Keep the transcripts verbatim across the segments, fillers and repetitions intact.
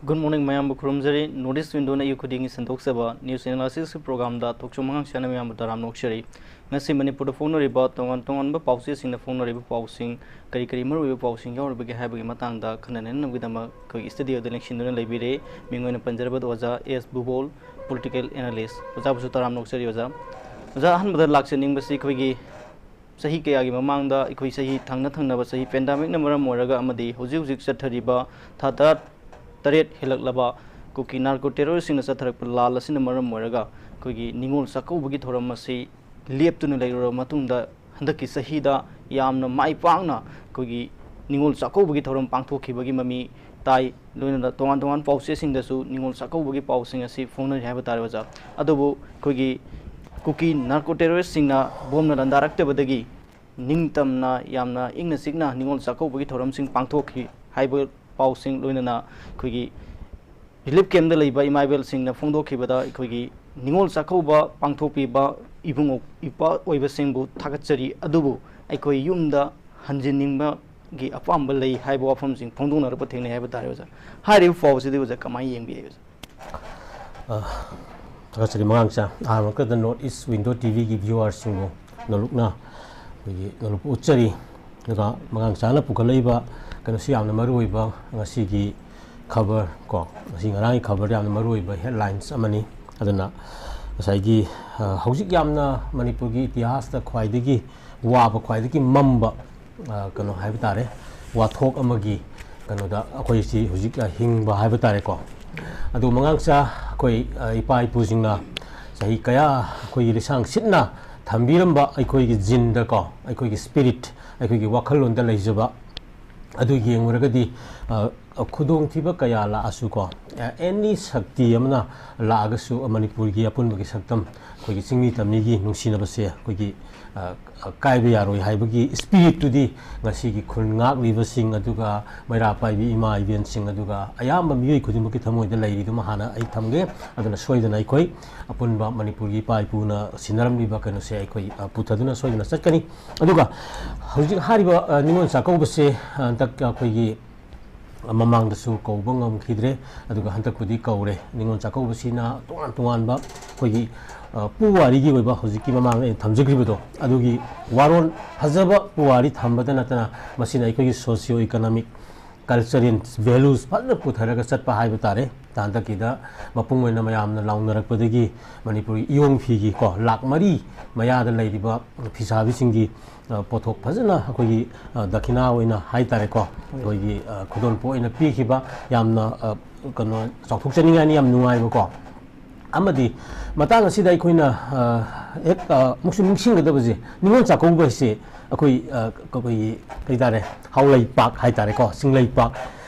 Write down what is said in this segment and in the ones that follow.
Good morning, ꯃꯌꯥꯝꯕꯨ ꯈꯨꯔꯨꯝꯖꯔꯤ꯫ North East Window-ꯅ ꯑꯌꯨꯛ ꯈꯨꯗꯤꯡꯒꯤ ꯁꯟꯗꯣꯛꯆꯕ news analysis program-ꯗ ꯊꯣꯛꯆꯣꯝ ꯑꯉꯥꯡ ꯁꯥꯅ ꯃꯌꯥꯝꯕꯨ ꯇꯔꯥꯝꯅ ꯑꯣꯛꯆꯔꯤ꯫ ꯉꯁꯤ ꯃꯅꯤꯄꯨꯔꯗ ꯐꯣꯡꯅꯔꯤꯕ ꯇꯣꯉꯥꯟ ꯇꯣꯉꯥꯟꯕ ꯄꯥꯎꯆꯦꯁꯤꯡꯅ ꯐꯣꯡꯅꯔꯤꯕ ꯄꯥꯎꯁꯤꯡ, ꯀꯔꯤ ꯀꯔꯤ ꯃꯔꯨꯑꯣꯏꯕ ꯄꯥꯎꯁꯤꯡ ꯌꯥꯎꯔꯤꯕꯒꯦ ꯍꯥꯏꯕꯒꯤ ꯃꯇꯥꯡꯗ ꯈꯟꯅ ꯅꯩꯅꯅꯕꯒꯤꯗꯃꯛ ꯑꯩꯈꯣꯏꯒꯤ studio-ꯗ ꯂꯦꯡꯁꯤꯟꯗꯨꯅ ꯂꯩꯕꯤꯔꯦ꯫ ꯃꯤꯡ ꯑꯣꯏꯅ ꯄꯟꯖꯔꯕꯗ ꯑꯣꯖꯥ ꯑꯦꯁ ꯕꯨꯕꯣꯜ, political analyst꯫ ꯑꯣꯖꯥꯕꯨꯁꯨ ꯇꯔꯥꯝꯅ ꯑꯣꯛꯆꯔꯤ ꯑꯣꯖꯥ꯫ ꯑꯣꯖꯥ, ꯑꯍꯥꯟꯕꯗ ꯂꯥꯛꯆꯅꯤꯡꯕꯁꯤ ꯑꯩꯈꯣꯏꯒꯤ ꯆꯍꯤ ꯀꯌꯥꯒꯤ ꯃꯃꯥꯡꯗ ꯑꯩꯈꯣꯏ ꯆꯍꯤ ꯊꯪꯅ ꯊꯪꯅꯕ ꯆꯍꯤ pandemic-ꯅ ꯃꯔꯝ ꯑꯣꯏꯔꯒ ꯑꯃꯗꯤ ꯍꯧꯖꯤꯛ ꯍꯧꯖꯤꯛ ꯆꯠꯊꯔꯤꯕ ꯊꯥ ꯇꯔꯥ ꯇꯔꯦꯠ ꯍꯦꯜꯂꯛꯂꯕ ꯀꯨꯀꯤ narco terrorist-ꯁꯤꯡꯅ ꯆꯠꯊꯔꯛꯄ ꯂꯥꯜ ꯑꯁꯤꯅ ꯃꯔꯝ ꯑꯣꯏꯔꯒ ꯑꯩꯈꯣꯏꯒꯤ ꯅꯤꯉꯣꯜ ꯆꯥꯛꯀꯧꯕꯒꯤ ꯊꯧꯔꯝ ꯑꯁꯤ ꯂꯦꯞꯇꯨꯅ ꯂꯩꯔꯨꯔꯕ ꯃꯇꯨꯡꯗ ꯍꯟꯗꯛꯀꯤ ꯆꯍꯤꯗ ꯌꯥꯝꯅ ꯃꯥꯏ ꯄꯥꯛꯅ ꯑꯩꯈꯣꯏꯒꯤ ꯅꯤꯉꯣꯜ ꯆꯥꯛꯀꯧꯕꯒꯤ ꯊꯧꯔꯝ ꯄꯥꯡꯊꯣꯛꯈꯤꯕꯒꯤ ꯃꯃꯤ ꯇꯥꯏ꯫ ꯂꯣꯏꯅꯅ ꯇꯣꯉꯥꯟ ꯇꯣꯉꯥꯟꯕ ꯄꯥꯎꯆꯦꯁꯤꯡꯗꯁꯨ ꯅꯤꯉꯣꯜ ꯆꯥꯛꯀꯧꯕꯒꯤ ꯄꯥꯎꯁꯤꯡ ꯑꯁꯤ ꯐꯣꯡꯅꯔꯤ ꯍꯥꯏꯕ ꯇꯥꯔꯦ ꯑꯣꯖꯥ꯫ ꯑꯗꯨꯕꯨ ꯑꯩꯈꯣꯏꯒꯤ ꯀꯨꯀꯤ narco terrorist-ꯁꯤꯡꯅ ꯕꯣꯝꯅ ꯂꯥꯟꯗꯥꯔꯛꯇꯕꯗꯒꯤ ꯅꯤꯡꯇꯝꯅ ꯌꯥꯝꯅ ꯏꯪꯅ ꯆꯤꯛꯅ ꯅꯤꯉꯣꯜ ꯆꯥꯛꯀꯧꯕꯒꯤ ꯊꯧꯔꯝꯁꯤꯡ ꯄꯥꯡꯊꯣꯛꯈꯤ ꯍꯥꯏꯕ ꯄꯥꯎꯁꯤꯡ, ꯂꯣꯏꯅꯅ ꯑꯩꯈꯣꯏꯒꯤ relief camp-ꯗ ꯂꯩꯕ ꯏꯃꯥ ꯏꯕꯦꯜꯁꯤꯡꯅ ꯐꯣꯡꯗꯣꯛꯈꯤꯕꯗ, ꯑꯩꯈꯣꯏꯒꯤ ꯅꯤꯉꯣꯜ ꯆꯥꯛꯀꯧꯕ ꯄꯥꯡꯊꯣꯛꯄꯤꯕ ꯏꯕꯨꯡꯉꯣ ꯏꯄꯥ ꯑꯣꯏꯕꯁꯤꯡꯕꯨ ꯊꯥꯒꯠꯆꯔꯤ, ꯑꯗꯨꯕꯨ ꯑꯩꯈꯣꯏ ꯌꯨꯝꯗ ꯍꯟꯖꯤꯟꯅꯤꯡꯕꯒꯤ ꯑꯄꯥꯝꯕ ꯂꯩ ꯍꯥꯏꯕ ꯋꯥꯐꯝꯁꯤꯡ ꯐꯣꯡꯗꯣꯛꯅꯔꯛꯄ ꯊꯦꯡꯅꯩ ꯍꯥꯏꯕ ꯇꯥꯔꯦ ꯑꯣꯖꯥ꯫ ꯍꯥꯏꯔꯤꯕ ꯄꯥꯎꯁꯤꯗꯤ ꯑꯣꯖꯥ ꯀꯃꯥꯏꯅ ꯌꯦꯡꯕꯤꯒꯦ ꯑꯣꯖꯥ? ꯑ, ꯊꯥꯒꯠꯆꯔꯤ ꯃꯉꯥꯡꯆꯥ꯫ ꯑꯍꯥꯟꯕꯃꯛꯇꯗ North East Window T V-ꯒꯤ viewer-ꯁꯤꯡꯕꯨ ꯅꯣꯂꯨꯛꯅ ꯑꯩꯈꯣꯏꯒꯤ ꯅꯣꯂꯨꯛꯄ ꯎꯠꯆꯔꯤ꯫ ꯑꯗꯨꯒ ꯃꯉꯥꯡꯆꯥꯅ ꯄꯨꯈꯠꯂꯛꯏꯕ ꯀꯩꯅꯣꯁꯤ ꯌꯥꯝꯅ ꯃꯔꯨ ꯑꯣꯏꯕ ꯉꯁꯤꯒꯤ ꯈꯕꯔ ꯀꯣ, ꯉꯁꯤ ꯉꯔꯥꯡꯒꯤ ꯈꯕꯔ ꯌꯥꯝꯅ ꯃꯔꯨ ꯑꯣꯏꯕ headlines ꯑꯃꯅꯤ꯫ ꯑꯗꯨꯅ ꯉꯁꯥꯏꯒꯤ, ꯑ, ꯍꯧꯖꯤꯛ ꯌꯥꯝꯅ ꯃꯅꯤꯄꯨꯔꯒꯤ ꯏꯇꯤꯍꯥꯁꯇ ꯈ꯭ꯋꯥꯏꯗꯒꯤ ꯋꯥꯕ, ꯈ꯭ꯋꯥꯏꯗꯒꯤ ꯃꯝꯕ, ꯑ, ꯀꯩꯅꯣ ꯍꯥꯏꯕ ꯇꯥꯔꯦ, ꯋꯥꯊꯣꯛ ꯑꯃꯒꯤ ꯀꯩꯅꯣꯗ ꯑꯩꯈꯣꯏꯁꯤ ꯍꯧꯖꯤꯛ, ꯑ, ꯍꯤꯡꯕ ꯍꯥꯏꯕ ꯇꯥꯔꯦꯀꯣ꯫ ꯑꯗꯨ ꯃꯉꯥꯡꯆꯥ, ꯑꯩꯈꯣꯏ, ꯑ, ꯏꯄꯥ ꯏꯄꯨꯁꯤꯡꯅ ꯆꯍꯤ ꯀꯌꯥ ꯑꯩꯈꯣꯏꯒꯤ ꯂꯤꯁꯥꯡ ꯁꯤꯠꯅ ꯊꯝꯕꯤꯔꯝꯕ ꯑꯩꯈꯣꯏꯒꯤ gene-ꯗꯀꯣ, ꯑꯩꯈꯣꯏꯒꯤ spirit, ꯑꯩꯈꯣꯏꯒꯤ ꯋꯥꯈꯜꯂꯣꯟꯗ ꯂꯩꯖꯕ ꯑꯗꯨ ꯌꯦꯡꯂꯨꯔꯒꯗꯤ, ꯑ, ꯈꯨꯗꯣꯡꯊꯤꯕ ꯀꯌꯥ ꯂꯥꯛꯑꯁꯨꯀꯣ, ꯑ, any ꯁꯛꯇꯤ ꯑꯃꯅ ꯂꯥꯛꯑꯒꯁꯨ ꯃꯅꯤꯄꯨꯔꯒꯤ ꯑꯄꯨꯟꯕꯒꯤ ꯁꯛꯇꯝ, ꯑꯩꯈꯣꯏꯒꯤ ꯆꯤꯡꯃꯤ ꯇꯝꯃꯤꯒꯤ ꯅꯨꯡꯁꯤꯅꯕꯁꯦ ꯑꯩꯈꯣꯏꯒꯤ, ꯑ, ꯑ, ꯀꯥꯏꯕ ꯌꯥꯔꯣꯏ ꯍꯥꯏꯕꯒꯤ spirit-ꯇꯨꯗꯤ ꯉꯁꯤꯒꯤ ꯈꯨꯟ ꯉꯥꯛꯂꯤꯕꯁꯤꯡ, ꯑꯗꯨꯒ ꯃꯩꯔꯥ ꯄꯥꯏꯕꯤ ꯏꯃꯥ ꯏꯕꯦꯟꯁꯤꯡ, ꯑꯗꯨꯒ ꯑꯌꯥꯝꯕ ꯃꯤꯑꯣꯏ ꯈꯨꯗꯤꯡꯃꯛꯀꯤ ꯊꯃꯣꯏꯗ ꯂꯩꯔꯤꯗꯨꯃ ꯍꯥꯟꯅ ꯑꯩ ꯊꯝꯒꯦ꯫ ꯑꯗꯨꯅ ꯁꯣꯏꯗꯅ ꯑꯩꯈꯣꯏ ꯑꯄꯨꯟꯕ ꯃꯅꯤꯄꯨꯔꯒꯤ ꯏꯄꯥ ꯏꯄꯨꯅ ꯁꯤꯟꯅꯔꯝꯂꯤꯕ ꯀꯩꯅꯣꯁꯦ ꯑꯩꯈꯣꯏ, ꯑ, ꯄꯨꯊꯗꯨꯅ ꯁꯣꯏꯗꯅ ꯆꯠꯀꯅꯤ꯫ ꯑꯗꯨꯒ ꯍꯧꯖꯤꯛ ꯍꯥꯏꯔꯤꯕ, ꯑ, ꯅꯤꯉꯣꯜ ꯆꯥꯛꯀꯧꯕꯁꯦ ꯍꯟꯗꯛ ꯑꯩꯈꯣꯏꯒꯤ ꯃꯃꯥꯡꯗꯁꯨ ꯀꯧꯕ ꯉꯝꯈꯤꯗ꯭ꯔꯦ꯫ ꯑꯗꯨꯒ ꯍꯟꯗꯛꯄꯨꯗꯤ ꯀꯧꯔꯦ꯫ ꯅꯤꯉꯣꯜ ꯆꯥꯛꯀꯧꯕꯁꯤꯅ ꯇꯣꯉꯥꯟ ꯇꯣꯉꯥꯟꯕ ꯑꯩꯈꯣꯏꯒꯤ, ꯑ, ꯄꯨꯋꯥꯔꯤꯒꯤ ꯑꯣꯏꯕ, ꯍꯧꯖꯤꯛꯀꯤ ꯃꯃꯥꯡꯗ ꯑꯩꯅ ꯊꯝꯖꯈ꯭ꯔꯤꯕꯗꯣ, ꯑꯗꯨꯒꯤ ꯋꯥꯔꯣꯜ ꯐꯖꯕ ꯄꯨꯋꯥꯔꯤ ꯊꯝꯕꯗ ꯅꯠꯇꯅ, ꯃꯁꯤꯅ ꯑꯩꯈꯣꯏꯒꯤ socio economic, cultural values ꯐꯖꯅ ꯄꯨꯊꯔꯒ ꯆꯠꯄ ꯍꯥꯏꯕ ꯇꯥꯔꯦ꯫ ꯍꯟꯗꯛꯀꯤꯗ ꯃꯄꯨꯡ ꯑꯣꯏꯅ ꯃꯌꯥꯝꯅ ꯂꯥꯎꯅꯔꯛꯄꯗꯒꯤ ꯃꯅꯤꯄꯨꯔꯒꯤ ꯏꯌꯣꯡ ꯐꯤꯒꯤ ꯀꯣ, ꯂꯥꯛ ꯃꯔꯤ ꯃꯌꯥꯗ ꯂꯩꯔꯤꯕ ꯐꯤꯁꯥꯕꯤꯁꯤꯡꯒꯤ, ꯑ, ꯄꯣꯠꯊꯣꯛ ꯐꯖꯅ ꯑꯩꯈꯣꯏꯒꯤ, ꯑ, ꯗꯈꯤꯅꯥ ꯑꯣꯏꯅ ꯍꯥꯏ ꯇꯥꯔꯦꯀꯣ, ꯑꯩꯈꯣꯏꯒꯤ, ꯑ, ꯈꯨꯗꯣꯜꯄꯣꯠ ꯑꯣꯏꯅ ꯄꯤꯈꯤꯕ, ꯌꯥꯝꯅ, ꯑ, ꯀꯩꯅꯣ, ꯆꯥꯎꯊꯣꯛꯆꯅꯤꯡꯉꯥꯏꯅꯤ, ꯌꯥꯝ ꯅꯨꯡꯉꯥꯏꯕꯀꯣ꯫ ꯑꯃꯗꯤ ꯃꯇꯥꯡ ꯑꯁꯤꯗ ꯑꯩꯈꯣꯏꯅ, ꯑ, ꯍꯦꯛ, ꯑ, ꯑꯃꯨꯛꯁꯨ ꯅꯤꯡꯁꯤꯡꯒꯗꯕꯁꯦ, ꯅꯤꯉꯣꯜ ꯆꯥꯛꯀꯧꯕ ꯍꯥꯏꯁꯦ ꯑꯩꯈꯣꯏ, ꯑ, ꯑꯩꯈꯣꯏꯒꯤ ꯀꯩ ꯇꯥꯔꯦ, ꯍꯥꯎꯂꯩꯄꯥꯛ ꯍꯥꯏ ꯇꯥꯔꯦꯀꯣ, ꯆꯤꯡꯂꯩꯄꯥꯛ,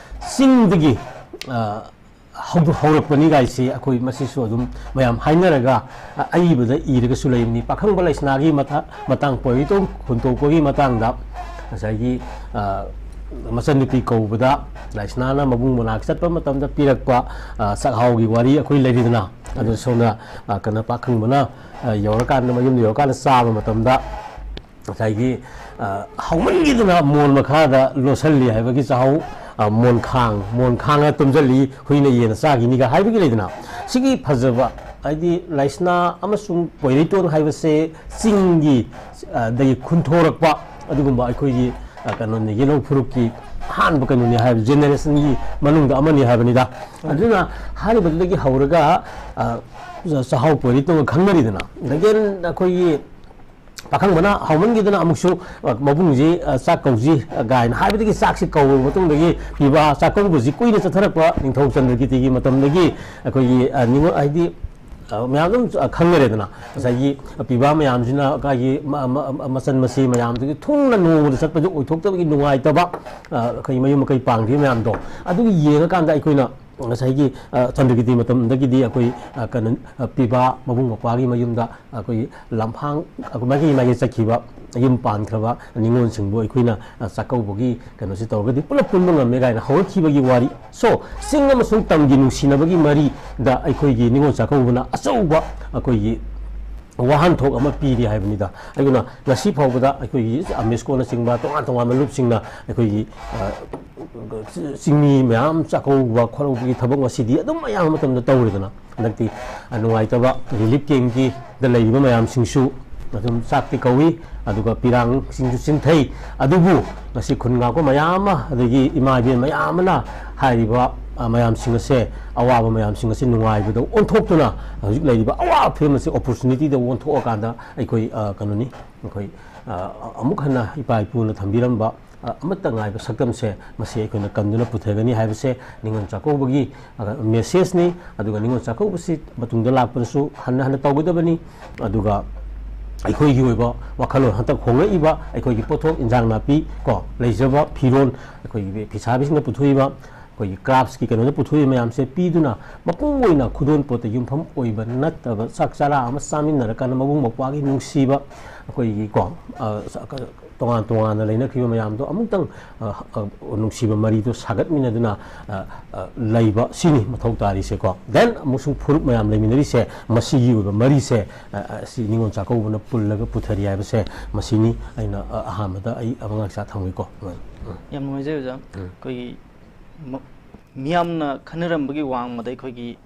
ꯆꯤꯡꯗꯒꯤ, ꯑ, ꯍꯧꯗꯣ-, ꯍꯧꯔꯛꯄꯅꯤ ꯀꯥꯏꯁꯤ ꯑꯩꯈꯣꯏ ꯃꯁꯤꯁꯨ ꯑꯗꯨꯝ ꯃꯌꯥꯝ ꯍꯥꯏꯅꯔꯒ, ꯑ, ꯑꯏꯕꯗ ꯏꯔꯒꯁꯨ ꯂꯩꯕꯅꯤ꯫ ꯄꯥꯈꯪꯕ ꯂꯩꯁꯅꯥꯒꯤ ꯃꯇꯥ-, ꯃꯇꯥꯡ, ꯄꯣꯏꯔꯩꯇꯣꯟ ꯈꯨꯟꯇꯣꯛꯄꯒꯤ ꯃꯇꯥꯡꯗ ꯉꯁꯥꯏꯒꯤ, ꯑ, ꯃꯆꯟꯅꯨꯄꯤ ꯀꯧꯕꯗ ꯂꯩꯁꯅꯥꯅ ꯃꯕꯨꯡ ꯃꯅꯥꯛ ꯆꯠꯄ ꯃꯇꯝꯗ ꯄꯤꯔꯛꯄ, ꯑ, ꯆꯥꯛꯍꯥꯎꯒꯤ ꯋꯥꯔꯤ ꯑꯩꯈꯣꯏ ꯂꯩꯔꯤꯗꯅ, ꯑꯗꯨ ꯁꯣꯝꯅ, ꯑ, ꯀꯩꯅꯣ, ꯄꯥꯈꯪꯕꯅ, ꯑ, ꯌꯧꯔꯀꯥꯟꯗ, ꯃꯌꯨꯝꯗ ꯌꯧꯔꯀꯥꯟꯗ ꯆꯥꯕ ꯃꯇꯝꯗ ꯉꯁꯥꯏꯒꯤ, ꯑ, ꯍꯥꯎꯃꯟꯈꯤꯗꯅ ꯃꯣꯟ ꯃꯈꯥꯗ ꯂꯣꯠꯁꯜꯂꯤ ꯍꯥꯏꯕꯒꯤ ꯆꯥꯛꯍꯥꯎ, ꯑ, ꯃꯣꯟꯈꯥꯡ, ꯃꯣꯟꯈꯥꯡꯅ ꯇꯨꯝꯁꯤꯜꯂꯤ, ꯍꯨꯏꯅ ꯌꯦꯟꯅ ꯆꯥꯈꯤꯅꯤꯒ ꯍꯥꯏꯕꯒꯤ ꯂꯩꯗꯅ, ꯁꯤꯒꯤ ꯐꯖꯕ, ꯍꯥꯏꯗꯤ ꯂꯩꯁꯅꯥ ꯑꯃꯁꯨꯡ ꯄꯣꯏꯔꯩꯇꯣꯟ ꯍꯥꯏꯕꯁꯦ ꯆꯤꯡꯒꯤ, ꯑ, ꯗꯒꯤ ꯈꯨꯟꯊꯣꯔꯛꯄ ꯑꯗꯨꯒꯨꯝꯕ ꯑꯩꯈꯣꯏꯒꯤ, ꯑ, ꯀꯩꯅꯣꯅꯤ, ꯌꯦꯜꯍꯧ ꯐꯨꯔꯨꯞꯀꯤ ꯑꯍꯥꯟꯕ ꯀꯩꯅꯣꯅꯤ ꯍꯥꯏꯕ, generationꯒꯤ ꯃꯅꯨꯡꯗ ꯑꯃꯅꯤ ꯍꯥꯏꯕꯅꯤꯗ꯫ ꯑꯗꯨꯅ ꯍꯥꯏꯔꯤꯕꯗꯨꯗꯒꯤ ꯍꯧꯔꯒ, ꯑ, ꯆꯥꯛꯍꯥꯎ ꯄꯣꯏꯔꯩꯇꯣꯟꯒ ꯈꯪꯅꯔꯤꯗꯅ, ꯑꯗꯒꯤ ꯑꯩꯈꯣꯏꯒꯤ ꯄꯥꯈꯪꯕꯅ ꯍꯥꯎꯃꯟꯈꯤꯗꯅ ꯑꯃꯨꯛꯁꯨ, ꯑ, ꯃꯕꯨꯡꯁꯤ, ꯑ, ꯆꯥꯛ ꯀꯧꯁꯤ, ꯑ, ꯀꯥꯏꯅ ꯍꯥꯏꯕꯗꯒꯤ ꯆꯥꯛꯁꯤ ꯀꯧꯔꯕ ꯃꯇꯨꯡꯗꯒꯤ ꯄꯤꯕ ꯆꯥꯛꯀꯧꯕꯁꯤ ꯀꯨꯏꯅ ꯆꯠꯊꯔꯛꯄ ꯅꯤꯡꯊꯧ ꯆꯟꯗ꯭ꯔꯀꯤꯇꯤꯒꯤ ꯃꯇꯝꯗꯒꯤ ꯑꯩꯈꯣꯏꯒꯤ, ꯑ, ꯅꯤꯉꯣꯜ, ꯍꯥꯏꯗꯤ, ꯑ, ꯃꯌꯥꯝ ꯑꯗꯨꯝ, ꯑ, ꯈꯪꯅꯔꯦꯗꯅ꯫ ꯉꯁꯥꯏꯒꯤ ꯄꯤꯕ ꯃꯌꯥꯝꯁꯤꯅ ꯃꯥꯒꯤ ꯃ-, ꯃ-, ꯃꯆꯟ ꯃꯆꯦ ꯃꯌꯥꯝꯗꯨꯒꯤ ꯊꯨꯡꯅ ꯅꯣꯡꯃꯗ ꯆꯠꯄꯁꯨ ꯑꯣꯏꯊꯣꯛꯇꯕꯒꯤ ꯅꯨꯡꯉꯥꯏꯇꯕ, ꯑ, ꯑꯩꯈꯣꯏ ꯃꯌꯨꯝ ꯃꯀꯩ ꯄꯥꯡꯈꯤꯕ ꯃꯌꯥꯝꯗꯣ, ꯑꯗꯨꯒꯤ ꯌꯦꯡꯉꯀꯥꯟꯗ ꯑꯩꯈꯣꯏꯅ ꯉꯁꯥꯏꯒꯤ, ꯑ, ꯆꯟꯗ꯭ꯔꯀꯤꯇꯤ ꯃꯇꯝꯗꯒꯤꯗꯤ ꯑꯩꯈꯣꯏ, ꯑ, ꯀꯩꯅꯣ, ꯑ, ꯄꯤꯕ ꯃꯕꯨꯡ ꯃꯧꯄ꯭ꯋꯥꯒꯤ ꯃꯌꯨꯝꯗ ꯑꯩꯈꯣꯏꯒꯤ ꯂꯝꯐꯥꯡ, ꯑ, ꯃꯥꯏꯀꯩ ꯃꯥꯏꯀꯩ ꯆꯠꯈꯤꯕ, ꯌꯨꯝ ꯄꯥꯟꯈ꯭ꯔꯕ ꯅꯤꯉꯣꯜꯁꯤꯡꯕꯨ ꯑꯩꯈꯣꯏꯅ, ꯑ, ꯆꯥꯛꯀꯧꯕꯒꯤ ꯀꯩꯅꯣꯁꯤ ꯇꯧꯔꯒꯗꯤ ꯄꯨꯂꯞ ꯄꯨꯟꯕ ꯉꯝꯃꯦ ꯀꯥꯏꯅ ꯍꯧꯔꯛꯈꯤꯕꯒꯤ ꯋꯥꯔꯤ꯫ So, ꯆꯤꯡ ꯑꯃꯁꯨꯡ ꯇꯝꯒꯤ ꯅꯨꯡꯁꯤꯅꯕꯒꯤ ꯃꯔꯤꯗ ꯑꯩꯈꯣꯏꯒꯤ ꯅꯤꯉꯣꯜ ꯆꯥꯛꯀꯧꯕꯅ ꯑꯆꯧꯕ ꯑꯩꯈꯣꯏꯒꯤ ꯋꯥꯍꯟꯊꯣꯛ ꯑꯃ ꯄꯤꯔꯤ ꯍꯥꯏꯕꯅꯤꯗ꯫ ꯑꯗꯨꯅ ꯉꯁꯤ ꯐꯥꯎꯕꯗ ꯑꯩꯈꯣꯏꯒꯤ ꯑꯃꯦꯁꯀꯣꯅꯆꯤꯡꯕ ꯇꯣꯉꯥꯟ ꯇꯣꯉꯥꯟꯕ ꯂꯨꯞꯁꯤꯡꯅ ꯑꯩꯈꯣꯏꯒꯤ, ꯑ, ꯆꯤꯡꯃꯤ ꯃꯌꯥꯝ ꯆꯥꯛꯀꯧꯕ ꯈꯣꯠꯂꯧꯕꯒꯤ ꯊꯕꯛ ꯉꯁꯤꯗꯤ ꯑꯗꯨꯝ ꯑꯌꯥꯝꯕ ꯃꯇꯝꯗ ꯇꯧꯔꯦꯗꯅ꯫ ꯍꯟꯗꯛꯇꯤ, ꯑ, ꯅꯨꯡꯉꯥꯏꯇꯕ ꯔꯤꯂꯤꯐ ꯀꯦꯝꯞꯀꯤꯗ ꯂꯩꯔꯤꯕ ꯃꯌꯥꯝꯁꯤꯡꯁꯨ ꯑꯗꯨꯝ ꯆꯥꯛꯇꯤ ꯀꯧꯏ, ꯑꯗꯨꯒ ꯄꯤꯔꯥꯡꯁꯤꯡꯁꯨ ꯆꯤꯟꯊꯩ꯫ ꯑꯗꯨꯕꯨ ꯉꯁꯤ ꯈꯨꯟ ꯉꯥꯛꯄ ꯃꯌꯥꯝ ꯑꯃ, ꯑꯗꯒꯤ ꯏꯃꯥ ꯏꯕꯦꯟ ꯃꯌꯥꯝ ꯑꯃꯅ ꯍꯥꯏꯔꯤꯕ, ꯑ, ꯃꯌꯥꯝꯁꯤꯡ ꯑꯁꯦ, ꯑꯋꯥꯕ ꯃꯌꯥꯝꯁꯤꯡ ꯑꯁꯦ ꯅꯨꯡꯉꯥꯏꯕꯗ ꯑꯣꯟꯊꯣꯛꯇꯨꯅ ꯍꯧꯖꯤꯛ ꯂꯩꯔꯤꯕ ꯑꯋꯥꯕ ꯐꯤꯕꯝ ꯑꯁꯤ ꯑꯣꯄꯣꯔꯆꯨꯅꯤꯇꯤꯗ ꯑꯣꯟꯊꯣꯛꯑꯀꯥꯟꯗ ꯑꯩꯈꯣꯏ, ꯑ, ꯀꯩꯅꯣꯅꯤ, ꯑꯩꯈꯣꯏ, ꯑ, ꯑꯃꯨꯛ ꯍꯟꯅ ꯏꯄꯥ ꯏꯄꯨꯅ ꯊꯝꯕꯤꯔꯝꯕ, ꯑ, ꯑꯃꯠꯇ ꯉꯥꯏꯕ ꯁꯛꯇꯝꯁꯦ ꯃꯁꯤ ꯑꯩꯈꯣꯏꯅ ꯀꯟꯗꯨꯅ ꯄꯨꯊꯒꯅꯤ ꯍꯥꯏꯕꯁꯦ ꯅꯤꯉꯣꯜ ꯆꯥꯛꯀꯧꯕꯒꯤ, ꯑ, ꯃꯦꯁꯦꯖꯅꯤ꯫ ꯑꯗꯨꯒ ꯅꯤꯉꯣꯜ ꯆꯥꯛꯀꯧꯕꯁꯤ ꯃꯇꯨꯡꯗ ꯂꯥꯛꯄꯗꯁꯨ ꯍꯟꯅ ꯍꯟꯅ ꯇꯧꯒꯗꯕꯅꯤ꯫ ꯑꯗꯨꯒ ꯑꯩꯈꯣꯏꯒꯤ ꯑꯣꯏꯕ ꯋꯥꯈꯜꯂꯣꯟ ꯍꯟꯗꯛ ꯍꯣꯡꯂꯛꯏꯕ ꯑꯩꯈꯣꯏꯒꯤ ꯄꯣꯠꯊꯣꯛ ꯏꯟꯖꯥꯡ ꯅꯥꯄꯤ ꯀꯣ, ꯂꯩꯖꯕ ꯐꯤꯔꯣꯜ, ꯑꯩꯈꯣꯏꯒꯤ ꯐꯤꯁꯥꯕꯤꯁꯤꯡꯅ ꯄꯨꯊꯣꯛꯏꯕ, ꯑꯩꯈꯣꯏꯒꯤ ꯀ꯭ꯔꯥꯐꯁꯀꯤ ꯀꯩꯅꯣꯗ ꯄꯨꯊꯣꯛꯏꯕ ꯃꯌꯥꯝꯁꯦ ꯄꯤꯗꯨꯅ ꯃꯄꯨꯡ ꯑꯣꯏꯅ ꯈꯨꯗꯣꯜ ꯄꯣꯠꯇ ꯌꯨꯝꯐꯝ ꯑꯣꯏꯕ ꯅꯠꯇꯕ ꯆꯥꯛ ꯆꯔꯥ ꯑꯃ ꯆꯥꯃꯤꯟꯅꯔꯀꯥꯟꯗ ꯃꯕꯨꯡ ꯃꯧꯄ꯭ꯋꯥꯒꯤ ꯅꯨꯡꯁꯤꯕ, ꯑꯩꯈꯣꯏꯒꯤ ꯀꯣ, ꯑ, ꯇꯣꯉꯥꯟ ꯇꯣꯉꯥꯟꯅ ꯂꯩꯅꯈꯤꯕ ꯃꯌꯥꯝꯗꯣ ꯑꯃꯨꯛꯇꯪ, ꯑ, ꯑ, ꯅꯨꯡꯁꯤꯕ ꯃꯔꯤꯗꯣ ꯁꯥꯒꯠꯃꯤꯟꯅꯗꯨꯅ, ꯑ, ꯑ, ꯂꯩꯕ ꯁꯤꯅꯤ ꯃꯊꯧ ꯇꯥꯔꯤꯁꯦꯀꯣ꯫ Then ꯑꯃꯁꯨꯡ ꯐꯨꯔꯨꯞ ꯃꯌꯥꯝ ꯂꯩꯃꯤꯟꯅꯔꯤꯁꯦ, ꯃꯁꯤꯒꯤ ꯑꯣꯏꯕ ꯃꯔꯤꯁꯦ, ꯑ, ꯑ, ꯁꯤ ꯅꯤꯉꯣꯜ ꯆꯥꯛꯀꯧꯕꯅ ꯄꯨꯜꯂꯒ ꯄꯨꯊꯔꯤ ꯍꯥꯏꯕꯁꯦ ꯃꯁꯤꯅꯤ ꯑꯩꯅ, ꯑ, ꯑꯍꯥꯟꯕꯗ ꯑꯩ ꯑꯃꯉꯥꯛꯁꯥ ꯊꯝꯒꯦꯀꯣ꯫ ꯎꯝ, ꯎꯝ꯫ ꯌꯥꯝ ꯅꯨꯡꯉꯥꯏꯖꯩ ꯑꯣꯖꯥ꯫ ꯎꯝ꯫ ꯑꯩꯈꯣꯏꯒꯤ ꯃ-, ꯃꯤꯌꯥꯝꯅ ꯈꯟꯅꯔꯝꯕꯒꯤ ꯋꯥꯡꯃꯗ ꯑꯩꯈꯣꯏꯒꯤ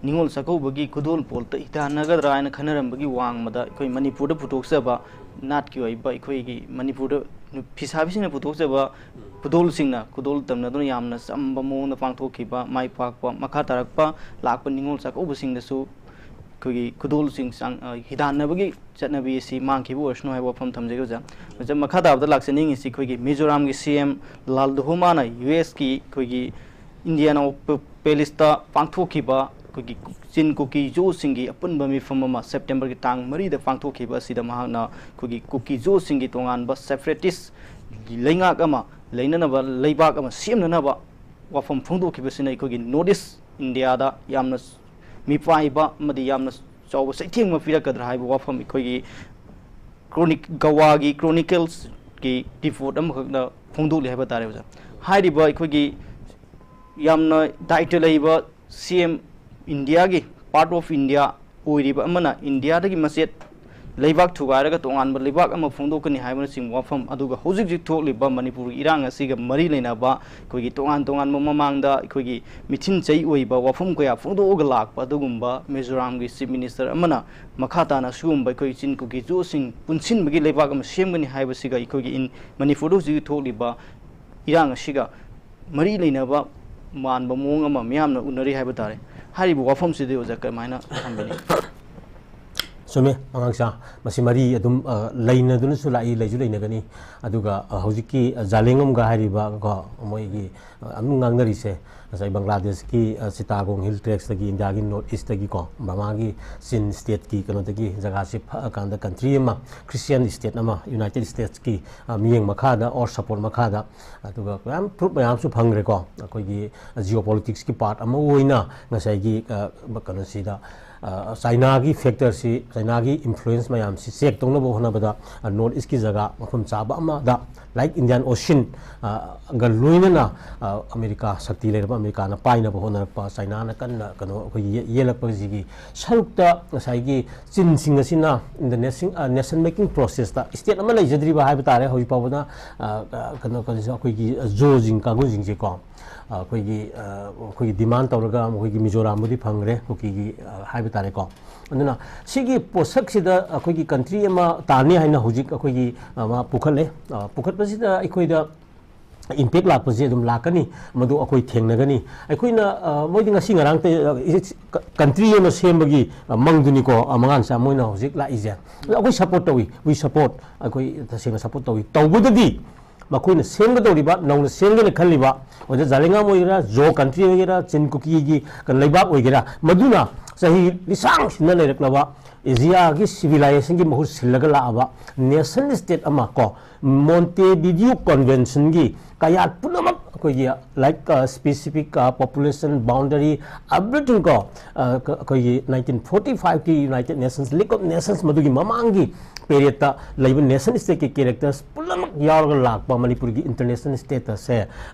ꯅꯤꯉꯣꯜ ꯆꯥꯛꯀꯧꯕꯒꯤ ꯈꯨꯗꯣꯜ ꯄꯣꯠꯇ ꯍꯤꯗꯥꯟꯅꯒꯗ꯭ꯔꯥ ꯍꯥꯏꯅ ꯈꯟꯅꯔꯝꯕꯒꯤ ꯋꯥꯡꯃꯗ ꯑꯩꯈꯣꯏ ꯃꯅꯤꯄꯨꯔꯗ ꯄꯨꯊꯣꯛꯆꯕ ꯅꯥꯠꯀꯤ ꯑꯣꯏꯕ ꯑꯩꯈꯣꯏꯒꯤ ꯃꯅꯤꯄꯨꯔꯗ ꯅꯨ-, ꯐꯤꯁꯥꯕꯤꯁꯤꯡꯅ ꯄꯨꯊꯣꯛꯆꯕ ꯈꯨꯗꯣꯜꯁꯤꯡꯅ ꯈꯨꯗꯣꯜ ꯇꯝꯅꯗꯨꯅ ꯌꯥꯝꯅ ꯆꯝꯕ ꯃꯑꯣꯡꯗ ꯄꯥꯡꯊꯣꯛꯈꯤꯕ, ꯃꯥꯏ ꯄꯥꯛꯄ ꯃꯈꯥ ꯇꯥꯔꯛꯄ ꯂꯥꯛꯄ ꯅꯤꯉꯣꯜ ꯆꯥꯛꯀꯧꯕꯁꯤꯡꯗꯁꯨ ꯑꯩꯈꯣꯏꯒꯤ ꯈꯨꯗꯣꯜꯁꯤꯡ ꯆꯥꯡ-, ꯑ, ꯍꯤꯗꯥꯟꯅꯕꯒꯤ ꯆꯠꯅꯕꯤ ꯑꯁꯤ ꯃꯥꯡꯈꯤꯕ ꯑꯣꯏꯔꯁꯅꯨ ꯍꯥꯏꯕ ꯋꯥꯐꯝ ꯊꯝꯖꯒꯦ ꯑꯣꯖꯥ꯫ ꯑꯣꯖꯥ, ꯃꯈꯥ ꯇꯥꯕꯗ ꯂꯥꯛꯆꯅꯤꯡꯉꯤꯁꯤ ꯑꯩꯈꯣꯏꯒꯤ ꯃꯤꯖꯣꯔꯥꯝꯒꯤ ꯁꯤ ꯑꯦꯝ ꯂꯥꯜꯗꯨꯍꯣꯃꯥꯅ ꯌꯨ ꯑꯦꯁꯀꯤ ꯑꯩꯈꯣꯏꯒꯤ ꯏꯟꯗꯤꯌꯥꯅꯥ ꯄꯦ-, ꯄꯦꯂꯤꯁꯇ ꯄꯥꯡꯊꯣꯛꯈꯤꯕ ꯑꯩꯈꯣꯏꯒꯤ ꯆꯤꯟ ꯀꯨꯀꯤ ꯖꯣꯁꯤꯡꯒꯤ ꯑꯄꯨꯟꯕ ꯃꯤꯐꯝ ꯑꯃ ꯁꯦꯞꯇꯦꯝꯕꯔꯒꯤ ꯇꯥꯡ ꯃꯔꯤꯗ ꯄꯥꯡꯊꯣꯛꯈꯤꯕ ꯑꯁꯤꯗ ꯃꯍꯥꯛꯅ ꯑꯩꯈꯣꯏꯒꯤ ꯀꯨꯀꯤ ꯖꯣꯁꯤꯡꯒꯤ ꯇꯣꯉꯥꯟꯕ ꯁꯦꯄꯔꯦꯇꯤꯁ ꯂꯩꯉꯥꯛ ꯑꯃ ꯂꯩꯅꯅꯕ, ꯂꯩꯕꯥꯛ ꯑꯃ ꯁꯦꯝꯅꯅꯕ ꯋꯥꯐꯝ ꯐꯣꯡꯗꯣꯛꯈꯤꯕꯁꯤꯅ ꯑꯩꯈꯣꯏꯒꯤ ꯅꯣꯔꯠ ꯏꯁ ꯏꯟꯗꯤꯌꯥꯗ ꯌꯥꯝꯅ ꯃꯤꯄꯥꯏꯕ ꯑꯃꯗꯤ ꯌꯥꯝꯅ ꯆꯥꯎꯕ ꯆꯩꯊꯦꯡ ꯑꯃ ꯄꯤꯔꯛꯀꯗ꯭ꯔꯥ ꯍꯥꯏꯕ ꯋꯥꯐꯝ ꯑꯩꯈꯣꯏꯒꯤ ꯀ꯭ꯔꯣꯅꯤꯛ-, ꯒꯋꯥꯒꯤ ꯀ꯭ꯔꯣꯅꯤꯀꯜꯁꯀꯤ ꯔꯤꯄꯣꯔꯠ ꯑꯃꯈꯛꯅ ꯐꯣꯡꯗꯣꯛꯂꯤ ꯍꯥꯏꯕ ꯇꯥꯔꯦ ꯑꯣꯖꯥ꯫ ꯍꯥꯏꯔꯤꯕ ꯑꯩꯈꯣꯏꯒꯤ ꯌꯥꯝꯅ ꯗꯥꯏꯇ ꯂꯩꯕ ꯁꯤ ꯑꯦꯝ ꯏꯟꯗꯤꯌꯥꯒꯤ, ꯄꯥꯔꯠ ꯑꯣꯐ ꯏꯟꯗꯤꯌꯥ ꯑꯣꯏꯔꯤꯕ ꯑꯃꯅ ꯏꯟꯗꯤꯌꯥꯗꯒꯤ ꯃꯆꯦꯠ ꯂꯩꯕꯥꯛ ꯊꯨꯒꯥꯏꯔꯒ ꯇꯣꯉꯥꯟꯕ ꯂꯩꯕꯥꯛ ꯑꯃ ꯐꯣꯡꯗꯣꯛꯀꯅꯤ ꯍꯥꯏꯕꯅꯆꯤꯡꯕ ꯋꯥꯐꯝ, ꯑꯗꯨꯒ ꯍꯧꯖꯤꯛ ꯍꯧꯖꯤꯛ ꯊꯣꯛꯂꯤꯕ ꯃꯅꯤꯄꯨꯔꯒꯤ ꯏꯔꯥꯡ ꯑꯁꯤꯒ ꯃꯔꯤ ꯂꯩꯅꯕ ꯑꯩꯈꯣꯏꯒꯤ ꯇꯣꯉꯥꯟ ꯇꯣꯉꯥꯟꯕ ꯃꯃꯥꯡꯗ ꯑꯩꯈꯣꯏꯒꯤ ꯃꯤꯊꯤꯟ ꯆꯩ ꯑꯣꯏꯕ ꯋꯥꯐꯝ ꯀꯌꯥ ꯐꯣꯡꯗꯣꯛꯑꯒ ꯂꯥꯛꯄ ꯑꯗꯨꯒꯨꯝꯕ ꯃꯤꯖꯣꯔꯥꯝꯒꯤ ꯆꯤꯐ ꯃꯤꯅꯤꯁꯇꯔ ꯑꯃꯅ ꯃꯈꯥ ꯇꯥꯅ ꯁꯤꯒꯨꯝꯕ ꯑꯩꯈꯣꯏ ꯆꯤꯟ ꯀꯨꯀꯤ ꯖꯣꯁꯤꯡ ꯄꯨꯟꯁꯤꯟꯕꯒꯤ ꯂꯩꯕꯥꯛ ꯑꯃ ꯁꯦꯝꯒꯅꯤ ꯍꯥꯏꯕꯁꯤꯒ ꯑꯩꯈꯣꯏꯒꯤ ꯏꯟ-, ꯃꯅꯤꯄꯨꯔꯗ ꯍꯧꯖꯤꯛ ꯊꯣꯛꯂꯤꯕ ꯏꯔꯥꯡ ꯑꯁꯤꯒ ꯃꯔꯤ ꯂꯩꯅꯕ ꯃꯥꯟꯕ ꯃꯑꯣꯡ ꯑꯃ ꯃꯤꯌꯥꯝꯅ ꯎꯅꯔꯤ ꯍꯥꯏꯕ ꯇꯥꯔꯦ꯫ ꯍꯥꯏꯔꯤꯕ ꯋꯥꯐꯝꯁꯤꯗꯤ ꯑꯣꯖꯥ ꯀꯃꯥꯏꯅ ꯊꯝꯕꯤꯅꯤ? ꯆꯨꯝꯃꯦ, ꯑꯉꯥꯡꯁꯥ꯫ ꯃꯁꯤ ꯃꯔꯤ ꯑꯗꯨꯝ, ꯑ, ꯂꯩꯅꯗꯨꯅꯁꯨ ꯂꯥꯛꯏ, ꯂꯩꯁꯨ ꯂꯩꯅꯒꯅꯤ꯫ ꯑꯗꯨꯒ, ꯑ, ꯍꯧꯖꯤꯛꯀꯤ, ꯑ, ꯖꯥꯂꯦꯡꯉꯝꯒ ꯍꯥꯏꯔꯤꯕ ꯀꯣ, ꯃꯣꯏꯒꯤ, ꯑ, ꯑꯗꯨꯝ ꯉꯥꯡꯅꯔꯤꯁꯦ, ꯉꯁꯥꯏ ꯕꯪꯒ꯭ꯂꯥꯗꯦꯁꯀꯤ, ꯑ, ꯆꯤꯇꯥꯒꯣꯡ ꯍꯤꯜ ꯇ꯭ꯔꯦꯛꯁꯇꯒꯤ, ꯏꯟꯗꯤꯌꯥꯒꯤ ꯅꯣꯔꯠ ꯏꯁꯇꯒꯤꯀꯣ, ꯕꯔꯃꯥꯒꯤ ꯆꯤꯟ ꯁ꯭ꯇꯦꯠꯀꯤ ꯀꯩꯅꯣꯗꯒꯤ ꯖꯒꯥꯁꯤ ꯐꯛꯑꯀꯥꯟꯗ ꯀꯟꯇ꯭ꯔꯤ ꯑꯃ, ꯈ꯭ꯔꯤꯁꯇꯤꯌꯥꯟ ꯁ꯭ꯇꯦꯠ ꯑꯃ, ꯌꯨꯅꯥꯏꯇꯦꯠ ꯁ꯭ꯇꯦꯠꯁꯀꯤ, ꯑ, ꯃꯤꯠꯌꯦꯡ ꯃꯈꯥꯗ ꯑꯣꯔ ꯁꯄꯣꯔꯠ ꯃꯈꯥꯗ, ꯑꯗꯨꯒ ꯃꯌꯥꯝ ꯄ꯭ꯔꯨꯞ ꯃꯌꯥꯝꯁꯨ ꯐꯪꯈ꯭ꯔꯦꯀꯣ꯫ ꯑꯩꯈꯣꯏꯒꯤ ꯖꯤꯑꯣ ꯄꯣꯂꯤꯇꯤꯛꯁꯀꯤ ꯄꯥꯔꯠ ꯑꯃ ꯑꯣꯏꯅ ꯉꯁꯥꯏꯒꯤ, ꯑ, ꯀꯩꯅꯣꯁꯤꯗ, ꯑ, ꯆꯥꯏꯅꯥꯒꯤ ꯐꯦꯛꯇꯔꯁꯤ, ꯆꯥꯏꯅꯥꯒꯤ ꯏꯟꯐ꯭ꯂꯨꯌꯦꯟꯁ ꯃꯌꯥꯝꯁꯤ ꯆꯦꯛ ꯇꯧꯅꯕ ꯍꯣꯠꯅꯕꯗ, ꯑ, ꯅꯣꯔꯠ ꯏꯁꯀꯤ ꯖꯒꯥ ꯃꯐꯝ ꯆꯥꯕ ꯑꯃꯗ, ꯂꯥꯏꯛ ꯏꯟꯗꯤꯌꯥꯟ ꯑꯣꯁꯤꯟ, ꯑ, ꯒ ꯂꯣꯏꯅꯅ, ꯑ, ꯑꯃꯦꯔꯤꯀꯥ, ꯁꯛꯇꯤ ꯂꯩꯔꯕ ꯑꯃꯦꯔꯤꯀꯥꯅ ꯄꯥꯏꯅꯕ ꯍꯣꯠꯅꯔꯛꯄ, ꯆꯥꯏꯅꯥꯅ ꯀꯟꯅ ꯀꯩꯅꯣ ꯑꯩꯈꯣꯏꯒꯤ ꯌꯦ-, ꯌꯦꯜꯂꯛꯄꯁꯤꯒꯤ ꯁꯔꯨꯛꯇ ꯉꯁꯥꯏꯒꯤ ꯆꯤꯟꯁꯤꯡ ꯑꯁꯤꯅ in the nation, ꯑ, nation making process ꯇ ꯁ꯭ꯇꯦꯠ ꯑꯃ ꯂꯩꯖꯗ꯭ꯔꯤꯕ ꯍꯥꯏꯕ ꯇꯥꯔꯦ꯫ ꯍꯧꯖꯤꯛ ꯐꯥꯎꯕꯗ, ꯑ, ꯑ, ꯀꯩꯅꯣ, ꯀꯩꯅꯣꯁꯦ, ꯑꯩꯈꯣꯏꯒꯤ ꯖꯣꯁꯤꯡ ꯀꯥꯡꯕꯨꯁꯤꯡꯁꯦꯀꯣ, ꯑ, ꯑꯩꯈꯣꯏꯒꯤ, ꯑ, ꯑꯩꯈꯣꯏꯒꯤ ꯗꯤꯃꯥꯟ ꯇꯧꯔꯒ ꯃꯈꯣꯏꯒꯤ ꯃꯤꯖꯣꯔꯥꯝꯕꯨꯗꯤ ꯐꯪꯈ꯭ꯔꯦ, ꯀꯨꯀꯤꯒꯤ, ꯑ, ꯍꯥꯏꯕ ꯇꯥꯔꯦꯀꯣ꯫ ꯑꯗꯨꯅ ꯁꯤꯒꯤ ꯄꯣꯠꯁꯛꯁꯤꯗ ꯑꯩꯈꯣꯏꯒꯤ ꯀꯟꯇ꯭ꯔꯤ ꯑꯃ ꯇꯥꯅꯤ ꯍꯥꯏꯅ ꯍꯧꯖꯤꯛ ꯑꯩꯈꯣꯏꯒꯤ, ꯑ, ꯃꯥ ꯄꯨꯈꯠꯂꯦ꯫ ꯑ, ꯄꯨꯈꯠꯄꯁꯤꯗ ꯑꯩꯈꯣꯏꯗ ꯏꯝꯄꯦꯛ ꯂꯥꯛꯄꯁꯦ ꯑꯗꯨꯝ ꯂꯥꯛꯀꯅꯤ, ꯃꯗꯨ ꯑꯩꯈꯣꯏ ꯊꯦꯡꯅꯒꯅꯤ꯫ ꯑꯩꯈꯣꯏꯅ, ꯑ, ꯃꯣꯏꯗꯤ ꯉꯁꯤ ꯉꯔꯥꯡꯇ, ꯑ, ꯏ-, ꯀ-, ꯀꯟꯇ꯭ꯔꯤ ꯑꯃ ꯁꯦꯝꯕꯒꯤ, ꯑ, ꯃꯪꯗꯨꯅꯤꯀꯣ, ꯑ, ꯃꯉꯥꯟꯁꯥ ꯃꯣꯏꯅ ꯍꯧꯖꯤꯛ ꯂꯥꯛꯏꯁꯦ꯫ ꯑꯗꯣ ꯑꯩꯈꯣꯏ ꯁꯄꯣꯔꯠ ꯇꯧꯏ, we support, ꯑꯩꯈꯣꯏ ꯇꯁꯦꯡꯅ ꯁꯄꯣꯔꯠ ꯇꯧꯏ꯫ ꯇꯧꯕꯗꯗꯤ ꯃꯈꯣꯏꯅ ꯁꯦꯝꯒꯗꯧꯔꯤꯕ, ꯅꯧꯅ ꯁꯦꯝꯒꯦꯅ ꯈꯜꯂꯤꯕ, ꯑꯣꯏꯗ ꯖꯥꯂꯦꯡꯉꯥꯝ ꯑꯣꯏꯒꯦꯔꯥ, ꯖꯣ ꯀꯟꯇ꯭ꯔꯤ ꯑꯣꯏꯒꯦꯔꯥ, ꯆꯤꯟ ꯀꯨꯀꯤꯒꯤ ꯂꯩꯕꯥꯛ ꯑꯣꯏꯒꯦꯔꯥ, ꯃꯗꯨꯅ ꯆꯍꯤ ꯂꯤꯁꯥꯡ ꯁꯤꯟꯅ ꯂꯩꯔꯛꯂꯕ ꯑꯦꯖꯤꯌꯥꯒꯤ ꯁꯤꯚꯤꯂꯥꯏꯖꯦꯁꯟꯒꯤ ꯃꯍꯨꯠ ꯁꯤꯜꯂꯒ ꯂꯥꯛꯑꯕ ꯅꯦꯁꯟ ꯁ꯭ꯇꯦꯠ ꯑꯃ ꯀꯣ, ꯃꯣꯟꯇꯦꯚꯤꯗꯤꯌꯣ ꯀꯟꯚꯦꯟꯁꯟꯒꯤ ꯀꯌꯥꯠ ꯄꯨꯝꯅꯃꯛ ꯑꯩꯈꯣꯏꯒꯤ, like, specific population boundary, everything ꯀꯣ, ꯑꯩꯈꯣꯏꯒꯤ nineteen forty five ꯀꯤ United Nations, League of Nations, ꯃꯗꯨꯒꯤ ꯃꯃꯥꯡꯒꯤ periodꯇ ꯂꯩꯕ nation stateꯀꯤ characters ꯄꯨꯝꯅꯃꯛ ꯌꯥꯎꯔꯒ ꯂꯥꯛꯄ ꯃꯅꯤꯄꯨꯔꯒꯤ international statusꯁꯦ,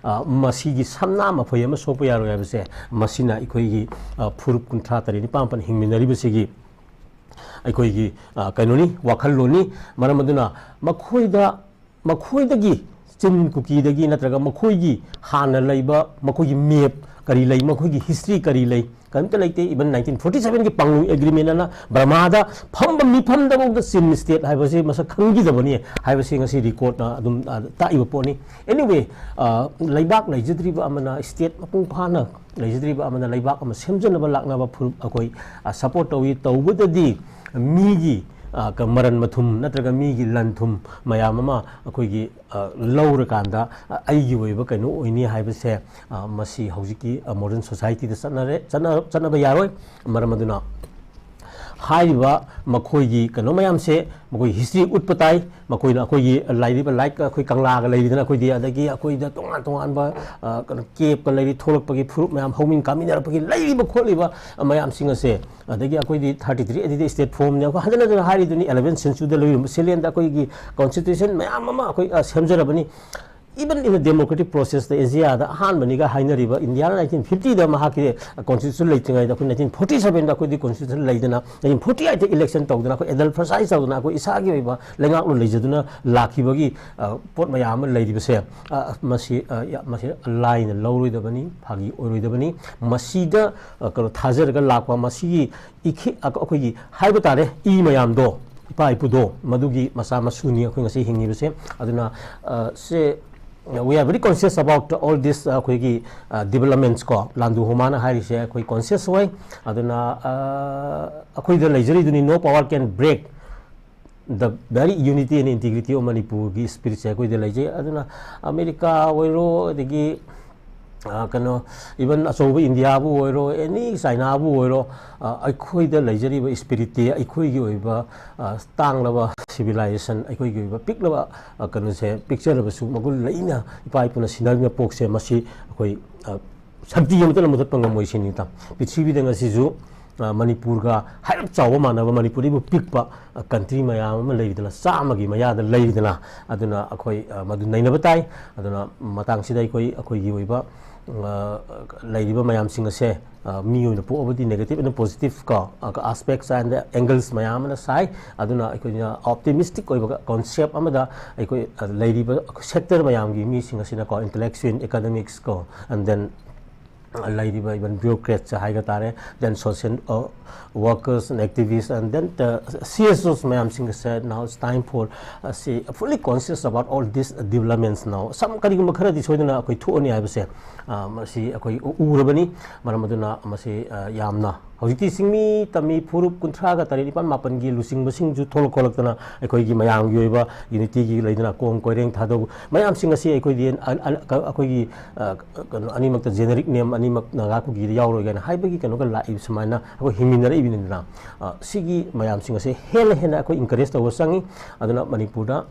ꯃꯁꯤꯒꯤ ꯁꯝꯅꯥ ꯃꯈꯣꯏ ꯑꯃ ꯁꯣꯛꯄ ꯌꯥꯔꯣꯏ ꯍꯥꯏꯕꯁꯦ ꯃꯁꯤꯅ ꯑꯩꯈꯣꯏꯒꯤ ꯐꯨꯔꯨꯞ ꯀꯨꯟꯊ꯭ꯔꯥ ꯇꯔꯦꯠ ꯅꯤꯄꯥꯟ ꯃꯥꯄꯟ ꯍꯤꯡꯃꯤꯟꯅꯔꯤꯕꯁꯤꯒꯤ ꯑꯩꯈꯣꯏꯒꯤ ꯀꯩꯅꯣꯅꯤ, ꯋꯥꯈꯜꯂꯣꯟꯅꯤ꯫ ꯃꯔꯝ ꯑꯗꯨꯅ ꯃꯈꯣꯏꯗ, ꯃꯈꯣꯏꯗꯒꯤ, ꯆꯤꯟ ꯀꯨꯀꯤꯗꯒꯤ ꯅꯠꯇ꯭ꯔꯒ ꯃꯈꯣꯏꯒꯤ ꯍꯥꯟꯅ ꯂꯩꯕ ꯃꯈꯣꯏꯒꯤ map ꯀꯔꯤ ꯂꯩ, ꯃꯈꯣꯏꯒꯤ history ꯀꯔꯤ ꯂꯩ, ꯀꯔꯤꯝꯇ ꯂꯩꯇꯦ꯫ Even nineteen forty seven ꯒꯤ ꯄꯥꯡꯂꯨ agreement ꯑꯅ ꯕꯔꯃꯥꯗ ꯐꯝꯕ ꯃꯤꯐꯝꯗꯐꯥꯎꯗ ꯆꯤꯟ state ꯍꯥꯏꯕꯁꯤ ꯃꯁꯛ ꯈꯪꯈꯤꯗꯕꯅꯤ ꯍꯥꯏꯕꯁꯤ ꯉꯁꯤ recordꯅ ꯑꯗꯨꯝ ꯇꯥꯛꯏꯕ ꯄꯣꯠꯅꯤ꯫ Anyway, ꯂꯩꯕꯥꯛ ꯂꯩꯖꯗ꯭ꯔꯤꯕ ꯑꯃꯅ, state ꯃꯄꯨꯡ ꯐꯥꯅ ꯂꯩꯖꯗ꯭ꯔꯤꯕ ꯑꯃꯅ ꯂꯩꯕꯥꯛ ꯑꯃ ꯁꯦꯝꯖꯅꯕ ꯂꯥꯛꯅꯕ ꯐꯨꯔꯨꯞ ꯑꯩꯈꯣꯏ support ꯇꯧꯏ꯫ ꯇꯧꯕꯗꯗꯤ ꯃꯤꯒꯤ ꯃꯔꯟ ꯃꯊꯨꯝ ꯅꯠꯇ꯭ꯔꯒ ꯃꯤꯒꯤ ꯂꯟ ꯊꯨꯝ ꯃꯌꯥꯝ ꯑꯃ ꯑꯩꯈꯣꯏꯒꯤ ꯂꯧꯔꯀꯥꯟꯗ ꯑꯩꯒꯤ ꯑꯣꯏꯕ ꯀꯩꯅꯣ ꯑꯣꯏꯅꯤ ꯍꯥꯏꯕꯁꯦ ꯃꯁꯤ ꯍꯧꯖꯤꯛꯀꯤ modern societyꯗ ꯆꯠꯅꯔꯦ, ꯆꯠꯅꯕ ꯌꯥꯔꯣꯏ꯫ ꯃꯔꯝ ꯑꯗꯨꯅ ꯍꯥꯏꯔꯤꯕ ꯃꯈꯣꯏꯒꯤ ꯀꯩꯅꯣ ꯃꯌꯥꯝꯁꯦ, ꯃꯈꯣꯏ history ꯎꯠꯄ ꯇꯥꯏ꯫ ꯃꯈꯣꯏꯅ ꯑꯩꯈꯣꯏꯒꯤ ꯂꯩꯔꯤꯕ, like, ꯑꯩꯈꯣꯏ ꯀꯪꯂꯥꯒ ꯂꯩꯔꯤꯗꯅ, ꯑꯩꯈꯣꯏꯗꯤ, ꯑꯗꯒꯤ ꯑꯩꯈꯣꯏꯗ ꯇꯣꯉꯥꯟ ꯇꯣꯉꯥꯟꯕ ꯀꯩꯅꯣ caveꯀ ꯂꯩꯔꯤ, ꯊꯣꯛꯂꯛꯄꯒꯤ ꯐꯨꯔꯨꯞ ꯃꯌꯥꯝ ꯍꯧꯃꯤꯟ ꯀꯥꯃꯤꯟꯅꯔꯛꯄꯒꯤ ꯂꯩꯔꯤꯕ ꯈꯣꯠꯂꯤꯕ ꯃꯌꯥꯝꯁꯤꯡ ꯑꯁꯦ꯫ ꯑꯗꯒꯤ ꯑꯩꯈꯣꯏꯗꯤ thirty three A Dꯗ state formꯅꯤ꯫ ꯑꯩꯈꯣꯏ ꯍꯟꯖꯤꯟ ꯍꯟꯖꯤꯟ ꯍꯥꯏꯔꯤꯗꯨꯅꯤ, eleventh centuryꯗ ꯂꯩꯔꯝꯕ ꯁꯤꯂꯦꯟꯗ ꯑꯩꯈꯣꯏꯒꯤ constitution ꯃꯌꯥꯝ ꯑꯃ ꯑꯩꯈꯣꯏ ꯁꯦꯝꯖꯔꯕꯅꯤ꯫ Even in the democratic processꯇ Asiaꯗ ꯑꯍꯥꯟꯕꯅꯤꯒ ꯍꯥꯏꯅꯔꯤꯕ Indian nineteen fiftyꯗ ꯃꯍꯥꯛꯀꯤ constitution ꯂꯩꯇ꯭ꯔꯤꯉꯩꯗ ꯑꯩꯈꯣꯏ nineteen forty sevenꯗ ꯑꯩꯈꯣꯏꯗꯤ constitution ꯂꯩꯗꯅ, nineteen forty eightꯇ election ꯇꯧꯗꯅ, ꯑꯩꯈꯣꯏ Edelweiss ꯇꯧꯗꯅ, ꯑꯩꯈꯣꯏ ꯏꯁꯥꯒꯤ ꯑꯣꯏꯕ ꯂꯩꯉꯥꯛꯂꯣꯟ ꯂꯩꯖꯗꯨꯅ ꯂꯥꯛꯈꯤꯕꯒꯤ ꯄꯣꯠ ꯃꯌꯥꯝ ꯑꯃ ꯂꯩꯔꯤꯕꯁꯦ, ꯃꯁꯤ, ꯃꯁꯤ ꯂꯥꯏꯅ ꯂꯧꯔꯣꯏꯗꯕꯅꯤ, ꯐꯥꯒꯤ ꯑꯣꯏꯔꯣꯏꯗꯕꯅꯤ꯫ ꯃꯁꯤꯗ ꯀꯩꯅꯣ ꯊꯥꯖꯔꯒ ꯂꯥꯛꯄ ꯃꯁꯤꯒꯤ ꯏꯈꯤ-, ꯑꯩꯈꯣꯏꯒꯤ ꯍꯥꯏꯕ ꯇꯥꯔꯦ, ꯏ ꯃꯌꯥꯝꯗꯣ, ꯏꯄꯥ ꯏꯄꯨꯗꯣ, ꯃꯗꯨꯒꯤ ꯃꯆꯥ ꯃꯁꯨꯅꯤ ꯑꯩꯈꯣꯏ ꯉꯁꯤ ꯍꯤꯡꯉꯤꯕꯁꯦ꯫ ꯑꯗꯨꯅ, ꯑ, ꯁꯦ, we are very conscious about all this, ꯑꯩꯈꯣꯏꯒꯤ, ꯑ, developments ꯀꯣ, ꯂꯥꯟꯗꯨ ꯍꯨꯃꯥꯅ ꯍꯥꯏꯔꯤꯁꯦ ꯑꯩꯈꯣꯏ conscious ꯑꯣꯏ꯫ ꯑꯗꯨꯅ, ꯑ, ꯑꯩꯈꯣꯏꯗ ꯂꯩꯖꯔꯤꯗꯨꯅꯤ, "No power can break the very unity and integrity of Manipurꯒꯤ spiritꯁꯦ ꯑꯩꯈꯣꯏꯗ ꯂꯩꯖꯩ꯫ ꯑꯗꯨꯅ ꯑꯃꯦꯔꯤꯀꯥ ꯑꯣꯏꯔꯣ, ꯑꯗꯒꯤ ꯑ, ꯀꯩꯅꯣ, even ꯑꯆꯧꯕ ꯏꯟꯗꯤꯌꯥꯕꯨ ꯑꯣꯏꯔꯣ, ꯑꯦꯅꯤ ꯆꯥꯏꯅꯥꯕꯨ ꯑꯣꯏꯔꯣ, ꯑ, ꯑꯩꯈꯣꯏꯗ ꯂꯩꯖꯔꯤꯕ ꯏꯁꯄꯤꯔꯤꯠꯇꯤ, ꯑꯩꯈꯣꯏꯒꯤ ꯑꯣꯏꯕ, ꯑ, ꯇꯥꯡꯂꯕ ꯁꯤꯚꯤꯂꯥꯏꯖꯦꯁꯟ, ꯑꯩꯈꯣꯏꯒꯤ ꯑꯣꯏꯕ ꯄꯤꯛꯂꯕ, ꯑ, ꯀꯩꯅꯣꯁꯦ, ꯄꯤꯛꯆꯔꯕꯁꯨ ꯃꯒꯨꯟ ꯂꯩꯅ ꯏꯄꯥ ꯏꯄꯨꯅ ꯁꯤꯟꯅꯔꯤꯕ ꯄꯣꯛꯁꯦ, ꯃꯁꯤ ꯑꯩꯈꯣꯏ, ꯑ, ꯁꯛꯇꯤ ꯑꯃꯠꯇꯅ ꯃꯨꯊꯠꯄ ꯉꯝꯃꯣꯏ ꯁꯤꯅꯤ, ꯏꯇꯥꯎ꯫ ꯄ꯭ꯔꯤꯊꯤꯕꯤꯗ ꯉꯁꯤꯁꯨ, ꯑ, ꯃꯅꯤꯄꯨꯔꯒ ꯍꯥꯏꯔꯞ ꯆꯥꯎꯕ ꯃꯥꯟꯅꯕ, ꯃꯅꯤꯄꯨꯔꯗꯒꯤꯕꯨ ꯄꯤꯛꯄ, ꯑ, ꯀꯟꯇ꯭ꯔꯤ ꯃꯌꯥꯝ ꯑꯃ ꯂꯩꯔꯤꯗꯅ, ꯆꯥꯝꯃꯒꯤ ꯃꯌꯥꯗ ꯂꯩꯔꯤꯗꯅ, ꯑꯗꯨꯅ ꯑꯩꯈꯣꯏ, ꯑ, ꯃꯗꯨ ꯅꯩꯅꯕ ꯇꯥꯏ꯫ ꯑꯗꯨꯅ ꯃꯇꯥꯡꯁꯤꯗ ꯑꯩꯈꯣꯏ, ꯑꯩꯈꯣꯏꯒꯤ ꯑꯣꯏꯕ, ꯑ, ꯂꯩꯔꯤꯕ ꯃꯌꯥꯝꯁꯤꯡ ꯑꯁꯦ, ꯑ, ꯃꯤ ꯑꯣꯏꯅ ꯄꯣꯛꯑꯕꯗꯤ negative and positive ꯀꯣ, ꯑ, aspects and angles ꯃꯌꯥꯝ ꯑꯃꯅ ꯁꯥꯏ꯫ ꯑꯗꯨꯅ ꯑꯩꯈꯣꯏꯅ optimistic ꯑꯣꯏꯕ concept ꯑꯃꯗ ꯑꯩꯈꯣꯏ, ꯑ, ꯂꯩꯔꯤꯕ sector ꯃꯌꯥꯝꯒꯤ ꯃꯤꯁꯤꯡ ꯑꯁꯤꯅꯀꯣ, intellectual, academics ꯀꯣ, and then ꯂꯩꯔꯤꯕ even bureaucrats ꯍꯥꯏꯕ ꯇꯥꯔꯦ, then social, uh, workers and activists, and then the C S Os ꯃꯌꯥꯝꯁꯤꯡ ꯑꯁꯦ, now it's time for, uh, ꯁꯤ fully conscious about all these developments now꯫ ꯁꯝ ꯀꯔꯤꯒꯨꯝꯕ ꯈꯔꯗꯤ ꯁꯣꯏꯗꯅ ꯑꯩꯈꯣꯏ ꯊꯣꯛꯑꯅꯤ ꯍꯥꯏꯕꯁꯦ, ꯑ, ꯃꯁꯤ ꯑꯩꯈꯣꯏ ꯎ-, ꯎꯔꯕꯅꯤ꯫ ꯃꯔꯝ ꯑꯗꯨꯅ ꯃꯁꯤ, ꯑ, ꯌꯥꯝꯅ ꯍꯧꯖꯤꯛꯇꯤ ꯆꯤꯡꯃꯤ ꯇꯝꯃꯤ ꯐꯨꯔꯨꯞ ꯀꯨꯟꯊ꯭ꯔꯥꯒ ꯇꯔꯦꯠ, ꯅꯤꯄꯥꯜ, ꯃꯥꯄꯜꯒꯤ ꯂꯨꯆꯤꯡꯕꯁꯤꯡꯁꯨ ꯊꯣꯛꯂꯛ ꯈꯣꯠꯂꯛꯇꯅ ꯑꯩꯈꯣꯏꯒꯤ ꯃꯌꯥꯝꯒꯤ ꯑꯣꯏꯕ unity ꯒꯤ ꯂꯩꯗꯅ ꯀꯣꯝ ꯀꯣꯏꯔꯦꯡ ꯊꯥꯗꯧ ꯃꯌꯥꯝꯁꯤꯡ ꯑꯁꯤ ꯑꯩꯈꯣꯏꯗꯤ ꯑꯟ-, ꯑꯟ-, ꯀ-, ꯑꯩꯈꯣꯏꯒꯤ, ꯑ, ꯀꯩꯅꯣ, ꯑꯅꯤꯃꯛꯇ generic name, ꯑꯅꯤꯃꯛ ꯅꯥꯒꯥ ꯀꯨꯀꯤꯗ ꯌꯥꯎꯔꯣꯏ ꯀꯥꯏꯅ ꯍꯥꯏꯕꯒꯤ ꯀꯩꯅꯣꯒ ꯂꯥꯛꯏꯕ ꯁꯨꯃꯥꯏꯅ ꯑꯩꯈꯣꯏ ꯍꯤꯡꯃꯤꯟꯅꯔꯛꯏꯕꯅꯤꯗꯅ꯫ ꯑ, ꯁꯤꯒꯤ ꯃꯌꯥꯝꯁꯤꯡ ꯑꯁꯦ ꯍꯦꯟꯅ ꯍꯦꯟꯅ ꯑꯩꯈꯣꯏ encourage ꯇꯧꯕ ꯆꯪꯉꯤ꯫ ꯑꯗꯨꯅ ꯃꯅꯤꯄꯨꯔꯗ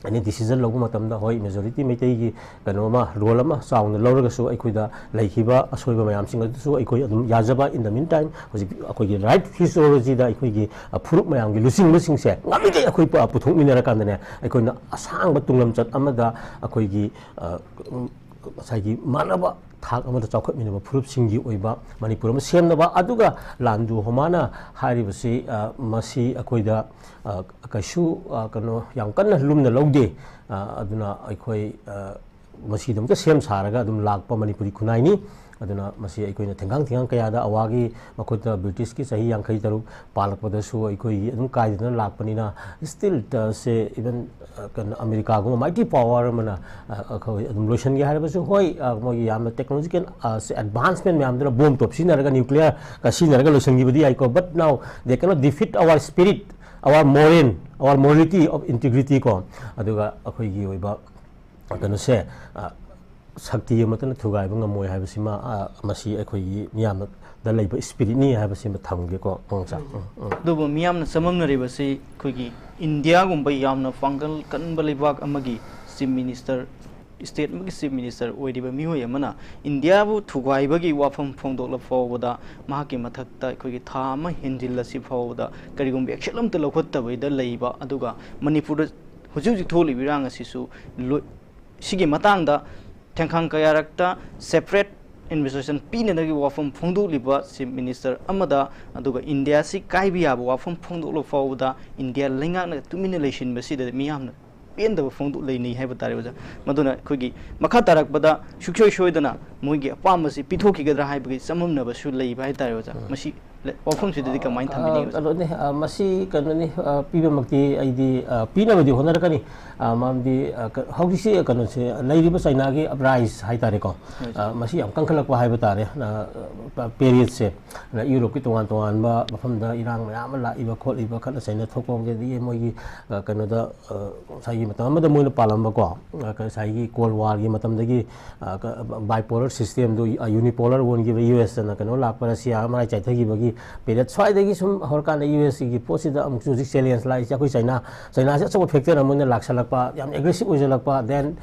any decision ꯂꯧꯕ ꯃꯇꯝꯗ, ꯍꯣꯏ, majority ꯃꯩꯇꯩꯒꯤ ꯀꯩꯅꯣ ꯑꯃ, role ꯑꯃ ꯆꯥꯎꯅ ꯂꯧꯔꯒꯁꯨ, ꯑꯩꯈꯣꯏꯗ ꯂꯩꯈꯤꯕ ꯑꯁꯣꯏꯕ ꯃꯌꯥꯝꯁꯤꯡ ꯑꯗꯨꯁꯨ ꯑꯩꯈꯣꯏ ꯑꯗꯨꯝ ꯌꯥꯖꯕ, in the meantime, ꯍꯧꯖꯤꯛ ꯑꯩꯈꯣꯏꯒꯤ right history ꯗ ꯑꯩꯈꯣꯏꯒꯤ, ꯑ, ꯐꯨꯔꯨꯞ ꯃꯌꯥꯝꯒꯤ ꯂꯨꯆꯤꯡꯕꯁꯤꯡꯁꯦ ꯉꯝꯃꯤꯈꯩ ꯑꯩꯈꯣꯏ ꯄ-, ꯄꯨꯊꯣꯛꯃꯤꯟꯅꯔꯀꯥꯟꯗꯅꯦ, ꯑꯩꯈꯣꯏꯅ ꯑꯁꯥꯡꯕ ꯇꯨꯡꯂꯝꯆꯠ ꯑꯃꯗ ꯑꯩꯈꯣꯏꯒꯤ, ꯑ, ꯎꯝ, ꯉꯁꯥꯏꯒꯤ ꯃꯥꯟꯅꯕ ꯊꯥꯛ ꯑꯃꯗ ꯆꯥꯎꯈꯠꯃꯤꯟꯅꯕ ꯐꯨꯔꯨꯞꯁꯤꯡꯒꯤ ꯑꯣꯏꯕ ꯃꯅꯤꯄꯨꯔ ꯑꯃ ꯁꯦꯝꯅꯕ, ꯑꯗꯨꯒ ꯂꯥꯟꯗꯨ ꯍꯣꯃꯥꯅ ꯍꯥꯏꯔꯤꯕꯁꯤ, ꯑ, ꯃꯁꯤ ꯑꯩꯈꯣꯏꯗ, ꯑ, ꯀꯩꯁꯨ, ꯑ, ꯀꯩꯅꯣ, ꯌꯥꯝ ꯀꯟꯅ ꯂꯨꯝꯅ ꯂꯧꯗꯦ꯫ ꯑ, ꯑꯗꯨꯅ ꯑꯩꯈꯣꯏ, ꯑ, ꯃꯁꯤꯗꯃꯛꯇ ꯁꯦꯝ ꯁꯥꯔꯒ ꯑꯗꯨꯝ ꯂꯥꯛꯄ ꯃꯅꯤꯄꯨꯔꯤ ꯈꯨꯟꯅꯥꯏꯅꯤ꯫ ꯑꯗꯨꯅ ꯃꯁꯤ ꯑꯩꯈꯣꯏꯅ ꯊꯦꯡꯒꯥꯡ ꯊꯦꯡꯒꯥꯡ ꯀꯌꯥꯗ ꯑꯋꯥꯒꯤ ꯃꯈꯨꯠꯇ ꯕ꯭ꯔꯤꯇꯤꯁꯀꯤ ꯆꯍꯤ ꯌꯥꯡꯈꯩ ꯇꯔꯨꯛ ꯄꯥꯜꯂꯛꯄꯗꯁꯨ ꯑꯩꯈꯣꯏꯒꯤ ꯑꯗꯨꯝ ꯀꯥꯏꯗꯅ ꯂꯥꯛꯄꯅꯤꯅ, still, ꯑ, ꯁꯦ, even, ꯑ, ꯀꯩꯅꯣ, ꯑꯃꯦꯔꯤꯀꯥꯒꯨꯝꯕ mighty power ꯑꯃꯅ, ꯑ, ꯑꯩꯈꯣꯏ ꯑꯗꯨꯝ ꯂꯣꯏꯁꯤꯟꯒꯦ ꯍꯥꯏꯔꯕꯁꯨ, ꯍꯣꯏ, ꯑ, ꯃꯣꯏꯒꯤ ꯌꯥꯝꯅ technological, ꯑ, ꯁꯦ, advancement ꯃꯌꯥꯝꯗꯨꯅ bomb ꯇꯣꯞ ꯁꯤꯖꯤꯟꯅꯔꯒ, nuclear ꯀ ꯁꯤꯖꯤꯟꯅꯔꯒ ꯂꯣꯏꯁꯤꯟꯈꯤꯕꯗꯤ ꯌꯥꯏꯀꯣ, but now they cannot defeat our spirit, our moral, our morality of integrity ꯀꯣ, ꯑꯗꯨꯒ ꯑꯩꯈꯣꯏꯒꯤ ꯑꯣꯏꯕ ꯀꯩꯅꯣꯁꯦ, ꯑ, ꯁꯛꯇꯤ ꯑꯃꯠꯇꯅ ꯊꯨꯒꯥꯏꯕ ꯉꯝꯃꯣꯏ ꯍꯥꯏꯕꯁꯤꯃ, ꯑ, ꯃꯁꯤ ꯑꯩꯈꯣꯏꯒꯤ ꯃꯤꯌꯥꯝꯗ ꯂꯩꯕ spiritꯅꯤ ꯍꯥꯏꯕꯁꯤꯃ ꯊꯝꯒꯦꯀꯣ, ꯄꯋꯥꯡꯆꯥ꯫ ꯎꯝ, ꯎꯝ꯫ ꯑꯗꯨꯕꯨ ꯃꯤꯌꯥꯝꯅ ꯆꯃꯝꯅꯔꯤꯕꯁꯤ ꯑꯩꯈꯣꯏꯒꯤ ꯏꯟꯗꯤꯌꯥꯒꯨꯝꯕ ꯌꯥꯝꯅ ꯄꯥꯡꯒꯜ ꯀꯟꯕ ꯂꯩꯕꯥꯛ ꯑꯃꯒꯤ Chief Minister, state ꯑꯃꯒꯤ Chief Minister ꯑꯣꯏꯔꯤꯕ ꯃꯤꯑꯣꯏ ꯑꯃꯅ ꯏꯟꯗꯤꯌꯥꯕꯨ ꯊꯨꯒꯥꯏꯕꯒꯤ ꯋꯥꯐꯝ ꯐꯣꯡꯗꯣꯛꯂ ꯐꯥꯎꯕꯗ ꯃꯍꯥꯛꯀꯤ ꯃꯊꯛꯇ ꯑꯩꯈꯣꯏꯒꯤ ꯊꯥ ꯑꯃ ꯍꯦꯟꯖꯤꯜꯂꯁꯤ ꯐꯥꯎꯕꯗ ꯀꯔꯤꯒꯨꯝꯕ action ꯑꯃꯠꯇ ꯂꯧꯈꯠꯇꯕꯩꯗ ꯂꯩꯕ, ꯑꯗꯨꯒ ꯃꯅꯤꯄꯨꯔꯗ ꯍꯧꯖꯤꯛ ꯍꯧꯖꯤꯛ ꯊꯣꯛꯂꯤꯕ ꯏꯔꯥꯡ ꯑꯁꯤꯁꯨ ꯂꯣꯏ-, ꯁꯤꯒꯤ ꯃꯇꯥꯡꯗ ꯊꯦꯡꯈꯥꯡ ꯀꯌꯥꯔꯛꯇ separate administration ꯄꯤꯅꯅꯕꯒꯤ ꯋꯥꯐꯝ ꯐꯣꯡꯗꯣꯛꯂꯤꯕ Chief Minister ꯑꯃꯗ, ꯑꯗꯨꯒ ꯏꯟꯗꯤꯌꯥꯁꯤ ꯀꯥꯏꯕ ꯌꯥꯕ ꯋꯥꯐꯝ ꯐꯣꯡꯗꯣꯛꯂꯕ ꯐꯥꯎꯕꯗ ꯏꯟꯗꯤꯌꯥ ꯂꯩꯉꯥꯛꯅ ꯇꯨꯃꯤꯟꯅ ꯂꯩꯁꯤꯟꯕꯁꯤꯗ ꯃꯤꯌꯥꯝꯅ ꯄꯦꯟꯗꯕ ꯐꯣꯡꯗꯣꯛ ꯂꯩꯅꯩ ꯍꯥꯏꯕ ꯇꯥꯔꯦ, ꯑꯣꯖꯥ꯫ ꯃꯗꯨꯅ ꯑꯩꯈꯣꯏꯒꯤ ꯃꯈꯥ ꯇꯥꯔꯛꯄꯗ ꯁꯨꯡꯁꯣꯏ ꯁꯣꯏꯗꯅ ꯃꯣꯏꯒꯤ ꯑꯄꯥꯝꯕꯁꯤ ꯄꯤꯊꯣꯛꯈꯤꯒꯗ꯭ꯔꯥ ꯍꯥꯏꯕꯒꯤ ꯆꯃꯝꯅꯕꯁꯨ ꯂꯩꯕ ꯍꯥꯏ ꯇꯥꯔꯦ, ꯑꯣꯖꯥ꯫ ꯎꯝ꯫ ꯃꯁꯤ ꯂ-, ꯋꯥꯐꯝꯁꯤꯗꯗꯤ ꯀꯃꯥꯏꯅ ꯊꯝꯕꯤꯅꯤꯡꯉꯤ, ꯑ, ꯑꯣꯖꯥ? ꯀꯩꯅꯣꯅꯤ, ꯑ, ꯃꯁꯤ ꯀꯩꯅꯣꯅꯤ, ꯑ, ꯄꯤꯕꯃꯛꯇꯤ ꯑꯩꯗꯤ, ꯑ, ꯄꯤꯅꯕꯗꯤ ꯍꯣꯠꯅꯔꯛꯀꯅꯤ꯫ ꯑ, ꯃꯔꯝꯗꯤ, ꯑ, ꯀ-, ꯍꯧꯖꯤꯛꯁꯤ ꯀꯩꯅꯣꯁꯦ, ꯂꯩꯔꯤꯕ ꯆꯥꯏꯅꯥꯒꯤ uprise ꯍꯥꯏ ꯇꯥꯔꯦꯀꯣ, ꯍꯣꯏ, ꯑ, ꯃꯁꯤ ꯌꯥꯝ ꯀꯟꯈꯠꯂꯛꯄ ꯍꯥꯏꯕ ꯇꯥꯔꯦ꯫ ꯑ, ꯄ-, periodꯁꯦ, ꯑ, ꯌꯨꯔꯣꯞꯀꯤ ꯇꯣꯉꯥꯟ ꯇꯣꯉꯥꯟꯕ ꯃꯐꯝꯗ ꯏꯔꯥꯡ ꯃꯌꯥꯝ ꯑꯃ ꯂꯥꯛꯏꯕ ꯈꯣꯠꯂꯤꯕ, ꯈꯠꯅ ꯆꯩꯅ ꯊꯣꯛꯄ, ꯑꯗꯒꯤ ꯃꯣꯏꯒꯤ, ꯑ, ꯀꯩꯅꯣꯗ, ꯑ, ꯉꯁꯥꯏꯒꯤ ꯃꯇꯝ ꯑꯃꯗ ꯃꯣꯏꯅ ꯄꯥꯜꯂꯝꯕꯀꯣ, ꯑ, ꯉꯁꯥꯏꯒꯤ Cold Warꯒꯤ ꯃꯇꯝꯗꯒꯤ, ꯑ, ꯀ-, bipolar systemꯗꯨ, ꯑ, unipolar ꯑꯣꯟꯈꯤꯕ, USꯅ ꯀꯩꯅꯣ ꯂꯥꯛꯄ, ꯔꯁꯤꯌꯥ ꯃꯔꯥꯏ ꯆꯥꯏꯊꯈꯤꯕꯒꯤ period, ꯁ꯭ꯋꯥꯏꯗꯒꯤ ꯁꯨꯝ ꯍꯧꯔꯀꯥꯟꯗ USꯒꯤ ꯄꯣꯠꯁꯤꯗ ꯑꯃꯨꯛꯁꯨ ꯍꯧꯖꯤꯛ challenge ꯂꯥꯛꯏꯁꯦ ꯑꯩꯈꯣꯏ ꯆꯥꯏꯅꯥ꯫ ꯆꯥꯏꯅꯥꯁꯦ ꯑꯆꯧꯕ factor ꯑꯃ ꯑꯣꯏꯅ ꯂꯥꯛꯁꯜꯂꯛꯄ, ꯌꯥꯝ aggressive ꯑꯣꯏꯁꯜꯂꯛꯄ, then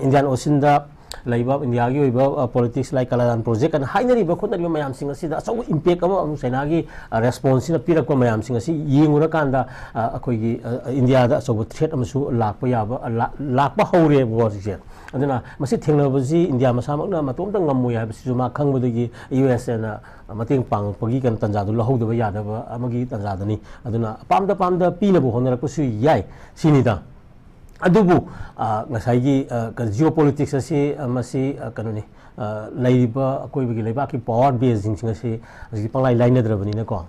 Indian Oceanꯗ ꯂꯩꯕ ꯏꯟꯗꯤꯌꯥꯒꯤ ꯑꯣꯏꯕ, ꯑ, politics like ꯀꯂꯥꯗꯥꯟ project ꯑꯅ ꯍꯥꯏꯅꯔꯤꯕ ꯈꯣꯠꯅꯔꯤꯕ ꯃꯌꯥꯝꯁꯤꯡ ꯑꯁꯤꯗ ꯑꯆꯧꯕ impact ꯑꯃ ꯑꯃꯨꯛ ꯆꯥꯏꯅꯥꯒꯤ, ꯑ, responseꯁꯤꯅ ꯄꯤꯔꯛꯄ ꯃꯌꯥꯝꯁꯤꯡ ꯑꯁꯤ ꯌꯦꯡꯉꯨꯔꯀꯥꯟꯗ, ꯑ, ꯑꯩꯈꯣꯏꯒꯤ, ꯑ, ꯏꯟꯗꯤꯌꯥꯗ ꯑꯆꯧꯕ threat ꯑꯃꯁꯨ ꯂꯥꯛꯄ ꯌꯥꯕ, ꯑ, ꯂꯥ-, ꯂꯥꯛꯄ ꯍꯧꯔꯦꯕꯀꯣ ꯍꯧꯖꯤꯛꯁꯦ꯫ ꯑꯗꯨꯅ ꯃꯁꯤ ꯊꯦꯡꯅꯕꯁꯤ ꯏꯟꯗꯤꯌꯥ ꯃꯁꯥꯃꯛꯅ ꯃꯇꯣꯝꯇ ꯉꯝꯃꯣꯏ ꯍꯥꯏꯕꯁꯤꯁꯨ ꯃꯥ ꯈꯪꯕꯗꯒꯤ USꯅ ꯃꯇꯦꯡ ꯄꯥꯡꯉꯛꯄꯒꯤ ꯀꯩꯅꯣ ꯇꯥꯟꯖꯥꯗꯨ ꯂꯧꯍꯧꯗꯕ ꯌꯥꯗꯕ ꯑꯃꯒꯤ ꯇꯥꯟꯖꯥꯗꯅꯤ꯫ ꯑꯗꯨꯅ ꯑꯄꯥꯝꯗ ꯑꯄꯥꯝꯗ ꯄꯤꯅꯕ ꯍꯣꯠꯅꯔꯛꯄꯁꯨ ꯌꯥꯏ ꯁꯤꯅꯤꯗ꯫ ꯑꯗꯨꯕꯨ, ꯑ, ꯉꯁꯥꯏꯒꯤ, ꯑ, ꯀ-, geopolitics ꯑꯁꯤ, ꯑ, ꯃꯁꯤ, ꯑ, ꯀꯩꯅꯣꯅꯤ, ꯑ, ꯂꯩꯔꯤꯕ ꯑꯀꯣꯏꯕꯒꯤ ꯂꯩꯕꯥꯛꯀꯤ power baseꯁꯤꯡꯁꯤꯡ ꯑꯁꯤ ꯍꯧꯖꯤꯛꯇꯤ ꯄꯪꯂꯥꯏ ꯂꯥꯏꯅꯗ꯭ꯔꯕꯅꯤꯅꯀꯣ,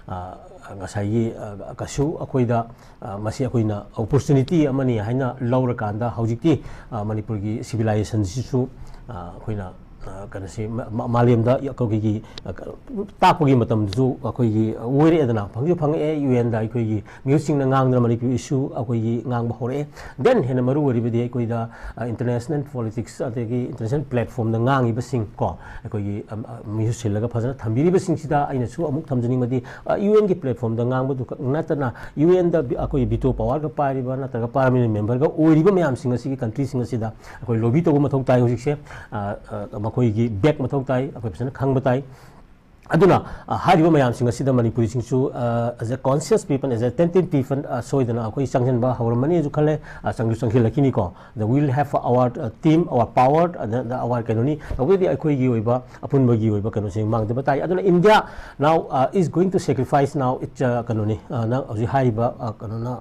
ꯑ, ꯉꯁꯥꯏꯒꯤ, ꯑ, ꯀꯩꯁꯨ ꯑꯩꯈꯣꯏꯗ, ꯑ, ꯃꯁꯤ ꯑꯩꯈꯣꯏꯅ opportunity ꯑꯃꯅꯤ ꯍꯥꯏꯅ ꯂꯧꯔꯀꯥꯟꯗ ꯍꯧꯖꯤꯛꯇꯤ, ꯑ, ꯃꯅꯤꯄꯨꯔꯒꯤ civilizationꯁꯤꯁꯨ, ꯑ, ꯑꯩꯈꯣꯏꯅ ꯑ, ꯀꯩꯅꯣꯁꯤ ꯃ-, ꯃ-, ꯃꯥꯂꯦꯝꯗ ꯑꯩꯈꯣꯏꯒꯤ, ꯑ, ꯀ-, ꯇꯥꯛꯄꯒꯤ ꯃꯇꯝꯗꯁꯨ ꯑꯩꯈꯣꯏꯒꯤ ꯑꯣꯏꯔꯛꯑꯦꯗꯅ, ꯐꯪꯁꯨ ꯐꯪꯉꯛꯑꯦ, ꯌꯨ ꯑꯦꯟꯗ ꯑꯩꯈꯣꯏꯒꯤ ꯃꯤꯍꯨꯠꯁꯤꯡꯅ ꯉꯥꯡꯗꯅ ꯃꯅꯤꯄꯨꯔ ꯏꯁꯨ ꯑꯩꯈꯣꯏꯒꯤ ꯉꯥꯡꯕ ꯍꯧꯔꯛꯑꯦ꯫ Then ꯍꯦꯟꯅ ꯃꯔꯨ ꯑꯣꯏꯔꯤꯕꯗꯤ ꯑꯩꯈꯣꯏꯗ, ꯑ, international politics ꯑꯗꯒꯤ international platformꯗ ꯉꯥꯡꯉꯤꯕꯁꯤꯡ ꯀꯣ, ꯑꯩꯈꯣꯏꯒꯤ, ꯑꯝ, ꯑ, ꯃꯤꯍꯨꯠ ꯁꯤꯜꯂꯒ ꯐꯖꯅ ꯊꯝꯕꯤꯔꯤꯕꯁꯤꯡꯁꯤꯗ ꯑꯩꯅꯁꯨ ꯑꯃꯨꯛ ꯊꯝꯖꯅꯤꯡꯕꯗꯤ, ꯑ, ꯌꯨ ꯑꯦꯟꯒꯤ platformꯗ ꯉꯥꯡꯕꯗꯨ ꯈꯛ ꯅꯠꯇꯅ ꯌꯨ ꯑꯦꯟꯗ ꯕꯤ-, ꯑꯩꯈꯣꯏꯒꯤ veto powerꯒ ꯄꯥꯏꯔꯤꯕ ꯅꯠꯇ꯭ꯔꯒ permanent memberꯒ ꯑꯣꯏꯔꯤꯕ ꯃꯌꯥꯝꯁꯤꯡ ꯑꯁꯤꯒꯤ countryꯁꯤꯡ ꯑꯁꯤꯗ ꯑꯩꯈꯣꯏ lobby ꯇꯧꯕ ꯃꯊꯧ ꯇꯥꯏ ꯍꯧꯖꯤꯛꯁꯦ꯫ ꯑ, ꯑ, ꯃꯈꯣꯏꯒꯤ back ꯃꯊꯧ ꯇꯥꯏ, ꯑꯩꯈꯣꯏ ꯐꯖꯅ ꯈꯪꯕ ꯇꯥꯏ꯫ ꯑꯗꯨꯅ, ꯑ, ꯍꯥꯏꯔꯤꯕ ꯃꯌꯥꯝꯁꯤꯡ ꯑꯁꯤꯗ ꯃꯅꯤꯄꯨꯔꯤꯁꯤꯡꯁꯨ, ꯑ, as a conscious people, as a attentive people, ꯑ, ꯁꯣꯏꯗꯅ ꯑꯩꯈꯣꯏ ꯆꯪꯁꯤꯟꯕ ꯍꯧꯔꯝꯃꯅꯤꯁꯨ ꯈꯜꯂꯦ, ꯑ, ꯆꯪꯁꯨ ꯆꯪꯁꯤꯜꯂꯛꯈꯤꯅꯤꯀꯣ꯫ The we'll have our, uh, team, our power, uh, the, the, our ꯀꯩꯅꯣꯅꯤ, ꯇꯧꯕꯗꯤ ꯑꯩꯈꯣꯏꯒꯤ ꯑꯣꯏꯕ ꯑꯄꯨꯟꯕꯒꯤ ꯑꯣꯏꯕ ꯀꯩꯅꯣꯁꯦ ꯃꯥꯡꯗꯕ ꯇꯥꯏ꯫ ꯑꯗꯨꯅ India now, uh, is going to sacrifice now its, uh, ꯀꯩꯅꯣꯅꯤ, ꯑ, ꯅꯪ ꯍꯧꯖꯤꯛ ꯍꯥꯏꯔꯤꯕ, ꯑ, ꯀꯩꯅꯣꯅ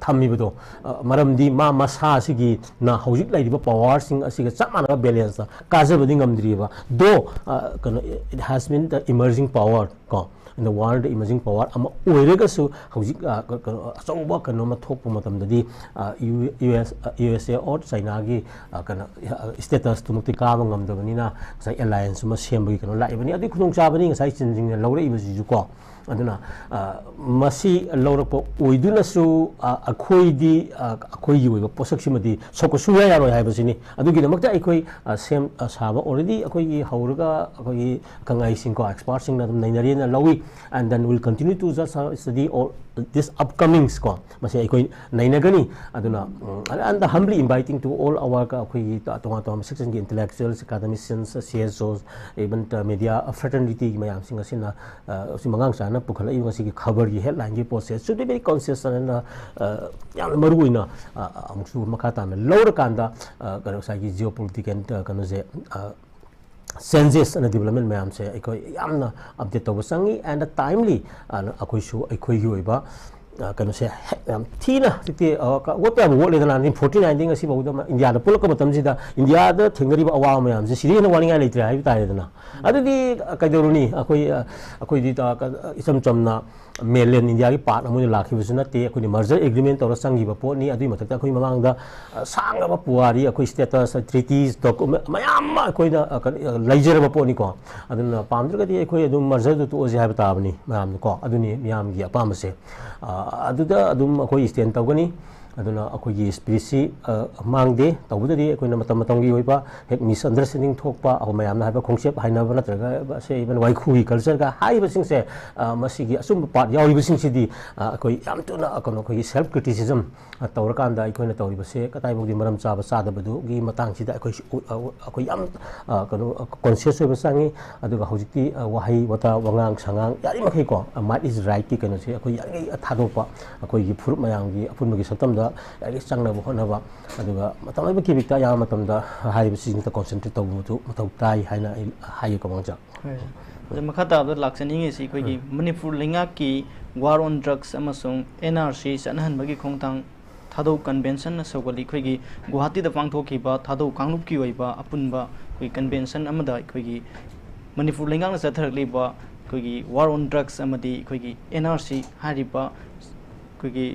ꯊꯝꯃꯤꯕꯗꯣ, ꯑ, ꯃꯔꯝꯗꯤ ꯃꯥ ꯃꯁꯥ ꯑꯁꯤꯒꯤꯅ ꯍꯧꯖꯤꯛ ꯂꯩꯔꯤꯕ powerꯁꯤꯡ ꯑꯁꯤꯒ ꯆꯞ ꯃꯥꯟꯅꯕ balanceꯇ ꯀꯥꯖꯕꯗꯤ ꯉꯝꯗ꯭ꯔꯤꯕ꯫ Though, ꯑ, ꯀꯩꯅꯣ, it has been the emerging power ꯀꯣ, in the world emerging power ꯑꯃ ꯑꯣꯏꯔꯒꯁꯨ ꯍꯧꯖꯤꯛ, ꯑ, ꯀ-, ꯀꯩꯅꯣ, ꯑꯆꯧꯕ ꯀꯩꯅꯣ ꯑꯃ ꯊꯣꯛꯄ ꯃꯇꯝꯗꯗꯤ, ꯑ, ꯌꯨ-, ꯌꯨ ꯑꯦꯁ, ꯑ, ꯌꯨ ꯑꯦꯁ ꯑꯦ or Chinaꯒꯤ, ꯑ, ꯀꯩꯅꯣ, ꯑ, statusꯇꯨꯃꯛꯇꯤ ꯀꯥꯕ ꯉꯝꯗꯕꯅꯤꯅ ꯉꯁꯥꯏ alliance ꯑꯃ ꯁꯦꯝꯕꯒꯤ ꯀꯩꯅꯣ ꯂꯥꯛꯏꯕꯅꯤ꯫ ꯑꯗꯨꯒꯤ ꯈꯨꯗꯣꯡꯆꯥꯕꯅꯤ ꯉꯁꯥꯏ ꯆꯤꯟꯁꯤꯡꯅ ꯂꯧꯔꯛꯏꯕꯁꯤꯁꯨ ꯀꯣ꯫ ꯑꯗꯨꯅ, ꯑ, ꯃꯁꯤ ꯂꯧꯔꯛꯄ ꯑꯣꯏꯗꯨꯅꯁꯨ, ꯑ, ꯑꯩꯈꯣꯏꯗꯤ, ꯑ, ꯑꯩꯈꯣꯏꯒꯤ ꯑꯣꯏꯕ ꯄꯣꯠꯁꯛꯁꯤꯃꯗꯤ ꯁꯣꯛꯄ ꯁꯨꯡꯌꯥ ꯌꯥꯔꯣꯏ ꯍꯥꯏꯕꯁꯤꯅꯤ꯫ ꯑꯗꯨꯒꯤꯗꯃꯛꯇ ꯑꯩꯈꯣꯏ, ꯑ, ꯁꯦꯝ, ꯑ, ꯁꯥꯕ already ꯑꯩꯈꯣꯏꯒꯤ ꯍꯧꯔꯒ ꯑꯩꯈꯣꯏꯒꯤ ꯈꯪꯉꯥꯏꯁꯤꯡ ꯀꯣ, expertꯁꯤꯡꯅ ꯑꯗꯨꯝ ꯅꯩꯅꯔꯦꯅ ꯂꯧꯏ꯫ And then we'll continue to just, uh, study all this upcomings ꯀꯣ꯫ ꯃꯁꯤ ꯑꯩꯈꯣꯏ ꯅꯩꯅꯒꯅꯤ꯫ ꯑꯗꯨꯅ, ꯎꯝ, and, and humbly inviting to all our ꯀ-, ꯑꯩꯈꯣꯏꯒꯤ ꯇ-, ꯇꯣꯉꯥꯟ ꯇꯣꯉꯥꯟꯕ sectionꯒꯤ intellectuals, academicians, C S Os, even, uh, media fraternity ꯃꯌꯥꯝꯁꯤꯡ ꯑꯁꯤꯅ, ꯑ, ꯍꯧꯖꯤꯛ ꯃꯉꯥꯡ ꯆꯥꯅ ꯄꯨꯈꯠꯂꯛꯏꯕ ꯉꯁꯤꯒꯤ ꯈꯕꯔꯒꯤ headlineꯒꯤ ꯄꯣꯠꯁꯦ should be very conscious and, uh, ꯌꯥꯝꯅ ꯃꯔꯨ ꯑꯣꯏꯅ, ꯑ, ꯑꯃꯨꯛꯁꯨ ꯃꯈꯥ ꯇꯥꯅ ꯂꯧꯔꯀꯥꯟꯗ, ꯑ, ꯀꯩꯅꯣ, ꯉꯁꯥꯏꯒꯤ geopolitical, ꯑ, ꯀꯩꯅꯣꯁꯦ, ꯑ, changes and development ꯃꯌꯥꯝꯁꯦ ꯑꯩꯈꯣꯏ ꯌꯥꯝꯅ update ꯇꯧꯕ ꯆꯪꯉꯤ꯫ And timely, ꯑ, ꯑꯩꯈꯣꯏꯁꯨ ꯑꯩꯈꯣꯏꯒꯤ ꯑꯣꯏꯕ, ꯑ, ꯀꯩꯅꯣꯁꯦ ꯍꯦꯛ ꯌꯥꯝ ꯊꯤꯅ ꯍꯧꯖꯤꯛꯇꯤ, ꯑ, ꯀ-, ꯑꯣꯠꯄ ꯌꯥꯕ ꯑꯣꯠꯂꯦꯗꯅ, nineteen forty nineꯗꯒꯤ ꯉꯁꯤ ꯐꯥꯎꯗ ꯃ-, ꯏꯟꯗꯤꯌꯥꯗ ꯄꯨꯜꯂꯛꯄ ꯃꯇꯝꯁꯤꯗ ꯏꯟꯗꯤꯌꯥꯗ ꯊꯦꯡꯅꯔꯤꯕ ꯑꯋꯥꯕ ꯃꯌꯥꯝꯁꯦ ꯁꯤꯗꯒꯤ ꯍꯦꯟꯅ ꯋꯥꯅꯤꯡꯉꯥꯏ ꯂꯩꯇ꯭ꯔꯦ ꯍꯥꯏꯕ ꯇꯥꯔꯦꯗꯅ꯫ ꯑꯗꯨꯗꯤ, ꯑ, ꯀꯩꯗꯧꯔꯨꯅꯤ? ꯑꯩꯈꯣꯏ, ꯑ, ꯑꯩꯈꯣꯏꯗꯤ ꯇ-, ꯀ-, ꯏꯆꯝ ꯆꯝꯅ, ꯃꯦꯟꯂꯦꯟ ꯏꯟꯗꯤꯌꯥꯒꯤ ꯄꯥꯔꯠ ꯑꯃ ꯑꯣꯏꯅ ꯂꯥꯛꯈꯤꯕꯁꯨ ꯅꯠꯇꯦ꯫ ꯑꯩꯈꯣꯏꯅ ꯃꯔꯖꯔ ꯑꯦꯒ꯭ꯔꯤꯃꯦꯟ ꯇꯧꯔ ꯆꯪꯈꯤꯕ ꯄꯣꯠꯅꯤ꯫ ꯑꯗꯨꯒꯤ ꯃꯊꯛꯇ ꯑꯩꯈꯣꯏ ꯃꯃꯥꯡꯗ, ꯑ, ꯁꯥꯡꯂꯕ ꯄꯨꯋꯥꯔꯤ, ꯑꯩꯈꯣꯏ ꯁ꯭ꯇꯦꯇꯁ, ꯇ꯭ꯔꯤꯇꯤꯁ, ꯗꯣꯀꯨꯃꯦꯟ ꯃꯌꯥꯝ ꯑꯃ ꯑꯩꯈꯣꯏꯅ, ꯑ, ꯀꯔꯤ, ꯑ, ꯂꯩꯖꯔꯕ ꯄꯣꯠꯅꯤꯀꯣ꯫ ꯑꯗꯨꯅ ꯄꯥꯝꯗ꯭ꯔꯒꯗꯤ ꯑꯩꯈꯣꯏ ꯑꯗꯨꯝ ꯃꯔꯖꯔꯗꯨ ꯇꯣꯛꯑꯁꯤ ꯍꯥꯏꯕ ꯇꯥꯕꯅꯤ ꯃꯌꯥꯝꯅꯀꯣ꯫ ꯑꯗꯨꯅꯤ ꯃꯤꯌꯥꯝꯒꯤ ꯑꯄꯥꯝꯕꯁꯦ꯫ ꯑ, ꯑꯗꯨꯗ ꯑꯗꯨꯝ ꯑꯩꯈꯣꯏ ꯁ꯭ꯇꯦꯟ ꯇꯧꯒꯅꯤ꯫ ꯑꯗꯨꯅ ꯑꯩꯈꯣꯏꯒꯤ ꯁ꯭ꯄꯤꯔꯤꯠꯁꯤ, ꯑ, ꯃꯥꯡꯗꯦ꯫ ꯇꯧꯕꯗꯗꯤ ꯑꯩꯈꯣꯏꯅ ꯃꯇꯝ ꯃꯇꯝꯒꯤ ꯑꯣꯏꯕ ꯍꯦꯛ ꯃꯤꯁꯑꯟꯗꯔꯁ꯭ꯇꯦꯟꯗꯤꯡ ꯊꯣꯛꯄ, ꯑꯩꯈꯣꯏ ꯃꯌꯥꯝꯅ ꯍꯥꯏꯕ ꯈꯣꯡꯆꯦꯞ ꯍꯥꯏꯅꯕ ꯅꯠꯇ꯭ꯔꯒ ꯁꯦ ꯏꯚꯟ ꯋꯥꯏꯈꯨꯒꯤ ꯀꯜꯆꯔꯒ ꯍꯥꯏꯔꯤꯕꯁꯤꯡꯁꯦ, ꯑ, ꯃꯁꯤꯒꯤ ꯑꯆꯨꯝꯕ ꯄꯥꯔꯠ ꯌꯥꯎꯔꯤꯕꯁꯤꯡꯁꯤꯗꯤ, ꯑ, ꯑꯩꯈꯣꯏ ꯌꯥꯝ ꯊꯨꯅ, ꯑ, ꯀꯩꯅꯣ, ꯑꯩꯈꯣꯏꯒꯤ ꯁꯦꯜꯐ ꯀ꯭ꯔꯤꯇꯤꯁꯤꯖꯝ, ꯑ, ꯇꯧꯔꯀꯥꯟꯗ ꯑꯩꯈꯣꯏꯅ ꯇꯧꯔꯤꯕꯁꯦ ꯀꯗꯥꯏꯐꯥꯎꯗꯤ ꯃꯔꯝ ꯆꯥꯕ ꯆꯥꯗꯕꯗꯨꯒꯤ ꯃꯇꯥꯡꯁꯤꯗ ꯑꯩꯈꯣꯏ, ꯑ, ꯑꯩꯈꯣꯏ ꯌꯥꯝ, ꯑ, ꯀꯩꯅꯣ, ꯀꯣꯟꯁꯤꯌꯁ ꯑꯣꯏꯕ ꯆꯪꯉꯤ꯫ ꯑꯗꯨꯒ ꯍꯧꯖꯤꯛꯇꯤ, ꯑ, ꯋꯥꯍꯩ ꯋꯥꯇꯥ, ꯋꯥꯉꯥꯡ ꯁꯉꯥꯡ ꯌꯥꯔꯤꯃꯈꯩꯀꯣ, ꯑ, "Might is right"ꯀꯤ ꯀꯩꯅꯣꯁꯦ ꯑꯩꯈꯣꯏ ꯌꯥꯔꯤꯉꯩ ꯊꯥꯗꯣꯛꯄ, ꯑꯩꯈꯣꯏꯒꯤ ꯐꯨꯔꯨꯞ ꯃꯌꯥꯝꯒꯤ ꯑꯄꯨꯟꯕꯒꯤ ꯁꯛꯇꯝꯗ ꯌꯥꯔꯤꯉꯩ ꯆꯪꯅꯕ ꯍꯣꯠꯅꯕ, ꯑꯗꯨꯒ ꯃꯇꯝ ꯑꯣꯏꯕ ꯀꯤꯕꯤꯛꯇ ꯑꯌꯥꯝꯕ ꯃꯇꯝꯗ ꯍꯥꯏꯔꯤꯕꯁꯤꯡꯗ ꯀꯣꯟꯁꯦꯟꯇ꯭ꯔꯦꯠ ꯇꯧꯕꯗꯨ ꯃꯊꯧ ꯇꯥꯏ ꯍꯥꯏꯅ ꯑꯩ ꯍꯥꯏꯒꯦꯀꯣ, ꯃꯥꯡꯖ꯫ ꯍꯣꯏ꯫ ꯑꯗꯣ ꯃꯈꯥ ꯇꯥꯕꯗ ꯂꯥꯛꯆꯅꯤꯡꯉꯤꯁꯤ ꯑꯩꯈꯣꯏꯒꯤ ꯎꯝ꯫ ꯃꯅꯤꯄꯨꯔ ꯂꯩꯉꯥꯛꯀꯤ War on Drugs ꯑꯃꯁꯨꯡ N R C ꯆꯠꯅꯍꯟꯕꯒꯤ ꯈꯣꯡꯊꯥꯡ ꯊꯥꯗꯧ ꯀꯟꯚꯦꯟꯁꯟꯅ ꯁꯧꯒꯠꯂꯤ꯫ ꯑꯩꯈꯣꯏꯒꯤ ꯒꯨꯋꯥꯍꯥꯇꯤꯗ ꯄꯥꯡꯊꯣꯛꯈꯤꯕ ꯊꯥꯗꯧ ꯀꯥꯡꯂꯨꯞꯀꯤ ꯑꯣꯏꯕ ꯑꯄꯨꯟꯕ ꯑꯩꯈꯣꯏ ꯀꯟꯚꯦꯟꯁꯟ ꯑꯃꯗ ꯑꯩꯈꯣꯏꯒꯤ ꯃꯅꯤꯄꯨꯔ ꯂꯩꯉꯥꯛꯅ ꯆꯠꯊꯔꯛꯂꯤꯕ ꯑꯩꯈꯣꯏꯒꯤ War on Drugs ꯑꯃꯗꯤ ꯑꯩꯈꯣꯏꯒꯤ N R C ꯍꯥꯏꯔꯤꯕ ꯑꯩꯈꯣꯏꯒꯤ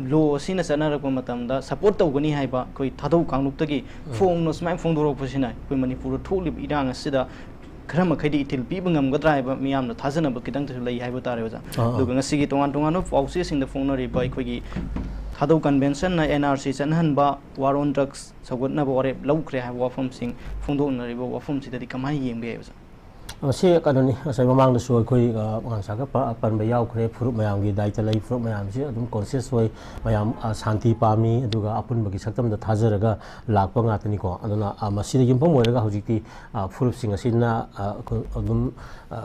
ꯂꯣ ꯑꯁꯤꯅ ꯆꯠꯅꯔꯛꯄ ꯃꯇꯝꯗ ꯁꯄꯣꯔꯠ ꯇꯧꯒꯅꯤ ꯍꯥꯏꯕ ꯑꯩꯈꯣꯏ ꯊꯥꯗꯧ ꯀꯥꯡꯂꯨꯞꯇꯒꯤ ꯎꯝ꯫ ꯐꯣꯡꯅ ꯁꯨꯃꯥꯏꯅ ꯐꯣꯡꯗꯣꯔꯛꯄꯁꯤꯅ ꯑꯩꯈꯣꯏ ꯃꯅꯤꯄꯨꯔꯗ ꯊꯣꯛꯂꯤꯕ ꯏꯔꯥꯡ ꯑꯁꯤꯗ ꯈꯔ ꯃꯈꯩꯗꯤ ꯏꯊꯤꯜ ꯄꯤꯕ ꯉꯝꯒꯗ꯭ꯔꯥ ꯍꯥꯏꯕ ꯃꯤꯌꯥꯝꯅ ꯊꯥꯖꯅꯕ ꯈꯤꯇꯪꯇꯁꯨ ꯂꯩ ꯍꯥꯏꯕ ꯇꯥꯔꯦ, ꯑꯣꯖꯥ꯫ ꯑꯥ, ꯑꯥ꯫ ꯑꯗꯨꯒ ꯉꯁꯤꯒꯤ ꯇꯣꯉꯥꯟ ꯇꯣꯉꯥꯟꯕ ꯄꯥꯎꯆꯦꯁꯤꯡꯗ ꯐꯣꯡꯅꯔꯤꯕ ꯑꯩꯈꯣꯏꯒꯤ ꯊꯥꯗꯧ ꯀꯟꯚꯦꯟꯁꯟꯅ N R C ꯆꯠꯅꯍꯟꯕ, War on Drugs ꯁꯧꯒꯠꯅꯕ ꯋꯥꯔꯦꯞ ꯂꯧꯈ꯭ꯔꯦ ꯍꯥꯏꯕ ꯋꯥꯐꯝꯁꯤꯡ ꯐꯣꯡꯗꯣꯛꯅꯔꯤꯕ ꯋꯥꯐꯝꯁꯤꯗꯗꯤ ꯀꯃꯥꯏꯅ ꯌꯦꯡꯕ ꯌꯥꯏ, ꯑꯣꯖꯥ? ꯃꯁꯤ ꯀꯩꯅꯣꯅꯤ, ꯉꯁꯥꯏ ꯃꯃꯥꯡꯗꯁꯨ ꯑꯩꯈꯣꯏ, ꯑ, ꯉꯁꯥꯏꯒ ꯄ-, ꯄꯟꯕ ꯌꯥꯎꯈ꯭ꯔꯦ, ꯐꯨꯔꯨꯞ ꯃꯌꯥꯝꯒꯤ ꯗꯥꯏꯇ ꯂꯩ, ꯐꯨꯔꯨꯞ ꯃꯌꯥꯝꯁꯤ ꯑꯗꯨꯝ ꯀꯣꯟꯁꯤꯌꯁ ꯑꯣꯏ, ꯃꯌꯥꯝ, ꯑ, ꯁꯥꯟꯇꯤ ꯄꯥꯝꯃꯤ, ꯑꯗꯨꯒ ꯑꯄꯨꯟꯕꯒꯤ ꯁꯛꯇꯝꯗ ꯊꯥꯖꯔꯒ ꯂꯥꯛꯄ ꯉꯥꯛꯇꯅꯤꯀꯣ꯫ ꯑꯗꯨꯅ, ꯑ, ꯃꯁꯤꯗ ꯌꯨꯝꯐꯝ ꯑꯣꯏꯔꯒ ꯍꯧꯖꯤꯛꯇꯤ, ꯑ, ꯐꯨꯔꯨꯞꯁꯤꯡ ꯑꯁꯤꯅ, ꯑ, ꯑꯩꯈꯣꯏ ꯑꯗꯨꯝ, ꯑ,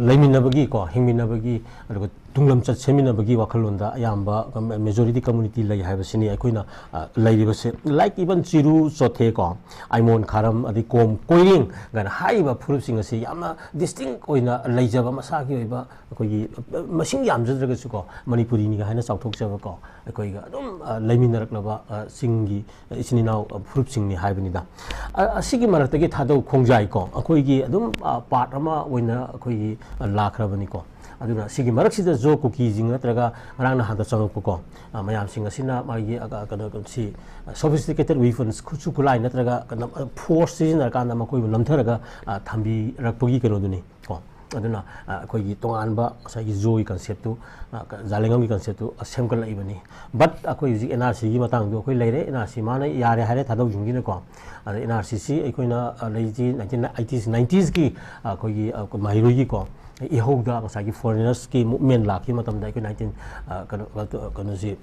ꯂꯩꯃꯤꯟꯅꯕꯒꯤꯀꯣ, ꯍꯤꯡꯃꯤꯟꯅꯕꯒꯤ, ꯑꯗꯨꯒ ꯇꯨꯡꯂꯝꯆꯠ ꯁꯦꯝꯃꯤꯟꯅꯕꯒꯤ ꯋꯥꯈꯜꯂꯣꯟꯗ ꯑꯌꯥꯝꯕ ꯃꯦꯖꯣꯔꯤꯇꯤ ꯀꯝꯃꯨꯅꯤꯇꯤ ꯂꯩ ꯍꯥꯏꯕꯁꯤꯅꯤ ꯑꯩꯈꯣꯏꯅ, ꯑ, ꯂꯩꯔꯤꯕꯁꯦ꯫ Like even ꯆꯤꯔꯨ ꯆꯣꯊꯦ ꯀꯣ, ꯑꯥꯏꯃꯣꯟ ꯈꯥꯔꯝ, ꯑꯗꯩ ꯀꯣꯝ ꯀꯣꯏꯔꯦꯡ ꯀꯥꯏꯅ ꯍꯥꯏꯔꯤꯕ ꯐꯨꯔꯨꯞꯁꯤꯡ ꯑꯁꯤ ꯌꯥꯝꯅ ꯗꯤꯁꯇꯤꯡ ꯑꯣꯏꯅ ꯂꯩꯖꯕ, ꯃꯁꯥꯒꯤ ꯑꯣꯏꯕ ꯑꯩꯈꯣꯏꯒꯤ, ꯑ, ꯃꯁꯤꯡ ꯌꯥꯝꯖꯗ꯭ꯔꯒꯁꯨꯀꯣ, ꯃꯅꯤꯄꯨꯔꯤꯅꯤꯒ ꯍꯥꯏꯅ ꯆꯥꯎꯊꯣꯛꯆꯕꯀꯣ, ꯑꯩꯈꯣꯏꯒ ꯑꯗꯨꯝ, ꯑ, ꯂꯩꯃꯤꯟꯅꯔꯛꯂꯕ, ꯑ, ꯆꯤꯡꯒꯤ, ꯑ, ꯏꯆꯤꯟ ꯏꯅꯥꯎ, ꯑ, ꯐꯨꯔꯨꯞꯁꯤꯡꯅꯤ ꯍꯥꯏꯕꯅꯤꯗ꯫ ꯑ, ꯑꯁꯤꯒꯤ ꯃꯔꯛꯇꯒꯤ ꯊꯥꯗꯧ ꯈꯣꯡꯖꯥꯏꯀꯣ, ꯑꯩꯈꯣꯏꯒꯤ ꯑꯗꯨꯝ, ꯑ, ꯄꯥꯔꯠ ꯑꯃ ꯑꯣꯏꯅ ꯑꯩꯈꯣꯏꯒꯤ, ꯑ, ꯂꯥꯛꯈ꯭ꯔꯕꯅꯤꯀꯣ꯫ ꯑꯗꯨꯅ ꯁꯤꯒꯤ ꯃꯔꯛꯁꯤꯗ ꯖꯣ ꯀꯨꯀꯤꯁꯤꯡ ꯅꯠꯇ꯭ꯔꯒ ꯉꯔꯥꯡ ꯅꯍꯥꯟꯗ ꯆꯪꯉꯛꯄꯀꯣ, ꯑ, ꯃꯌꯥꯝꯁꯤꯡ ꯑꯁꯤꯅ ꯃꯥꯒꯤ, ꯑ, ꯀꯩꯅꯣ, ꯁꯤ, ꯑ, sophisticated weapons, ꯈꯨꯠꯁꯨ ꯈꯨꯠꯂꯥꯏ ꯅꯠꯇ꯭ꯔꯒ ꯀꯩꯅꯣ, ꯑ, force ꯁꯤꯖꯤꯟꯅꯔꯀꯥꯟꯗ ꯃꯈꯣꯏꯕꯨ ꯅꯝꯊꯔꯒ, ꯑ, ꯊꯝꯕꯤꯔꯛꯄꯒꯤ ꯀꯩꯅꯣꯗꯨꯅꯤ ꯀꯣ꯫ ꯑꯗꯨꯅ, ꯑ, ꯑꯩꯈꯣꯏꯒꯤ ꯇꯣꯉꯥꯟꯕ ꯉꯁꯥꯏꯒꯤ ꯖꯣꯒꯤ concept ꯇꯨ, ꯑ, ꯀ-, ꯖꯥꯂꯦꯡꯉꯝꯒꯤ concept ꯇꯨ, ꯑ, ꯁꯦꯝꯒꯠꯂꯛꯏꯕꯅꯤ꯫ But ꯑꯩꯈꯣꯏ ꯍꯧꯖꯤꯛ N R C ꯒꯤ ꯃꯇꯥꯡꯗꯣ ꯑꯩꯈꯣꯏ ꯂꯩꯔꯦ, N R C ꯃꯥꯅ ꯌꯥꯔꯦ ꯍꯥꯏꯔꯦ ꯊꯥꯗꯧꯁꯤꯡꯁꯤꯅꯀꯣ꯫ ꯑꯗ N R C ꯁꯤ ꯑꯩꯈꯣꯏꯅ, ꯑ, ꯂꯩꯁꯤ nineteen eighties, nineties ꯀꯤ, ꯑ, ꯑꯩꯈꯣꯏꯒꯤ, ꯑ, ꯃꯍꯩꯔꯣꯏꯒꯤꯀꯣ, ꯏꯍꯧꯗ ꯉꯁꯥꯏꯒꯤ foreigners ꯀꯤ movement ꯂꯥꯛꯈꯤꯕ ꯃꯇꯝꯗ ꯑꯩꯈꯣꯏ nineteen, ꯑ, ꯀꯩꯅꯣ, ꯑ, ꯀꯩꯅꯣꯁꯤ,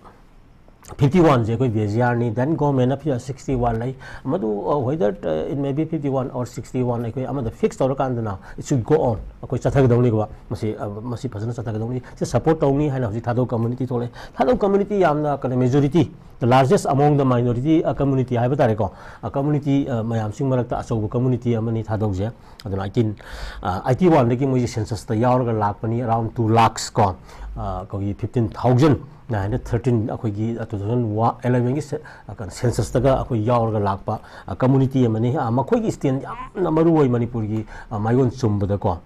fifty one ꯁꯦ ꯑꯩꯈꯣꯏ B G R ꯅꯤ, then government ꯅ sixty one ꯂꯩ꯫ ꯃꯗꯨ, ꯑ, whether, ꯑ, it may be fifty one or sixty one, ꯑꯩꯈꯣꯏ ꯑꯃꯗ fix ꯇꯧꯔꯀꯥꯟꯗꯅ it should go on, ꯑꯩꯈꯣꯏ ꯆꯠꯊꯒꯗꯧꯅꯤꯀꯣ꯫ ꯃꯁꯤ, ꯑ, ꯃꯁꯤ ꯐꯖꯅ ꯆꯠꯊꯒꯗꯧꯅꯤ꯫ ꯁꯤ support ꯇꯧꯅꯤ ꯍꯥꯏꯅ ꯍꯧꯖꯤꯛ ꯊꯥꯗꯧ community ꯊꯣꯛꯂꯛꯑꯦ꯫ ꯊꯥꯗꯧ community ꯌꯥꯝꯅ ꯀꯩꯅꯣ, majority, the largest among the minority, ꯑ, community ꯍꯥꯏꯕ ꯇꯥꯔꯦꯀꯣ꯫ ꯑ, community, ꯑ, ꯃꯌꯥꯝꯁꯤꯡ ꯃꯔꯛꯇ ꯑꯆꯧꯕ community ꯑꯃꯅꯤ ꯊꯥꯗꯧꯁꯦ꯫ ꯑꯗꯨꯅ eighteen, ꯑ, eighty one ꯗꯒꯤ ꯃꯣꯏꯁꯦ census ꯇ ꯌꯥꯎꯔꯒ ꯂꯥꯛꯄꯅꯤ, around two lakhs ꯀꯣ, ꯑ, ꯑꯩꯈꯣꯏꯒꯤ fifteen thousand nine hundred thirteen, ꯑꯩꯈꯣꯏꯒꯤ two thousand eleven ꯒꯤ ꯁꯦ-, ꯑ, ꯀꯩꯅꯣ, census ꯇꯒ ꯑꯩꯈꯣꯏ ꯌꯥꯎꯔꯒ ꯂꯥꯛꯄ, ꯑ, community ꯑꯃꯅꯤ꯫ ꯑ, ꯃꯈꯣꯏꯒꯤ stand ꯌꯥꯝꯅ ꯃꯔꯨ ꯑꯣꯏ ꯃꯅꯤꯄꯨꯔꯒꯤ, ꯑ, ꯃꯥꯏꯑꯣꯟ ꯆꯨꯝꯕꯗꯀꯣ꯫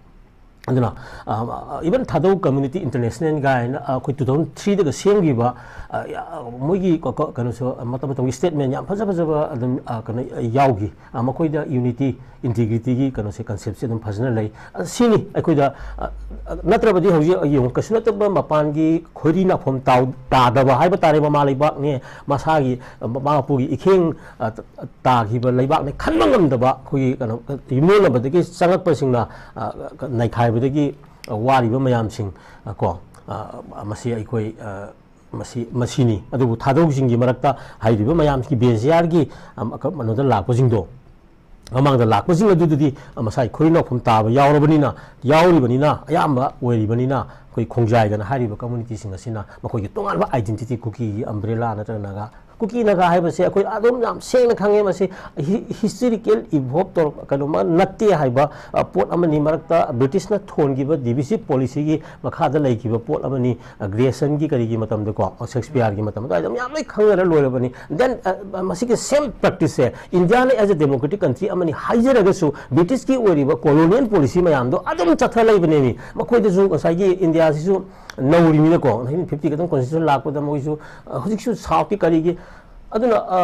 ꯑꯗꯨꯅ, ꯑ, even ꯊꯥꯗꯧ Community International ꯒꯥꯏꯅ, ꯑ, ꯑꯩꯈꯣꯏ two thousand three ꯗꯒ ꯁꯦꯝꯈꯤꯕ, ꯑ, ꯑ, ꯃꯣꯏꯒꯤ ꯀ-, ꯀ-, ꯀꯩꯅꯣꯁꯨ, ꯑ, ꯃꯇꯝ ꯃꯇꯝꯒꯤ statement ꯌꯥꯝ ꯐꯖ ꯐꯖꯕ ꯑꯗꯨꯝ, ꯑ, ꯀꯩꯅꯣ, ꯑ, ꯌꯥꯎꯈꯤ꯫ ꯑ, ꯃꯈꯣꯏꯗ unity, integrity ꯒꯤ ꯀꯩꯅꯣꯁꯦ, concept ꯁꯦ ꯑꯗꯨꯝ ꯐꯖꯅ ꯂꯩ꯫ ꯑ, ꯁꯤꯅꯤ ꯑꯩꯈꯣꯏꯗ, ꯑ, ꯑ, ꯅꯠꯇ꯭ꯔꯕꯗꯤ ꯍꯧꯖꯤꯛ ꯌꯦꯡꯉꯨ, ꯀꯩꯁꯨ ꯅꯠꯇꯕ ꯃꯄꯥꯟꯒꯤ ꯈꯣꯏꯔꯤ ꯅꯥꯎꯐꯝ ꯇꯥꯎ-, ꯇꯥꯗꯕ ꯍꯥꯏꯕ ꯇꯥꯔꯦ, ꯃꯃꯥ ꯂꯩꯕꯥꯛꯅꯦ, ꯃꯁꯥꯒꯤ, ꯑ, ꯃꯃꯥ ꯃꯄꯨꯒꯤ ꯏꯈꯦꯡ, ꯑ, ꯇ-, ꯇꯥꯈꯤꯕ ꯂꯩꯕꯥꯛꯅꯦ ꯈꯟꯕ ꯉꯝꯗꯕ ꯑꯩꯈꯣꯏꯒꯤ ꯀꯩꯅꯣ, ꯌꯨꯝꯂꯣꯟꯅꯕꯗꯒꯤ ꯆꯪꯉꯛꯄꯁꯤꯡꯅ, ꯑ, ꯅꯩꯈꯥꯏꯕꯗꯒꯤ, ꯑ, ꯋꯥꯔꯤꯕ ꯃꯌꯥꯝꯁꯤꯡ, ꯑ, ꯀꯣ, ꯑ, ꯃꯁꯤ ꯑꯩꯈꯣꯏ, ꯑ, ꯃꯁꯤ, ꯃꯁꯤꯅꯤ꯫ ꯑꯗꯨꯕꯨ ꯊꯥꯗꯧꯁꯤꯡꯒꯤ ꯃꯔꯛꯇ ꯍꯥꯏꯔꯤꯕ ꯃꯌꯥꯝꯁꯤꯒꯤ B G R ꯒꯤ, ꯑ, ꯀꯩꯅꯣꯗ ꯂꯥꯛꯄꯁꯤꯡꯗꯣ, ꯃꯃꯥꯡꯗ ꯂꯥꯛꯄꯁꯤꯡ ꯑꯗꯨꯗꯗꯤ, ꯑ, ꯃꯁꯥꯒꯤ ꯈꯣꯏꯔꯤ ꯅꯥꯎꯐꯝ ꯇꯥꯕ ꯌꯥꯎꯔꯕꯅꯤꯅ, ꯌꯥꯎꯔꯤꯕꯅꯤꯅ, ꯑꯌꯥꯝꯕ ꯑꯣꯏꯔꯤꯕꯅꯤꯅ, ꯑꯩꯈꯣꯏ ꯈꯣꯡꯖꯥꯏꯒꯅ ꯍꯥꯏꯔꯤꯕ community ꯁꯤꯡ ꯑꯁꯤꯅ ꯃꯈꯣꯏꯒꯤ ꯇꯣꯉꯥꯟꯕ identity, ꯀꯨꯀꯤꯒꯤ umbrella ꯅꯠꯇ꯭ꯔꯒ ꯅꯥꯒꯥ ꯀꯨꯀꯤ ꯅꯥꯒꯥ ꯍꯥꯏꯕꯁꯦ ꯑꯩꯈꯣꯏ ꯑꯗꯨꯝ ꯌꯥꯝ ꯁꯦꯡꯅ ꯈꯪꯉꯦ꯫ ꯃꯁꯤ ꯍꯤ-, ꯍꯤꯁꯇꯣꯔꯤꯀꯦꯜ ꯏꯚꯣꯜꯕ ꯇꯧꯔꯛꯄ ꯀꯩꯅꯣꯃ ꯅꯠꯇꯦ ꯍꯥꯏꯕ, ꯑ, ꯄꯣꯠ ꯑꯃꯅꯤ꯫ ꯃꯔꯛꯇ ꯕ꯭ꯔꯤꯇꯤꯁꯅ ꯊꯣꯟꯈꯤꯕ ꯗꯤꯚꯤꯖꯤꯞ ꯄꯣꯂꯤꯁꯤꯒꯤ ꯃꯈꯥꯗ ꯂꯩꯈꯤꯕ ꯄꯣꯠ ꯑꯃꯅꯤ꯫ ꯑ, ꯒ꯭ꯔꯦꯁꯟꯒꯤ ꯀꯔꯤꯒꯤ ꯃꯇꯝꯗꯀꯣ, ꯁꯦꯛꯁꯄꯤꯌꯥꯔꯒꯤ ꯃꯇꯝꯗ ꯑꯗꯨꯝ ꯌꯥꯝ ꯂꯣꯏ ꯈꯪꯅꯔ ꯂꯣꯏꯔꯕꯅꯤ꯫ Then, ꯑ, ꯃꯁꯤꯒꯤ ꯁꯦꯝ ꯄ꯭ꯔꯦꯛꯇꯤꯁꯁꯦ ꯏꯟꯗꯤꯌꯥꯅ as a democratic country ꯑꯃꯅꯤ ꯍꯥꯏꯖꯔꯒꯁꯨ, ꯕ꯭ꯔꯤꯇꯤꯁꯀꯤ ꯑꯣꯏꯔꯤꯕ ꯀꯣꯂꯣꯅꯤꯌꯦꯜ ꯄꯣꯂꯤꯁꯤ ꯃꯌꯥꯝꯗꯣ ꯑꯗꯨꯝ ꯆꯠꯊ ꯂꯩꯕꯅꯦꯃꯤ꯫ ꯃꯈꯣꯏꯗꯁꯨ ꯉꯁꯥꯏꯒꯤ ꯏꯟꯗꯤꯌꯥꯁꯤꯁꯨ ꯅꯧꯔꯤꯃꯤꯅꯀꯣ, nineteen fifty ꯈꯛꯇꯪ ꯀꯣꯟꯁꯇꯤꯇ꯭ꯌꯨꯁꯟ ꯂꯥꯛꯄꯗ ꯃꯣꯏꯁꯨ, ꯑ, ꯍꯧꯖꯤꯛꯁꯨ ꯁꯥꯎꯠꯀꯤ ꯀꯔꯤꯒꯤ, ꯑꯗꯨꯅ, ꯑ,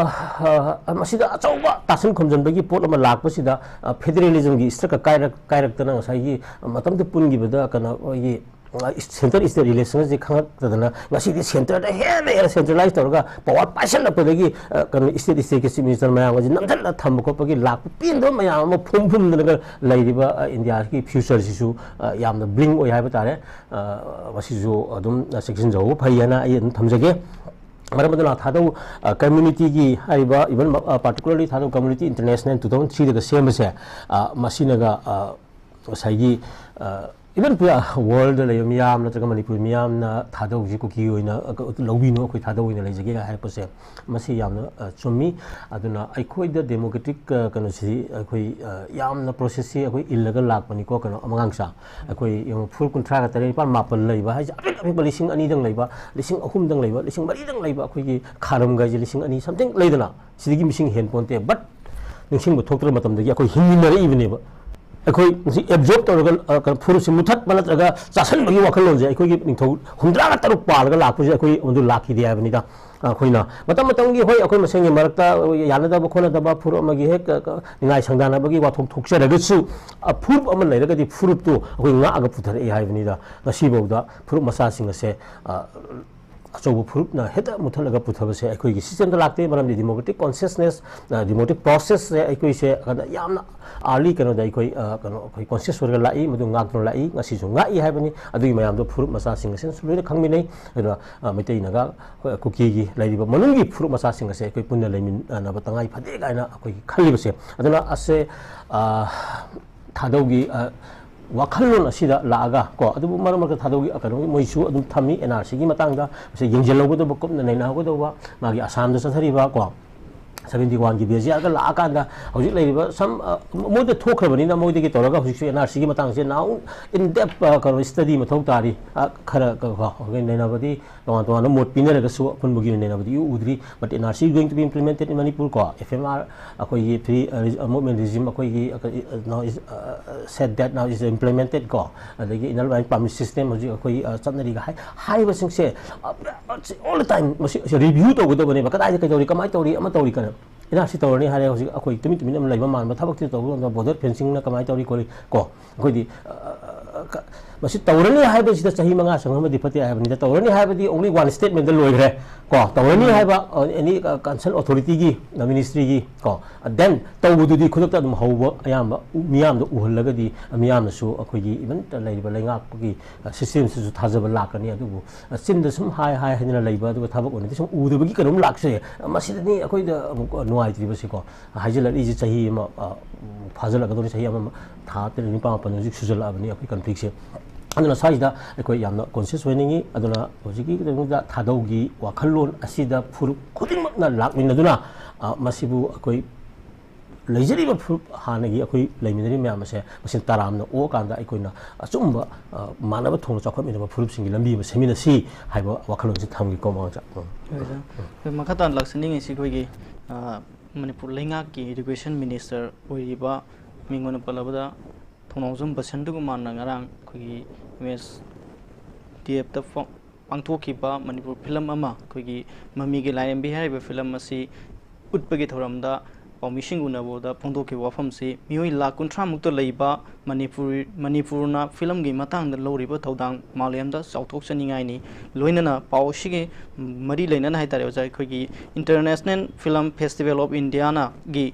ꯑ, ꯃꯁꯤꯗ ꯑꯆꯧꯕ ꯇꯥꯁꯤꯟ ꯈꯣꯝꯖꯤꯟꯕꯒꯤ ꯄꯣꯠ ꯑꯃ ꯂꯥꯛꯄꯁꯤꯗ, ꯑ, ꯐꯦꯗꯔꯦꯂꯤꯖꯝꯒꯤ ꯏꯁꯇ꯭ꯔꯛꯀ ꯀꯥꯏꯔꯛ-, ꯀꯥꯏꯔꯛꯇꯅ ꯉꯁꯥꯏꯒꯤ ꯃꯇꯝꯗꯨ ꯄꯨꯟꯈꯤꯕꯗ ꯀꯩꯅꯣ ꯑꯩꯈꯣꯏꯒꯤ, ꯑ, ꯏꯁ-, ꯁꯦꯟꯇꯔ ꯏꯁꯇꯦꯠ ꯔꯤꯂꯦꯁꯟꯁꯤ ꯈꯪꯉꯛꯇꯗꯅ ꯉꯁꯤꯗꯤ ꯁꯦꯟꯇꯔꯗ ꯍꯦꯟꯅ ꯍꯦꯟꯅ ꯁꯦꯟꯇ꯭ꯔꯦꯂꯥꯏꯁ ꯇꯧꯔꯒ ꯄꯋꯥꯔ ꯄꯥꯏꯁꯜꯂꯛꯄꯗꯒꯤ, ꯑ, ꯀꯩꯅꯣ ꯏꯁꯇꯦꯠ ꯏꯁꯇꯦꯠꯀꯤ ꯆꯤꯐ ꯃꯤꯅꯤꯁꯇꯔ ꯃꯌꯥꯝ ꯑꯁꯤ ꯅꯝꯁꯤꯜꯂ ꯊꯝꯕ ꯈꯣꯠꯄꯒꯤ ꯂꯥꯛꯄ ꯄꯦꯟꯗꯕ ꯃꯌꯥꯝ ꯑꯃ ꯐꯨꯝ ꯐꯨꯝꯗꯅꯒ ꯂꯩꯔꯤꯕ, ꯑ, ꯏꯟꯗꯤꯌꯥꯒꯤ ꯐ꯭ꯌꯨꯆꯔꯁꯤꯁꯨ, ꯑ, ꯌꯥꯝꯅ ꯕ꯭ꯂꯤꯡ ꯑꯣꯏ ꯍꯥꯏꯕ ꯇꯥꯔꯦ꯫ ꯑ, ꯃꯁꯤꯁꯨ ꯑꯗꯨꯝ ꯆꯦꯛꯁꯤꯟꯖꯍꯧꯕ ꯐꯩ ꯍꯥꯏꯅ ꯑꯩ ꯑꯗꯨꯝ ꯊꯝꯖꯒꯦ꯫ ꯃꯔꯝ ꯑꯗꯨꯅ ꯊꯥꯗꯧ, ꯑ, ꯀꯝꯃ꯭ꯌꯨꯅꯤꯇꯤꯒꯤ ꯍꯥꯏꯔꯤꯕ, even, ꯑ, particularly ꯊꯥꯗꯧ community international two thousand three ꯗꯒ ꯁꯦꯝꯕꯁꯦ, ꯑ, ꯃꯁꯤꯅꯒ, ꯑ, ꯉꯁꯥꯏꯒꯤ, ꯑ, even ꯋꯥꯔꯜꯗ ꯂꯩꯕ ꯃꯤꯌꯥꯝ ꯅꯠꯇ꯭ꯔꯒ ꯃꯅꯤꯄꯨꯔ ꯃꯤꯌꯥꯝꯅ ꯊꯥꯗꯧꯁꯤ ꯀꯨꯀꯤ ꯑꯣꯏꯅ, ꯑ, ꯂꯧꯕꯤꯅꯨ, ꯑꯩꯈꯣꯏ ꯊꯥꯗꯧ ꯑꯣꯏꯅ ꯂꯩꯖꯒꯦ ꯍꯥꯏꯔꯛꯄꯁꯦ, ꯃꯁꯤ ꯌꯥꯝꯅ, ꯑ, ꯆꯨꯝꯃꯤ꯫ ꯑꯗꯨꯅ ꯑꯩꯈꯣꯏꯗ ꯗꯦꯃꯣꯀ꯭ꯔꯦꯇꯤꯛ, ꯑ, ꯀꯩꯅꯣꯁꯤ ꯑꯩꯈꯣꯏ, ꯑ, ꯌꯥꯝꯅ ꯄ꯭ꯔꯣꯁꯦꯁꯁꯤ ꯑꯩꯈꯣꯏ ꯏꯜꯂꯒ ꯂꯥꯛꯄꯅꯤꯀꯣ, ꯀꯩꯅꯣ, ꯑꯃꯉꯥꯡꯁꯥ꯫ ꯑꯩꯈꯣꯏ ꯌꯦꯡꯉꯨ, ꯐꯨꯔꯨꯞ ꯀꯨꯟꯊ꯭ꯔꯥꯒ ꯇꯔꯦꯠ, ꯅꯤꯄꯥꯜ, ꯃꯥꯄꯜ ꯂꯩꯕ ꯍꯥꯏꯁꯦ, ꯑꯄꯤꯛ ꯑꯄꯤꯛꯄ ꯂꯤꯁꯤꯡ ꯑꯅꯤꯗꯪ ꯂꯩꯕ, ꯂꯤꯁꯤꯡ ꯑꯍꯨꯝꯗꯪ ꯂꯩꯕ, ꯂꯤꯁꯤꯡ ꯃꯔꯤꯗꯪ ꯂꯩꯕ ꯑꯩꯈꯣꯏꯒꯤ ꯈꯥꯔꯝꯒ ꯍꯥꯏꯁꯦ ꯂꯤꯁꯤꯡ ꯑꯅꯤ something ꯂꯩꯗꯅ, ꯁꯤꯗꯒꯤ ꯃꯁꯤꯡ ꯍꯦꯟ ꯄꯣꯟꯇꯦ꯫ But ꯅꯤꯡꯁꯤꯡꯕ ꯊꯣꯛꯇ꯭ꯔ ꯃꯇꯝꯗꯒꯤ ꯑꯩꯈꯣꯏ ꯍꯤꯡꯃꯤꯟꯅꯔꯛꯏꯕꯅꯦꯕ꯫ ꯑꯩꯈꯣꯏ ꯃꯁꯤ ꯑꯦꯕꯖꯣꯔꯕ ꯇꯧꯔꯒ, ꯑ, ꯀꯩꯅꯣ, ꯐꯨꯔꯨꯞꯁꯤ ꯃꯨꯊꯠꯄ ꯅꯠꯇ꯭ꯔꯒ ꯆꯥꯁꯟꯕꯒꯤ ꯋꯥꯈꯜꯂꯣꯟꯁꯦ ꯑꯩꯈꯣꯏꯒꯤ ꯅꯤꯡꯊꯧ ꯍꯨꯝꯗ꯭ꯔꯥꯒ ꯇꯔꯨꯛ ꯄꯥꯜꯂꯒ ꯂꯥꯛꯄꯁꯦ ꯑꯩꯈꯣꯏ ꯃꯗꯨ ꯂꯥꯛꯈꯤꯗꯦ ꯍꯥꯏꯕꯅꯤꯗ꯫ ꯑꯩꯈꯣꯏꯅ ꯃꯇꯝ ꯃꯇꯝꯒꯤ, ꯍꯣꯏ, ꯑꯩꯈꯣꯏ ꯃꯁꯦꯟꯒꯤ ꯃꯔꯛꯇ ꯌꯥꯅꯗꯕ ꯈꯣꯠꯅꯗꯕ, ꯐꯨꯔꯨꯞ ꯑꯃꯒꯤ ꯍꯦꯛ, ꯑ, ꯀ-, ꯅꯤꯡꯉꯥꯏ ꯁꯪꯗꯥꯅꯕꯒꯤ ꯋꯥꯊꯣꯛ ꯊꯣꯛꯆꯔꯒꯁꯨ, ꯑ, ꯐꯨꯔꯨꯞ ꯑꯃ ꯂꯩꯔꯒꯗꯤ ꯐꯨꯔꯨꯞꯇꯨ ꯑꯩꯈꯣꯏ ꯉꯥꯛꯑꯒ ꯄꯨꯊꯔꯛꯏ ꯍꯥꯏꯕꯅꯤꯗ꯫ ꯉꯁꯤꯐꯥꯎꯗ ꯐꯨꯔꯨꯞ ꯃꯆꯥꯁꯤꯡ ꯑꯁꯦ, ꯑ, ꯑꯆꯧꯕ ꯐꯨꯔꯨꯞꯅ ꯍꯦꯛꯇ ꯃꯨꯊꯠꯂꯒ ꯄꯨꯊꯕꯁꯦ ꯑꯩꯈꯣꯏꯒꯤ ꯁꯤꯁꯇꯦꯝꯗ ꯂꯥꯛꯇꯦ꯫ ꯃꯔꯝꯗꯤ ꯗꯦꯃꯣꯀ꯭ꯔꯦꯇꯤꯛ ꯀꯣꯟꯁꯤꯌꯁꯅꯦꯁ, ꯑ, ꯗꯦꯃꯣꯀ꯭ꯔꯦꯇꯤꯛ ꯄ꯭ꯔꯣꯁꯦꯁꯁꯦ ꯑꯩꯈꯣꯏꯁꯦ ꯌꯥꯝꯅ ꯑꯥꯔꯂꯤ ꯀꯩꯅꯣꯗ ꯑꯩꯈꯣꯏ, ꯑ, ꯀꯩꯅꯣ, ꯑꯩꯈꯣꯏ ꯀꯣꯟꯁꯤꯌꯁ ꯑꯣꯏꯔꯒ ꯂꯥꯛꯏ, ꯃꯗꯨ ꯉꯥꯛꯇꯨꯅ ꯂꯥꯛꯏ, ꯉꯁꯤꯁꯨ ꯉꯥꯛꯏ ꯍꯥꯏꯕꯅꯤ꯫ ꯑꯗꯨꯒꯤ ꯃꯌꯥꯝꯗꯣ ꯐꯨꯔꯨꯞ ꯃꯆꯥꯁꯤꯡ ꯑꯁꯤꯅꯁꯨ ꯂꯣꯏꯅ ꯈꯪꯃꯤꯟꯅꯩ꯫ ꯑꯗꯨꯅ, ꯑ, ꯃꯩꯇꯩ ꯅꯥꯒꯥ, ꯑꯩꯈꯣꯏ ꯀꯨꯀꯤꯒꯤ ꯂꯩꯔꯤꯕ ꯃꯅꯨꯡꯒꯤ ꯐꯨꯔꯨꯞ ꯃꯆꯥꯁꯤꯡ ꯑꯁꯦ ꯑꯩꯈꯣꯏ ꯄꯨꯟꯅ ꯂꯩꯃꯤꯟꯅꯕ ꯇꯉꯥꯏ ꯐꯗꯦ ꯀꯥꯏꯅ ꯑꯩꯈꯣꯏꯒꯤ ꯈꯜꯂꯤꯕꯁꯦ꯫ ꯑꯗꯨꯅ ꯑꯁꯦ, ꯑ, ꯊꯥꯗꯧꯒꯤ, ꯑ, ꯋꯥꯈꯜꯂꯣꯟ ꯑꯁꯤꯗ ꯂꯥꯛꯑꯒ ꯀꯣ, ꯑꯗꯨꯕꯨ ꯃꯔꯛ ꯃꯔꯛꯇ ꯊꯥꯗꯣꯛꯏ, ꯀꯩꯅꯣꯒꯤ ꯃꯣꯏꯁꯨ ꯑꯗꯨꯝ ꯊꯝꯃꯤ, ꯑꯦꯟ ꯑꯥꯔ ꯁꯤꯒꯤ ꯃꯇꯥꯡꯗ ꯃꯁꯤ ꯌꯦꯡꯁꯤꯜꯍꯧꯒꯗꯧꯕ, ꯀꯨꯞꯅ ꯅꯩꯅꯍꯧꯒꯗꯧꯕ, ꯃꯥꯒꯤ ꯑꯁꯥꯝꯗ ꯆꯠꯊꯔꯤꯕ ꯀꯣ, ꯁꯕꯦꯟꯇꯤ ꯋꯥꯟꯒꯤ ꯕꯦꯁ ꯌꯥꯔꯒ ꯂꯥꯛꯑꯀꯥꯟꯗ ꯍꯧꯖꯤꯛ ꯂꯩꯔꯤꯕ ꯁꯝ, ꯑ, ꯃꯣꯏꯗ ꯊꯣꯛꯈ꯭ꯔꯕꯅꯤꯅ ꯃꯣꯏꯗꯒꯤ ꯇꯧꯔꯒ ꯍꯧꯖꯤꯛꯁꯨ ꯑꯦꯟ ꯑꯥꯔ ꯁꯤꯒꯤ ꯃꯇꯥꯡꯁꯦ now in depth, ꯑ, ꯀꯩꯅꯣ, ꯁ꯭ꯇꯗꯤ ꯃꯊꯧ ꯇꯥꯔꯤ꯫ ꯑ, ꯈꯔ ꯀ-, ꯀꯣ, ꯑꯩꯈꯣꯏ ꯅꯩꯅꯕꯗꯤ ꯇꯣꯉꯥꯟ ꯇꯣꯉꯥꯟꯕ ꯃꯣꯠ ꯄꯤꯅꯔꯒꯁꯨ ꯑꯄꯨꯟꯕꯒꯤ ꯑꯣꯏꯅ ꯅꯩꯅꯕꯗꯤ ꯏꯎ ꯎꯗ꯭ꯔꯤ꯫ But N R C is going to be implemented in Manipur ꯀꯣ, F M R ꯑꯩꯈꯣꯏꯒꯤ free, ꯑ, movement regime ꯑꯩꯈꯣꯏꯒꯤ, ꯑ, now is, ꯑ, said that now is implemented ꯀꯣ, ꯑꯗꯒꯤ inner line permit system ꯍꯧꯖꯤꯛ ꯑꯩꯈꯣꯏ, ꯑ, ꯆꯠꯅꯔꯤꯒ ꯍꯥꯏ, ꯍꯥꯏꯔꯤꯕꯁꯤꯡꯁꯦ, ꯑ, ꯑ, all the time ꯃꯁꯤ, ꯃꯁꯤ review ꯇꯧꯒꯗꯕꯅꯦꯕ꯫ ꯀꯗꯥꯏꯗ ꯀꯩꯗꯧꯔꯤ, ꯀꯃꯥꯏꯅ ꯇꯧꯔꯤ, ꯑꯃ ꯇꯧꯔꯤ ꯀꯥꯏꯅ꯫ N R C ꯇꯧꯔꯅꯤ ꯍꯥꯏꯔꯦ, ꯍꯧꯖꯤꯛ ꯑꯩꯈꯣꯏ ꯇꯨꯃꯤꯟ ꯇꯨꯃꯤꯟ ꯑꯃ ꯂꯩꯕ ꯃꯥꯟꯕ, ꯊꯕꯛꯇꯤ ꯇꯧꯕ ꯉꯝꯗꯕ, border fencingꯅ ꯀꯃꯥꯏꯅ ꯇꯧꯔꯤ ꯈꯣꯠꯂꯤ ꯀꯣ꯫ ꯑꯩꯈꯣꯏꯗꯤ, ꯑ, ꯑ, ꯑ, ꯀ-, ꯃꯁꯤ ꯇꯧꯔꯅꯤ ꯍꯥꯏꯕꯁꯤꯗ ꯆꯍꯤ ꯃꯉꯥ ꯆꯪꯍꯟꯕꯗꯤ ꯐꯠꯇꯦ ꯍꯥꯏꯕꯅꯤꯗ, ꯇꯧꯔꯅꯤ ꯍꯥꯏꯕꯗꯤ only one statementꯗ ꯂꯣꯏꯈ꯭ꯔꯦ ꯀꯣ꯫ ꯇꯧꯔꯅꯤ ꯎꯝ꯫ ꯍꯥꯏꯕ, ꯑ, any, ꯑ, concern authorityꯒꯤ, ꯑ, ministryꯒꯤ ꯀꯣ, then ꯇꯧꯕꯗꯨꯗꯤ ꯈꯨꯗꯛꯇ ꯑꯗꯨꯝ ꯍꯧꯕ ꯑꯌꯥꯝꯕ ꯎ-, ꯃꯤꯌꯥꯝꯗ ꯎꯍꯜꯂꯒꯗꯤ, ꯑ, ꯃꯤꯌꯥꯝꯅꯁꯨ ꯑꯩꯈꯣꯏꯒꯤ even ꯂꯩꯔꯤꯕ ꯂꯩꯉꯥꯛꯄꯒꯤ, ꯑ, systemꯁꯤꯁꯨ ꯊꯥꯖꯕ ꯂꯥꯛꯀꯅꯤ꯫ ꯑꯗꯨꯕꯨ, ꯑ, ꯆꯤꯟꯗ ꯁꯨꯝ ꯍꯥꯏ ꯍꯥꯏ ꯍꯥꯏꯗꯅ ꯂꯩꯕ, ꯑꯗꯨꯒ ꯊꯕꯛ ꯑꯣꯏꯅꯗꯤ ꯁꯨꯝ ꯎꯗꯕꯒꯤ ꯀꯩꯅꯣꯝ ꯂꯥꯛꯁꯦ꯫ ꯑ, ꯃꯁꯤꯗꯅꯤ ꯑꯩꯈꯣꯏꯗ ꯑꯃꯨꯛ ꯅꯨꯡꯉꯥꯏꯇ꯭ꯔꯤꯕꯁꯤꯀꯣ꯫ ꯍꯥꯏꯖꯤꯜꯂꯛꯂꯤꯁꯤ ꯆꯍꯤ ꯑꯃ, ꯑ, ꯐꯥꯖꯤꯜꯂꯛꯀꯗꯧꯔꯤ, ꯆꯍꯤ ꯑꯃ ꯊꯥ ꯇꯔꯦꯠ, ꯅꯤꯄꯥꯜ, ꯃꯥꯄꯜ ꯍꯧꯖꯤꯛ ꯁꯨꯖꯜꯂꯛꯑꯕꯅꯤ ꯑꯩꯈꯣꯏ conflictꯁꯦ꯫ ꯑꯗꯨꯅ ꯁ꯭ꯋꯥꯏꯁꯤꯗ ꯑꯩꯈꯣꯏ ꯌꯥꯝꯅ conscious ꯑꯣꯏꯅꯤꯡꯉꯤ꯫ ꯑꯗꯨꯅ ꯍꯧꯖꯤꯛꯀꯤ ꯀꯩꯅꯣꯗ ꯊꯥꯗꯧꯒꯤ ꯋꯥꯈꯜꯂꯣꯟ ꯑꯁꯤꯗ ꯐꯨꯔꯨꯞ ꯈꯨꯗꯤꯡꯃꯛꯅ ꯂꯥꯛꯃꯤꯟꯅꯗꯨꯅ, ꯑ, ꯃꯁꯤꯕꯨ ꯑꯩꯈꯣꯏ ꯂꯩꯖꯔꯤꯕ ꯐꯨꯔꯨꯞ ꯍꯥꯟꯅꯒꯤ ꯑꯩꯈꯣꯏ ꯂꯩꯃꯤꯟꯅꯔꯤꯕ ꯃꯌꯥꯝ ꯑꯁꯦ ꯃꯁꯤꯅ ꯇꯔꯥꯝꯅ ꯑꯣꯛꯑꯀꯥꯟꯗ ꯑꯩꯈꯣꯏꯅ ꯑꯆꯨꯝꯕ, ꯑ, ꯃꯥꯟꯅꯕ ꯊꯣꯡꯅ ꯆꯥꯎꯈꯠꯃꯤꯟꯅꯕ ꯐꯨꯔꯨꯞꯁꯤꯡꯒꯤ ꯂꯝꯕꯤ ꯑꯃ ꯁꯦꯝꯃꯤꯟꯅꯁꯤ ꯍꯥꯏꯕ ꯋꯥꯈꯜꯂꯣꯟꯁꯤ ꯊꯝꯒꯦꯀꯣ, ꯃꯉꯥꯡꯆꯥ꯫ ꯎꯝ꯫ ꯍꯣꯏ, ꯑꯣꯖꯥ꯫ ꯑꯩꯈꯣꯏ ꯃꯈꯥ ꯇꯥꯅ ꯂꯥꯛꯆꯅꯤꯡꯉꯤꯁꯤ ꯑꯩꯈꯣꯏꯒꯤ, ꯑ, ꯃꯅꯤꯄꯨꯔ ꯂꯩꯉꯥꯛꯀꯤ education minister ꯑꯣꯏꯔꯤꯕ ꯃꯤꯡ ꯑꯣꯏꯅ ꯄꯜꯂꯕꯗ ꯊꯧꯅꯥꯎꯖꯝ ꯕꯁꯟꯇꯀꯨꯃꯥꯔꯅ ꯉꯔꯥꯡ ꯑꯩꯈꯣꯏꯒꯤ M S D Fꯇ ꯐꯣ-, ꯄꯥꯡꯊꯣꯛꯈꯤꯕ ꯃꯅꯤꯄꯨꯔ film ꯑꯃ, ꯑꯩꯈꯣꯏꯒꯤ ꯃꯃꯤꯒꯤ ꯂꯥꯏꯔꯦꯝꯕꯤ ꯍꯥꯏꯔꯤꯕ film ꯑꯁꯤ ꯎꯠꯄꯒꯤ ꯊꯧꯔꯝꯗ ꯄꯥꯎꯃꯤꯁꯤꯡ ꯎꯅꯕꯗ ꯐꯣꯡꯗꯣꯛꯈꯤꯕ ꯋꯥꯐꯝꯁꯤ, ꯃꯤꯑꯣꯏ ꯂꯥꯈ ꯀꯨꯟꯊ꯭ꯔꯥ ꯃꯨꯛꯇ ꯂꯩꯕ ꯃꯅꯤꯄꯨꯔ, ꯃꯅꯤꯄꯨꯔꯅ filmꯒꯤ ꯃꯇꯥꯡꯗ ꯂꯧꯔꯤꯕ ꯊꯧꯗꯥꯡ ꯃꯥꯂꯦꯝꯗ ꯆꯥꯎꯊꯣꯛꯆꯅꯤꯡꯉꯥꯏꯅꯤ꯫ ꯂꯣꯏꯅꯅ ꯄꯥꯎ ꯑꯁꯤꯒꯤ ꯃꯔꯤ ꯂꯩꯅꯅ ꯍꯥꯏꯇꯥꯔꯦ ꯑꯣꯖꯥ, ꯑꯩꯈꯣꯏꯒꯤ International Film Festival of Indiaꯅꯒꯤ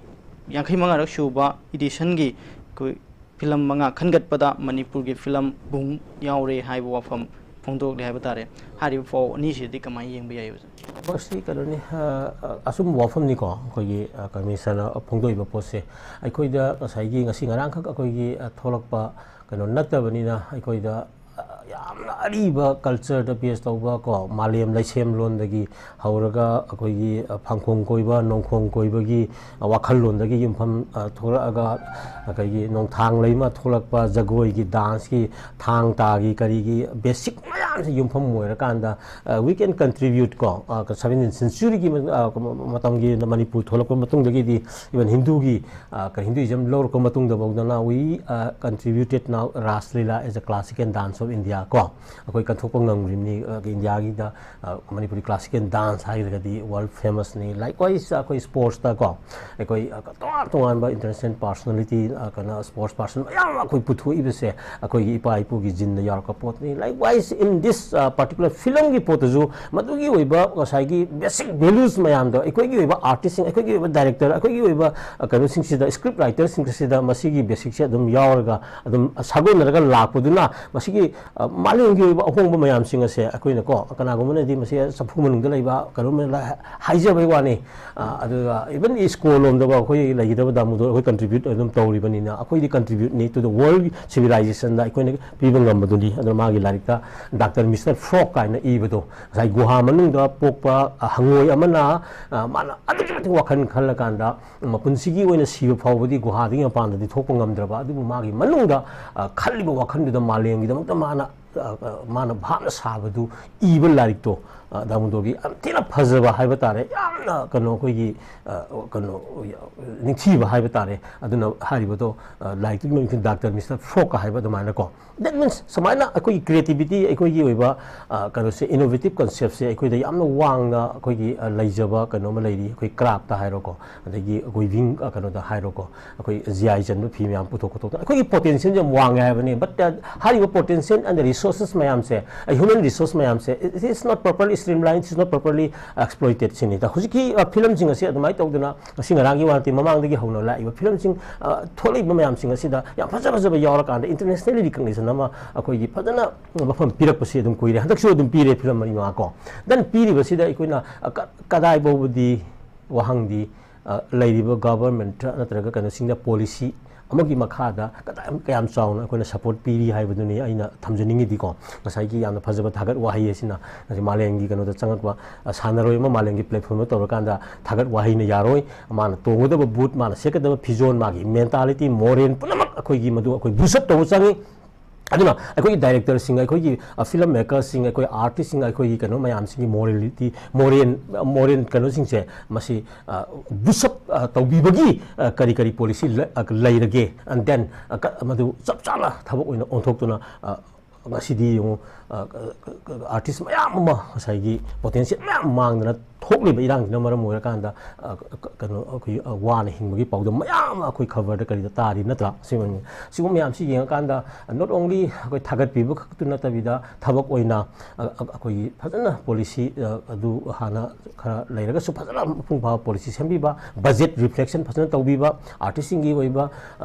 ꯌꯥꯡꯈꯩ ꯃꯉꯥꯔꯛ ꯁꯨꯕ editionꯒꯤ ꯑꯩꯈꯣꯏ film ꯃꯉꯥ ꯈꯟꯒꯠꯄꯗ ꯃꯅꯤꯄꯨꯔꯒꯤ film ꯕꯨꯡ ꯌꯥꯎꯔꯦ ꯍꯥꯏꯕ ꯋꯥꯐꯝ ꯐꯣꯡꯗꯣꯛꯂꯤ ꯍꯥꯏꯕ ꯇꯥꯔꯦ꯫ ꯍꯥꯏꯔꯤꯕ ꯄꯥꯎ ꯑꯅꯤꯁꯤꯗꯤ ꯀꯃꯥꯏꯅ ꯌꯦꯡꯕ ꯌꯥꯏ, ꯑꯣꯖꯥ? ꯃꯁꯤ ꯀꯩꯅꯣꯅꯤ, ꯑ, ꯑ, ꯑꯆꯨꯝꯕ ꯋꯥꯐꯝꯅꯤꯀꯣ꯫ ꯑꯩꯈꯣꯏꯒꯤ, ꯑ, ꯀꯃꯤꯁꯅꯔꯅ ꯐꯣꯡꯗꯣꯛꯏꯕ ꯄꯣꯠꯁꯦ ꯑꯩꯈꯣꯏꯗ ꯉꯁꯥꯏꯒꯤ ꯉꯁꯤ ꯉꯔꯥꯡꯈꯛ ꯑꯩꯈꯣꯏꯒꯤ, ꯑ, ꯊꯣꯛꯂꯛꯄ ꯀꯩꯅꯣ ꯅꯠꯇꯕꯅꯤꯅ, ꯑꯩꯈꯣꯏꯗ, ꯑ, ꯌꯥꯝꯅ ꯑꯔꯤꯕ ꯀꯜꯆꯔꯗ ꯕꯦꯁ ꯇꯧꯕ ꯀꯣ, ꯃꯥꯂꯦꯝ ꯂꯩꯁꯦꯝꯂꯣꯟꯗꯒꯤ ꯍꯧꯔꯒ ꯑꯩꯈꯣꯏꯒꯤ, ꯑ, ꯐꯥꯡꯈꯣꯡ ꯀꯣꯏꯕ, ꯅꯣꯡꯈꯣꯡ ꯀꯣꯏꯕꯒꯤ, ꯑ, ꯋꯥꯈꯜꯂꯣꯟꯗꯒꯤ ꯌꯨꯝꯐꯝ, ꯑ, ꯊꯣꯛꯂꯛꯑꯒ ꯑꯩꯈꯣꯏꯒꯤ ꯅꯣꯡꯊꯥꯡ ꯂꯩꯃ ꯊꯣꯛꯂꯛꯄ ꯖꯒꯣꯏꯒꯤ, ꯗꯥꯟꯁꯀꯤ, ꯊꯥꯡ ꯇꯥꯒꯤ, ꯀꯔꯤꯒꯤ ꯕꯦꯁꯤꯛ ꯃꯌꯥꯝꯁꯦ ꯌꯨꯝꯐꯝ ꯑꯣꯏꯔꯀꯥꯟꯗ, ꯑ, we can contribute ꯀꯣ, ꯑ, ꯁꯚꯦꯟꯇꯤꯟ ꯁꯦꯟꯆꯨꯔꯤꯒꯤ ꯃ-, ꯑ, ꯃꯇꯝꯒꯤ ꯃꯅꯤꯄꯨꯔ ꯊꯣꯛꯂꯛꯄ ꯃꯇꯨꯡꯗꯒꯤꯗꯤ, even ꯍꯤꯟꯗꯨꯒꯤ, ꯑ, ꯀ-, ꯍꯤꯟꯗꯨꯏꯖꯝ ꯂꯧꯔꯛꯄ ꯃꯇꯨꯡꯗ ꯐꯥꯎꯗꯅ, we, uh, contributed now Ras Leela as a classical dance of India ꯀꯣ, ꯑꯩꯈꯣꯏ ꯀꯟꯊꯣꯛꯄ ꯉꯝꯈ꯭ꯔꯤꯕꯅꯤ꯫ ꯑ, ꯏꯟꯗꯤꯌꯥꯒꯤꯗ, ꯑ, ꯃꯅꯤꯄꯨꯔꯤ classical dance ꯍꯥꯏꯔꯒꯗꯤ world famousꯅꯤ꯫ Likewise, ꯑꯩꯈꯣꯏ ꯁ꯭ꯄꯣꯔꯠꯁꯇ ꯀꯣ, ꯑꯩꯈꯣꯏ, ꯑ, ꯇꯣꯉꯥꯟ ꯇꯣꯉꯥꯟꯕ international personality, ꯑ, ꯀꯩꯅꯣ, ꯁ꯭ꯄꯣꯔꯠꯁ ꯄꯥꯔꯁꯟ ꯃꯌꯥꯝ ꯑꯃ ꯑꯩꯈꯣꯏ ꯄꯨꯊꯣꯛꯏꯕꯁꯦ ꯑꯩꯈꯣꯏꯒꯤ ꯏꯄꯥ ꯏꯄꯨꯒꯤ ꯖꯤꯟꯗ ꯌꯥꯎꯔꯛꯄ ꯄꯣꯠꯅꯤ꯫ Likewise, in this, uh, particular filmꯒꯤ ꯄꯣꯠꯇꯁꯨ ꯃꯗꯨꯒꯤ ꯑꯣꯏꯕ ꯉꯁꯥꯏꯒꯤ basic values ꯃꯌꯥꯝꯗꯣ ꯑꯩꯈꯣꯏꯒꯤ ꯑꯣꯏꯕ ꯑꯥꯔꯇꯤꯁꯁꯤꯡ, ꯑꯩꯈꯣꯏꯒꯤ ꯑꯣꯏꯕ ꯗꯥꯏꯔꯦꯛꯇꯔ, ꯑꯩꯈꯣꯏꯒꯤ ꯑꯣꯏꯕ, ꯑ, ꯀꯩꯅꯣꯁꯤꯡꯁꯤꯗ, script writerꯁꯤꯡꯁꯤꯗ ꯃꯁꯤꯒꯤ basicꯁꯦ ꯑꯗꯨꯝ ꯌꯥꯎꯔꯒ ꯑꯗꯨꯝ ꯁꯥꯒꯣꯟꯅꯔꯒ ꯂꯥꯛꯄꯗꯨꯅ ꯃꯁꯤꯒꯤ, ꯑ, ꯃꯥꯂꯦꯝꯒꯤ ꯑꯣꯏꯕ ꯑꯍꯣꯡꯕ ꯃꯌꯥꯝꯁꯤꯡ ꯑꯁꯦ ꯑꯩꯈꯣꯏꯅꯀꯣ, ꯀꯅꯥꯒꯨꯝꯕꯅꯗꯤ ꯃꯁꯤ ꯆꯐꯨ ꯃꯅꯨꯡꯗ ꯂꯩꯕ ꯀꯩꯅꯣꯝ ꯍꯥꯏꯖꯕꯩ ꯋꯥꯅꯤ꯫ ꯑ, ꯑꯗꯨꯒ even ꯁ꯭ꯀꯣꯜ ꯂꯣꯝꯗꯕ ꯑꯩꯈꯣꯏ ꯂꯩꯒꯗꯕ ꯗꯥꯃꯨꯗꯣꯔ ꯑꯩꯈꯣꯏ contribute ꯑꯗꯨꯝ ꯇꯧꯔꯤꯕꯅꯤꯅ, ꯑꯩꯈꯣꯏꯗꯤ contributeꯅꯤ to the world civilizationꯗ ꯑꯩꯈꯣꯏꯅ ꯄꯤꯕ ꯉꯝꯕꯗꯨꯅꯤ꯫ ꯑꯗꯨꯅ ꯃꯥꯒꯤ ꯂꯥꯏꯔꯤꯛꯇ Doctor Mister Frog ꯀꯥꯏꯅ ꯏꯕꯗꯣ, ꯉꯁꯥꯏ ꯒꯨꯍꯥ ꯃꯅꯨꯡꯗ ꯄꯣꯛꯄ, ꯑ, ꯍꯪꯉꯣꯏ ꯑꯃꯅ, ꯑ, ꯃꯥꯅ ꯑꯗꯨꯛꯀꯤ ꯃꯇꯤꯛ ꯋꯥꯈꯜ ꯈꯜꯂꯀꯥꯟꯗ ꯃꯄꯨꯟꯁꯤꯒꯤ ꯑꯣꯏꯅ ꯁꯤꯕ ꯐꯥꯎꯕꯗꯤ ꯒꯨꯍꯥꯗꯒꯤ ꯃꯄꯥꯟꯗꯗꯤ ꯊꯣꯛꯄ ꯉꯝꯗ꯭ꯔꯕ, ꯑꯗꯨꯕꯨ ꯃꯥꯒꯤ ꯃꯅꯨꯡꯗ, ꯑ, ꯈꯜꯂꯤꯕ ꯋꯥꯈꯜꯗꯨꯗ ꯃꯥꯂꯦꯝꯒꯤꯗꯃꯛꯇ ꯃꯥꯅ, ꯑ, ꯑ, ꯃꯥꯅ ꯚꯥꯞꯅ ꯁꯥꯕꯗꯨ ꯏꯕ ꯂꯥꯏꯔꯤꯛꯇꯣ, ꯑ, ꯗꯥꯃꯨꯗꯣꯔꯒꯤ ꯌꯥꯝ ꯊꯤꯅ ꯐꯖꯕ ꯍꯥꯏꯕ ꯇꯥꯔꯦ, ꯌꯥꯝꯅ ꯀꯩꯅꯣ ꯑꯩꯈꯣꯏꯒꯤ, ꯑ, ꯀꯩꯅꯣ, ꯅꯤꯡꯊꯤꯕ ꯍꯥꯏꯕ ꯇꯥꯔꯦ꯫ ꯑꯗꯨꯅ ꯍꯥꯏꯔꯤꯕꯗꯣ, ꯑ, ꯂꯥꯏꯔꯤꯛꯇꯨꯒꯤ ꯃꯃꯤꯡꯁꯤ Doctor Mister Frog ꯍꯥꯏꯕ ꯑꯗꯨꯃꯥꯏꯅꯀꯣ꯫ That means ꯁꯨꯃꯥꯏꯅ ꯑꯩꯈꯣꯏꯒꯤ creativity, ꯑꯩꯈꯣꯏꯒꯤ ꯑꯣꯏꯕ, ꯑ, ꯀꯩꯅꯣꯁꯦ, innovative conceptꯁꯦ ꯑꯩꯈꯣꯏꯗ ꯌꯥꯝꯅ ꯋꯥꯡꯅ ꯑꯩꯈꯣꯏꯒꯤ, ꯑ, ꯂꯩꯖꯕ ꯀꯩꯅꯣ ꯑꯃ ꯂꯩꯔꯤ꯫ ꯑꯩꯈꯣꯏ craftꯇ ꯍꯥꯏꯔꯣꯀꯣ, ꯑꯗꯒꯤ weaving, ꯑ, ꯀꯩꯅꯣꯗ ꯍꯥꯏꯔꯣꯀꯣ, ꯑꯩꯈꯣꯏ ꯖꯤ ꯑꯥꯏ ꯆꯟꯕ ꯐꯤ ꯃꯌꯥꯝ ꯄꯨꯊꯣꯛ ꯈꯣꯠꯇꯣꯛꯇꯅ ꯑꯩꯈꯣꯏꯒꯤ potential ꯌꯥꯝ ꯋꯥꯡꯉꯦ ꯍꯥꯏꯕꯅꯤ꯫ But, ꯑ, ꯍꯥꯏꯔꯤꯕ potential and resources ꯃꯌꯥꯝꯁꯦ, ꯑ, human resource ꯃꯌꯥꯝꯁꯦ, it is not properly streamline is not properly exploited ꯁꯤꯅꯤꯗ꯫ ꯍꯧꯖꯤꯛꯀꯤ ꯐꯤꯂꯝꯁꯤꯡ ꯑꯁꯤ ꯑꯗꯨꯃꯥꯏꯅ ꯇꯧꯗꯅ ꯉꯁꯤ ꯉꯔꯥꯡꯒꯤ ꯋꯥ ꯅꯠꯇꯦ, ꯃꯃꯥꯡꯗꯒꯤ ꯍꯧꯅ ꯂꯥꯛꯏꯕ ꯐꯤꯂꯝꯁꯤꯡ, ꯊꯣꯛꯂꯛꯏꯕ ꯃꯌꯥꯝꯁꯤꯡ ꯑꯁꯤꯗ ꯌꯥꯝ ꯐꯖ ꯐꯖꯕ ꯌꯥꯎꯔꯀꯥꯟꯗ internationally recognition ꯑꯃ ꯑꯩꯈꯣꯏꯒꯤ ꯐꯖꯅ ꯃꯐꯝ ꯄꯤꯔꯛꯄꯁꯤ ꯑꯗꯨꯝ ꯀꯨꯏꯔꯦ꯫ ꯍꯟꯗꯛꯁꯨ ꯑꯗꯨꯝ ꯄꯤꯔꯦ ꯐꯤꯂꯝ ꯃꯔꯤ ꯃꯉꯥ ꯀꯣ꯫ Then ꯄꯤꯔꯤꯕꯁꯤꯗ ꯑꯩꯈꯣꯏꯅ ꯀꯗꯥꯏ ꯐꯥꯎꯕꯗꯤ ꯋꯥꯍꯪꯗꯤ ꯂꯩꯔꯤꯕ ꯒꯚꯔꯟꯃꯦꯟꯠ ꯅꯠꯇ꯭ꯔꯒ ꯀꯩꯅꯣꯁꯤꯡꯗ ꯄꯣꯂꯤꯁꯤ ꯑꯃꯒꯤ ꯃꯈꯥꯗ ꯀꯗꯥꯏ ꯀꯌꯥꯝ ꯆꯥꯎꯅ ꯑꯩꯈꯣꯏꯅ ꯁꯄꯣꯔꯠ ꯄꯤꯔꯤ ꯍꯥꯏꯕꯗꯨꯅꯤ ꯑꯩꯅ ꯊꯝꯖꯅꯤꯡꯉꯤꯗꯤꯀꯣ꯫ ꯉꯁꯥꯏꯒꯤ ꯌꯥꯝꯅ ꯐꯖꯕ ꯊꯥꯒꯠ ꯋꯥꯍꯩ ꯑꯁꯤꯅ ꯉꯁꯤ ꯃꯥꯂꯦꯝꯒꯤ ꯀꯩꯅꯣꯗ ꯆꯪꯉꯛꯄ ꯁꯥꯟꯅꯔꯣꯏ ꯑꯃ ꯃꯥꯂꯦꯝꯒꯤ ꯄ꯭ꯂꯦꯠꯐꯣꯝꯗ ꯇꯧꯔꯀꯥꯟꯗ ꯊꯥꯒꯠ ꯋꯥꯍꯩꯅ ꯌꯥꯔꯣꯏ꯫ ꯃꯥꯅ ꯇꯣꯡꯒꯗꯕ ꯕꯨꯠ, ꯃꯥꯅ ꯁꯦꯠꯀꯗꯕ ꯐꯤꯖꯣꯜ, ꯃꯥꯒꯤ ꯃꯦꯟꯇꯥꯂꯤꯇꯤ, ꯃꯣꯔꯦꯜ ꯄꯨꯝꯅꯃꯛ ꯑꯩꯈꯣꯏꯒꯤ ꯃꯗꯨ ꯑꯩꯈꯣꯏ ꯕꯨꯁ ꯑꯞ ꯇꯧꯕ ꯆꯪꯉꯤ꯫ ꯑꯗꯨꯅ ꯑꯩꯈꯣꯏꯒꯤ ꯗꯥꯏꯔꯦꯛꯇꯔꯁꯤꯡ, ꯑꯩꯈꯣꯏꯒꯤ ꯐꯤꯂꯝ ꯃꯦꯀꯔꯁꯤꯡ, ꯑꯩꯈꯣꯏ ꯑꯥꯔꯇꯤꯁꯁꯤꯡ, ꯑꯩꯈꯣꯏꯒꯤ ꯀꯩꯅꯣ ꯃꯌꯥꯝꯁꯤꯡꯒꯤ ꯃꯣꯔꯦꯂꯤꯇꯤ, ꯃꯣꯔꯦꯜ ꯃꯣꯔꯦꯜ ꯀꯩꯅꯣꯁꯤꯡꯁꯦ ꯃꯁꯤ ꯕꯨꯁ ꯑꯞ ꯇꯧꯕꯤꯕꯒꯤ ꯀꯔꯤ ꯀꯔꯤ ꯄꯣꯂꯤꯁꯤ ꯂꯩꯔꯒꯦ, and then ꯃꯗꯨ ꯆꯞ ꯆꯥꯅ ꯊꯕꯛ ꯑꯣꯏꯅ ꯑꯣꯟꯊꯣꯛꯇꯨꯅ ꯉꯁꯤꯗꯤ ꯌꯦꯡꯉꯨ, ꯑꯥꯔꯇꯤꯁ ꯃꯌꯥꯝ ꯑꯃ ꯉꯁꯥꯏꯒꯤ ꯄꯣꯇꯦꯟꯁꯤꯌꯦꯜ ꯃꯌꯥꯝ ꯃꯥꯡꯗꯅ ꯊꯣꯛꯂꯤꯕ ꯏꯔꯥꯡꯁꯤꯅ ꯃꯔꯝ ꯑꯣꯏꯔꯀꯥꯟꯗ ꯀꯩꯅꯣ ꯑꯩꯈꯣꯏ ꯋꯥꯅ ꯍꯤꯡꯕꯒꯤ ꯄꯥꯎꯗꯝ ꯃꯌꯥꯝ ꯑꯃ ꯑꯩꯈꯣꯏ ꯈꯕꯔꯗ ꯀꯔꯤꯗ ꯇꯥꯔꯤ ꯅꯠꯇ꯭ꯔꯥ? ꯁꯤꯒꯨꯝꯕ ꯃꯌꯥꯝꯁꯤ ꯌꯦꯡꯉꯀꯥꯟꯗ not only ꯑꯩꯈꯣꯏ ꯊꯥꯒꯠꯄꯤꯕ ꯈꯛꯇ ꯅꯠꯇꯕꯤꯗ ꯊꯕꯛ ꯑꯣꯏꯅ ꯑꯩꯈꯣꯏꯒꯤ ꯐꯖꯅ ꯄꯣꯂꯤꯁꯤ ꯑꯗꯨ ꯍꯥꯟꯅ ꯈꯔ ꯂꯩꯔꯒꯁꯨ ꯐꯖꯅ ꯃꯄꯨꯡ ꯐꯥꯕ ꯄꯣꯂꯤꯁꯤ ꯁꯦꯝꯕꯤꯕ, ꯕꯖꯦꯠ ꯔꯤꯐ꯭ꯂꯦꯛꯁꯟ ꯐꯖꯅ ꯇꯧꯕꯤꯕ, ꯑꯥꯔꯇꯤꯁꯁꯤꯡꯒꯤ ꯑꯣꯏꯕ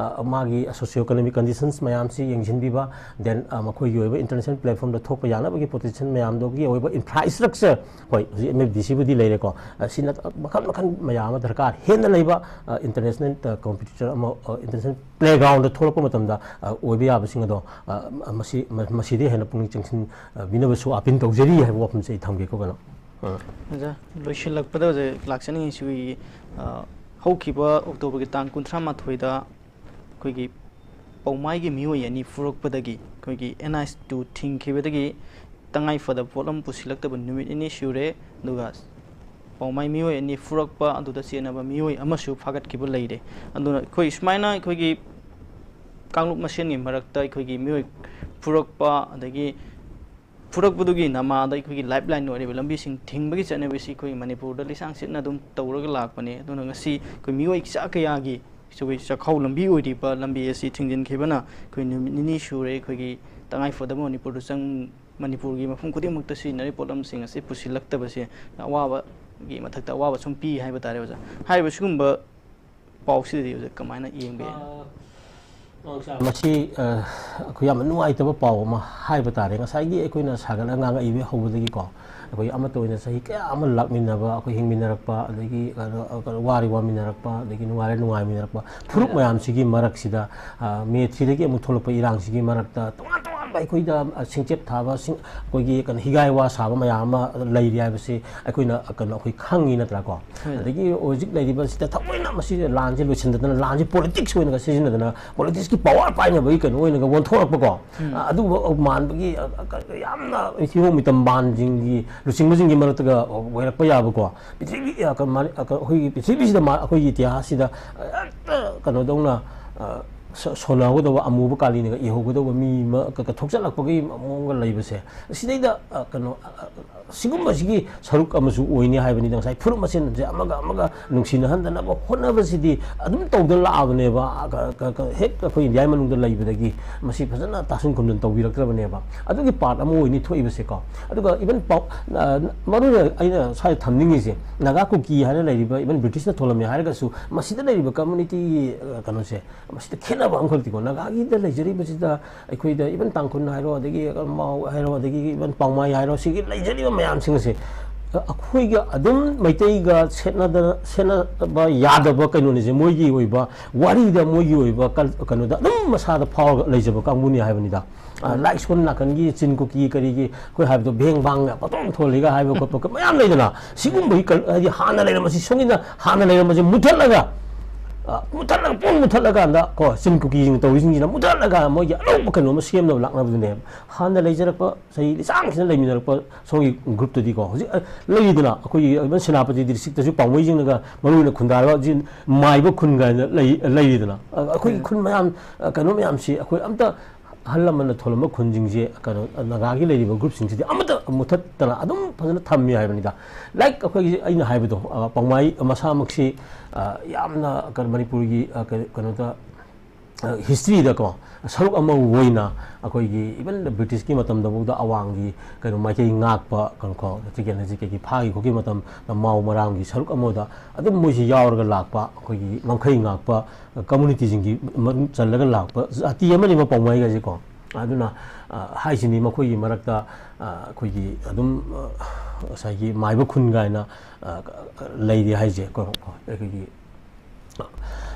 ꯃꯥꯒꯤ ꯁꯣꯁꯤꯑꯣ ꯏꯀꯣꯅꯣꯃꯤꯛ ꯀꯟꯗꯤꯁꯟꯁ ꯃꯌꯥꯝꯁꯤ ꯌꯦꯡꯁꯤꯟꯕꯤꯕ, then ꯃꯈꯣꯏꯒꯤ ꯑꯣꯏꯕ ꯏꯟꯇꯔꯅꯦꯁꯅꯦꯜ ꯄ꯭ꯂꯦꯠꯐꯣꯝꯗ ꯊꯣꯛꯄ ꯌꯥꯅꯕꯒꯤ ꯄꯣꯇꯦꯟꯁꯤꯌꯦꯜ ꯃꯌꯥꯝꯗꯨꯒꯤ ꯑꯣꯏꯕ ꯏꯟꯐ꯭ꯔꯥꯁ꯭ꯇ꯭ꯔꯛꯆꯔ, ꯍꯣꯏ, ꯍꯧꯖꯤꯛ ꯑꯦꯝ ꯑꯦꯐ ꯗꯤ ꯁꯤꯕꯨꯗꯤ ꯂꯩꯔꯦꯀꯣ, ꯁꯤꯅ ꯃꯈꯜ ꯃꯈꯜ ꯃꯌꯥꯝ ꯑꯃ ꯗꯔꯀꯥꯔ ꯍꯦꯟꯅ ꯂꯩꯕ, ꯏꯟꯇꯔꯅꯦꯁꯅꯦꯜ ꯀꯝꯄꯤꯇꯤꯇꯔ ꯑꯃ, ꯏꯟꯇꯔꯅꯦꯁꯅꯦꯜ ꯄ꯭ꯂꯦꯒ꯭ꯔꯥꯎꯟꯗ ꯊꯣꯛꯂꯛꯄ ꯃꯇꯝꯗ ꯎꯕ ꯌꯥꯕꯁꯤꯡ ꯑꯗꯣ ꯃꯁꯤ ꯃꯁꯤꯗꯒꯤ ꯍꯦꯟꯅ ꯄꯨꯛꯅꯤꯡ ꯆꯪꯁꯤꯟꯕꯤꯅꯕꯁꯨ ꯑꯥꯄꯤꯜ ꯇꯧꯖꯔꯤ ꯍꯥꯏꯕ ꯋꯥꯐꯝꯁꯦ ꯑꯩ ꯊꯝꯒꯦꯀꯣ ꯀꯩꯅꯣ꯫ ꯑꯣꯖꯥ, ꯂꯣꯏꯁꯤꯜꯂꯛꯄꯗ ꯍꯧꯖꯤꯛ ꯂꯥꯛꯆꯅꯤꯡꯉꯤꯁꯤ ꯑꯩꯈꯣꯏꯒꯤ ꯍꯧꯈꯤꯕ ꯑꯣꯛꯇꯣꯕꯔꯒꯤ ꯇꯥꯡ ꯀꯨꯟꯊ꯭ꯔꯥ ꯃꯥꯊꯣꯏꯗ ꯑꯩꯈꯣꯏꯒꯤ ꯄꯧꯃꯥꯏꯒꯤ ꯃꯤꯑꯣꯏ ꯑꯅꯤ ꯐꯨꯔꯛꯄꯗꯒꯤ ꯑꯩꯈꯣꯏꯒꯤ ꯑꯦꯟ ꯑꯥꯏꯁ ꯇꯨ ꯊꯤꯡꯈꯤꯕꯗꯒꯤ ꯇꯉꯥꯏ ꯐꯗꯕ ꯄꯣꯠ ꯑꯃ ꯄꯨꯁꯤꯜꯂꯛꯇꯕ ꯅꯨꯃꯤꯠ ꯅꯤꯅꯤ ꯁꯨꯔꯦ꯫ ꯑꯗꯨꯒ ꯄꯧꯃꯥꯏ ꯃꯤꯑꯣꯏ ꯑꯅꯤ ꯐꯨꯔꯛꯄ ꯑꯗꯨꯗ ꯆꯦꯟꯅꯕ ꯃꯤꯑꯣꯏ ꯑꯃꯁꯨ ꯐꯥꯒꯠꯈꯤꯕ ꯂꯩꯔꯦ꯫ ꯑꯗꯨꯅ ꯑꯩꯈꯣꯏ ꯁꯨꯃꯥꯏꯅ ꯑꯩꯈꯣꯏꯒꯤ ꯀꯥꯡꯂꯨꯞ ꯃꯁꯦꯟꯒꯤ ꯃꯔꯛꯇ ꯑꯩꯈꯣꯏꯒꯤ ꯃꯤꯑꯣꯏ ꯐꯨꯔꯛꯄ ꯑꯗꯒꯤ ꯐꯨꯔꯛꯄꯗꯨꯒꯤ ꯅꯃꯥꯗ ꯑꯩꯈꯣꯏꯒꯤ ꯂꯥꯏꯐ ꯂꯥꯏꯟ ꯑꯣꯏꯔꯤꯕ ꯂꯝꯕꯤꯁꯤꯡ ꯊꯤꯡꯕꯒꯤ ꯆꯠꯅꯕꯤꯁꯤ ꯑꯩꯈꯣꯏ ꯃꯅꯤꯄꯨꯔꯗ ꯂꯤꯁꯥꯡ ꯁꯤꯠꯅ ꯑꯗꯨꯝ ꯇꯧꯔꯒ ꯂꯥꯛꯄꯅꯦ꯫ ꯑꯗꯨꯅ ꯉꯁꯤ ꯑꯩꯈꯣꯏ ꯃꯤꯑꯣꯏ ꯆꯥ ꯀꯌꯥꯒꯤ ꯑꯩꯈꯣꯏ ꯆꯥꯛꯈꯥꯎ ꯂꯝꯕꯤ ꯑꯣꯏꯔꯤꯕ ꯂꯝꯕꯤ ꯑꯁꯤ ꯊꯤꯡꯖꯤꯟꯈꯤꯕꯅ ꯑꯩꯈꯣꯏ ꯅꯨꯃꯤꯠ ꯅꯤꯅꯤ ꯁꯨꯔꯦ ꯑꯩꯈꯣꯏꯒꯤ ꯇꯉꯥꯏ ꯐꯗꯕ ꯃꯅꯤꯄꯨꯔꯗ ꯆꯪ ꯃꯅꯤꯄꯨꯔꯒꯤ ꯃꯐꯝ ꯈꯨꯗꯤꯡꯃꯛꯇ ꯁꯤꯖꯤꯟꯅꯔꯤꯕ ꯄꯣꯠꯂꯝꯁꯤꯡ ꯑꯁꯤ ꯄꯨꯁꯤꯜꯂꯛꯇꯕꯁꯦ ꯑꯋꯥꯕꯒꯤ ꯃꯊꯛꯇ ꯑꯋꯥꯕ ꯁꯨꯝ ꯄꯤ ꯍꯥꯏꯕ ꯇꯥꯔꯦ ꯑꯣꯖꯥ꯫ ꯍꯥꯏꯔꯤꯕ ꯁꯤꯒꯨꯝꯕ ꯄꯥꯎꯁꯤꯗꯗꯤ ꯑꯣꯖꯥ ꯀꯃꯥꯏꯅ ꯌꯦꯡꯕ ꯌꯥꯏ? ꯑ, ꯃꯁꯤ, ꯑ, ꯑꯩꯈꯣꯏ ꯌꯥꯝꯅ ꯅꯨꯡꯉꯥꯏꯇꯕ ꯄꯥꯎ ꯑꯃ ꯍꯥꯏꯕ ꯇꯥꯔꯦ꯫ ꯉꯁꯥꯏꯒꯤ ꯑꯩꯈꯣꯏꯅ ꯁꯥꯒꯠꯂꯒ ꯉꯥꯡꯉꯛꯏꯕ ꯍꯧꯕꯗꯒꯤꯀꯣ, ꯑꯩꯈꯣꯏ ꯑꯃꯠꯇ ꯑꯣꯏꯅ ꯆꯍꯤ ꯀꯌꯥ ꯑꯃ ꯂꯥꯛꯃꯤꯟꯅꯕ, ꯑꯩꯈꯣꯏ ꯍꯤꯡꯃꯤꯟꯅꯔꯛꯄ, ꯑꯗꯒꯤ ꯀꯩꯅꯣ, ꯀꯩꯅꯣ, ꯋꯥꯔꯦ ꯋꯥꯃꯤꯟꯅꯔꯛꯄ, ꯑꯗꯒꯤ ꯅꯨꯡꯉꯥꯏꯔꯦ ꯅꯨꯡꯉꯥꯏꯃꯤꯟꯅꯔꯛꯄ ꯐꯨꯔꯨꯞ ꯃꯌꯥꯝꯁꯤꯒꯤ ꯃꯔꯛꯁꯤꯗ, ꯑ, ꯃꯦ ꯊ꯭ꯔꯤꯗꯒꯤ ꯑꯃꯨꯛ ꯊꯣꯛꯂꯛꯄ ꯏꯔꯥꯡꯁꯤꯒꯤ ꯃꯔꯛꯇ ꯇꯣꯉꯥꯟ ꯇꯣꯉꯥꯟꯕ ꯑꯩꯈꯣꯏꯗ, ꯑ, ꯁꯤꯡꯆꯦꯞ ꯊꯥꯕ, ꯁꯤꯡ-, ꯑꯩꯈꯣꯏꯒꯤ ꯀꯩꯅꯣ, ꯍꯤꯒꯥꯏ ꯋꯥ ꯁꯥꯕ ꯃꯌꯥꯝ ꯑꯃ ꯂꯩꯔꯤ ꯍꯥꯏꯕꯁꯤ ꯑꯩꯈꯣꯏꯅ, ꯑ, ꯀꯩꯅꯣ, ꯑꯩꯈꯣꯏ ꯈꯪꯉꯤ ꯅꯠꯇ꯭ꯔꯥꯀꯣ? ꯍꯣꯏ꯫ ꯑꯗꯒꯤ ꯍꯧꯖꯤꯛ ꯂꯩꯔꯤꯕꯁꯤꯗ ꯊꯑꯣꯏꯅ ꯃꯁꯤ ꯂꯥꯟꯁꯦ ꯂꯣꯏꯁꯤꯟꯗꯗꯅ, ꯂꯥꯟꯁꯦ ꯄꯣꯂꯤꯇꯤꯛꯁ ꯑꯣꯏꯅꯒ ꯁꯤꯖꯤꯟꯅꯗꯅ, ꯄꯣꯂꯤꯇꯤꯛꯁꯀꯤ ꯄꯋꯥꯔ ꯄꯥꯏꯅꯕꯒꯤ ꯀꯩꯅꯣ ꯑꯣꯏꯅꯒ ꯑꯣꯟꯊꯣꯔꯛꯄꯀꯣ꯫ ꯎꯝ꯫ ꯑ, ꯑꯗꯨꯒꯨꯝꯕ ꯃꯥꯟꯕꯒꯤ, ꯑ, ꯑ, ꯌꯥꯝꯅ ꯊꯤꯌꯣꯡ ꯃꯤꯇꯝ ꯕꯥꯟꯁꯤꯡꯒꯤ ꯂꯨꯆꯤꯡꯕꯁꯤꯡꯒꯤ ꯃꯔꯛꯇꯒ ꯑꯣꯏꯔꯛꯄ ꯌꯥꯕꯀꯣ꯫ ꯄ꯭ꯔꯤꯊꯤꯕꯤ, ꯑ, ꯀ-, ꯃꯥ-, ꯑ, ꯀ-, ꯑꯩꯈꯣꯏꯒꯤ ꯄ꯭ꯔꯤꯊꯤꯕꯤꯁꯤꯗ ꯃꯥ-, ꯑꯩꯈꯣꯏꯒꯤ ꯏꯇꯤꯍꯥꯁꯁꯤꯗ, ꯑ, ꯍꯦꯛꯇ ꯀꯩꯅꯣꯗꯧꯅ, ꯑ, ꯁꯣ-, ꯁꯣꯟꯅꯍꯧꯒꯗꯧꯕ, ꯑꯃꯨꯕ ꯀꯥꯂꯤꯅꯒ ꯏꯍꯧꯒꯗꯧꯕ ꯃꯤ ꯑꯃ ꯀ-, ꯀ-, ꯊꯣꯛꯆꯜꯂꯛꯄꯒꯤ ꯃꯑꯣꯡꯒ ꯂꯩꯕꯁꯦ꯫ ꯁꯤꯗꯩꯗ, ꯑ, ꯀꯩꯅꯣ, ꯑ, ꯑ, ꯁꯤꯒꯨꯝꯕꯁꯤꯒꯤ ꯁꯔꯨꯛ ꯑꯃꯁꯨ ꯑꯣꯏꯅꯤ ꯍꯥꯏꯕꯅꯤꯗ꯫ ꯉꯁꯥꯏ ꯐꯨꯔꯨꯞ ꯃꯁꯦꯟꯁꯦ ꯑꯃꯒ ꯑꯃꯒ ꯅꯨꯡꯁꯤꯅꯍꯟꯗꯅꯕ ꯍꯣꯠꯅꯕꯁꯤꯗꯤ ꯑꯗꯨꯝ ꯇꯧꯗꯅ ꯂꯥꯛꯑꯕꯅꯦꯕ꯫ ꯑ, ꯀ-, ꯀ-, ꯀ-, ꯍꯦꯛ ꯑꯩꯈꯣꯏ ꯏꯟꯗꯤꯌꯥꯒꯤ ꯃꯅꯨꯡꯗ ꯂꯩꯕꯗꯒꯤ ꯃꯁꯤ ꯐꯖꯅ ꯇꯥꯁꯤꯟ ꯈꯨꯝꯖꯤꯟ ꯇꯧꯕꯤꯔꯛꯇ꯭ꯔꯕꯅꯦꯕ꯫ ꯑꯗꯨꯒꯤ ꯄꯥꯔꯠ ꯑꯃ ꯑꯣꯏꯅꯤ ꯊꯣꯛꯏꯕꯁꯦꯀꯣ꯫ ꯑꯗꯨꯒ ꯏꯚꯟ ꯄꯥꯎ-, ꯑ, ꯃꯔꯨꯑꯣꯏꯅ ꯑꯩꯅ ꯁ꯭ꯋꯥꯏꯗ ꯊꯝꯅꯤꯡꯉꯤꯁꯦ, ꯅꯥꯒꯥ ꯀꯨꯀꯤ ꯍꯥꯏꯅ ꯂꯩꯔꯤꯕ, ꯏꯚꯟ ꯕ꯭ꯔꯤꯇꯤꯁꯅ ꯊꯣꯜꯂꯝꯃꯦ ꯍꯥꯏꯔꯒꯁꯨ, ꯃꯁꯤꯗ ꯂꯩꯔꯤꯕ ꯀꯝꯃꯨꯅꯤꯇꯤꯒꯤ, ꯑ, ꯀꯩꯅꯣꯁꯦ, ꯃꯁꯤꯗ ꯈꯦꯠꯅꯕ ꯑꯃꯈꯛꯇꯤꯀꯣ, ꯅꯥꯒꯥꯒꯤꯗ ꯂꯩꯖꯔꯤꯕꯁꯤꯗ ꯑꯩꯈꯣꯏꯗ ꯏꯚꯟ ꯇꯥꯡꯈꯨꯜ ꯍꯥꯏꯔꯣ, ꯑꯗꯒꯤ ꯃꯥꯎ ꯍꯥꯏꯔꯣ, ꯑꯗꯒꯤ ꯏꯚꯟ ꯄꯥꯎꯃꯥꯏ ꯍꯥꯏꯔꯣ, ꯁꯤꯒꯤ ꯂꯩꯖꯔꯤꯕ ꯃꯌꯥꯝꯁꯤꯡ ꯑꯁꯦ, ꯑ, ꯑꯩꯈꯣꯏꯒ ꯑꯗꯨꯝ ꯃꯩꯇꯩꯒ ꯁꯦꯠꯅꯗ-, ꯁꯦꯠꯅꯕ ꯌꯥꯗꯕ ꯀꯩꯅꯣꯅꯤꯁꯦ꯫ ꯃꯣꯏꯒꯤ ꯑꯣꯏꯕ ꯋꯥꯔꯤꯗ, ꯃꯣꯏꯒꯤ ꯑꯣꯏꯕ ꯀꯜ-, ꯀꯩꯅꯣꯗ ꯑꯗꯨꯝ ꯃꯁꯥꯗ ꯐꯥꯎꯔꯒ ꯂꯩꯖꯕ ꯀꯥꯡꯕꯨꯅꯤ ꯍꯥꯏꯕꯅꯤꯗ꯫ ꯑ, ꯎꯝ꯫ ꯂꯥꯏꯛ ꯁꯣꯝ ꯅꯥꯀꯟꯒꯤ ꯆꯤꯟ ꯀꯨꯀꯤ ꯀꯔꯤꯒꯤ ꯑꯩꯈꯣꯏ ꯍꯥꯏꯕꯗꯣ ꯚꯦꯡ ꯚꯥꯡꯅ ꯄꯪꯊꯣꯛ ꯊꯣꯜꯂꯤꯒ ꯍꯥꯏꯕ ꯈꯣꯠꯄ ꯀ-, ꯃꯌꯥꯝ ꯂꯩꯗꯅ꯫ ꯁꯤꯒꯨꯝꯕꯒꯤ ꯀꯜ-, ꯍꯥꯏꯗꯤ ꯍꯥꯟꯅ ꯂꯩꯔꯝꯕꯁꯤ ꯁꯣꯝꯒꯤꯅ ꯍꯥꯟꯅ ꯂꯩꯔꯝꯕꯁꯤ ꯃꯨꯊꯠꯂꯒ, ꯑ, ꯃꯨꯊꯠꯂꯒ, ꯄꯨꯡ ꯃꯨꯊꯠꯂꯀꯥꯟꯗ ꯀꯣ, ꯆꯤꯟ ꯀꯨꯀꯤꯁꯤꯡ ꯇꯧꯔꯤꯁꯤꯡꯁꯤꯅ ꯃꯨꯊꯠꯂꯒ ꯃꯣꯏꯒꯤ ꯑꯅꯧꯕ ꯀꯩꯅꯣ ꯑꯃ ꯁꯦꯝꯅꯕ ꯂꯥꯛꯅꯕꯗꯨꯅꯦꯕ꯫ ꯍꯥꯟꯅ ꯂꯩꯖꯔꯛꯄ ꯆꯍꯤ ꯂꯤꯁꯥꯡꯁꯤꯅ ꯂꯩꯃꯤꯟꯅꯔꯛꯄ ꯁꯣꯝꯒꯤ ꯒ꯭ꯔꯨꯞꯇꯗꯤꯀꯣ, ꯍꯧꯖꯤꯛ, ꯑ, ꯂꯩꯔꯤꯗꯅ, ꯑꯩꯈꯣꯏꯒꯤ ꯏꯚꯟ ꯁꯦꯅꯥꯄꯇꯤ ꯗꯤꯁꯇ꯭ꯔꯤꯛꯇꯁꯨ ꯄꯥꯎꯃꯩꯁꯤꯡꯅꯒ ꯃꯔꯨ ꯑꯣꯏꯅ ꯈꯨꯟꯗꯥꯔꯒ ꯍꯧꯖꯤꯛ ꯃꯥꯏꯕ ꯈꯨꯟ ꯀꯥꯏꯅ ꯂꯩ-, ꯂꯩꯔꯤꯗꯅ꯫ ꯑ, ꯑꯩꯈꯣꯏꯒꯤ ꯎꯝ꯫ ꯈꯨꯟ ꯃꯌꯥꯝ, ꯑ, ꯀꯩꯅꯣ ꯃꯌꯥꯝꯁꯤ ꯑꯩꯈꯣꯏ ꯑꯝꯇ ꯑꯍꯜ ꯂꯃꯟꯅ ꯊꯣꯜꯂꯝꯕ ꯈꯨꯟꯁꯤꯡꯁꯦ, ꯀꯩꯅꯣ, ꯅꯥꯒꯥꯒꯤ ꯂꯩꯔꯤꯕ ꯒ꯭ꯔꯨꯞꯁꯤꯡꯁꯤꯗꯤ ꯑꯃꯠꯇ ꯃꯨꯊꯠꯇꯅ ꯑꯗꯨꯝ ꯐꯖꯅ ꯊꯝꯃꯤ ꯍꯥꯏꯕꯅꯤꯗ꯫ ꯂꯥꯏꯛ ꯑꯩꯈꯣꯏꯒꯤ ꯑꯩꯅ ꯍꯥꯏꯕꯗꯣ, ꯑ, ꯄꯥꯎꯃꯥꯏ ꯃꯁꯥꯃꯛꯁꯤ, ꯑ, ꯌꯥꯝꯅ ꯀꯩꯅꯣ, ꯃꯅꯤꯄꯨꯔꯒꯤ, ꯑ, ꯀꯩ-, ꯀꯩꯅꯣꯗ, ꯍꯤꯁꯇ꯭ꯔꯤꯗꯀꯣ ꯁꯔꯨꯛ ꯑꯃ ꯑꯣꯏꯅ ꯑꯩꯈꯣꯏꯒꯤ ꯏꯚꯟ ꯕ꯭ꯔꯤꯇꯤꯁꯀꯤ ꯃꯇꯝꯗꯐꯥꯎꯗ ꯑꯋꯥꯡꯒꯤ ꯀꯩꯅꯣ ꯃꯥꯏꯀꯩ ꯉꯥꯛꯄ ꯀꯩꯅꯣ ꯀꯣ ꯇꯤꯀꯦꯟꯗ꯭ꯔꯖꯤꯠ ꯀꯩꯀꯩ ꯐꯥꯈꯤ ꯈꯣꯠꯈꯤ ꯃꯇꯝꯗ ꯃꯥꯎ ꯃꯔꯥꯝꯒꯤ ꯁꯔꯨꯛ ꯑꯃꯗ ꯑꯗꯨꯝ ꯃꯣꯏꯁꯤ ꯌꯥꯎꯔꯒ ꯂꯥꯛꯄ ꯑꯩꯈꯣꯏꯒꯤ ꯉꯝꯈꯩ ꯉꯥꯛꯄ ꯀꯝꯃꯨꯅꯤꯇꯤꯁꯤꯡꯒꯤ ꯃꯅꯨꯡ ꯆꯜꯂꯒ ꯂꯥꯛꯄ ꯖꯥꯇꯤ ꯑꯃꯅꯤꯕ ꯄꯥꯎꯃꯥꯏꯒꯁꯦꯀꯣ꯫ ꯑꯗꯨꯅ ꯍꯥꯏꯁꯤꯅꯤ ꯃꯈꯣꯏꯒꯤ ꯃꯔꯛꯇ ꯑꯩꯈꯣꯏꯒꯤ ꯑꯗꯨꯝ ꯉꯁꯥꯏꯒꯤ ꯃꯥꯏꯕ ꯈꯨꯟ ꯀꯥꯏꯅ ꯂꯩꯔꯤ ꯍꯥꯏꯁꯦ ꯀꯣ꯫ ꯑꯩꯈꯣꯏꯒꯤ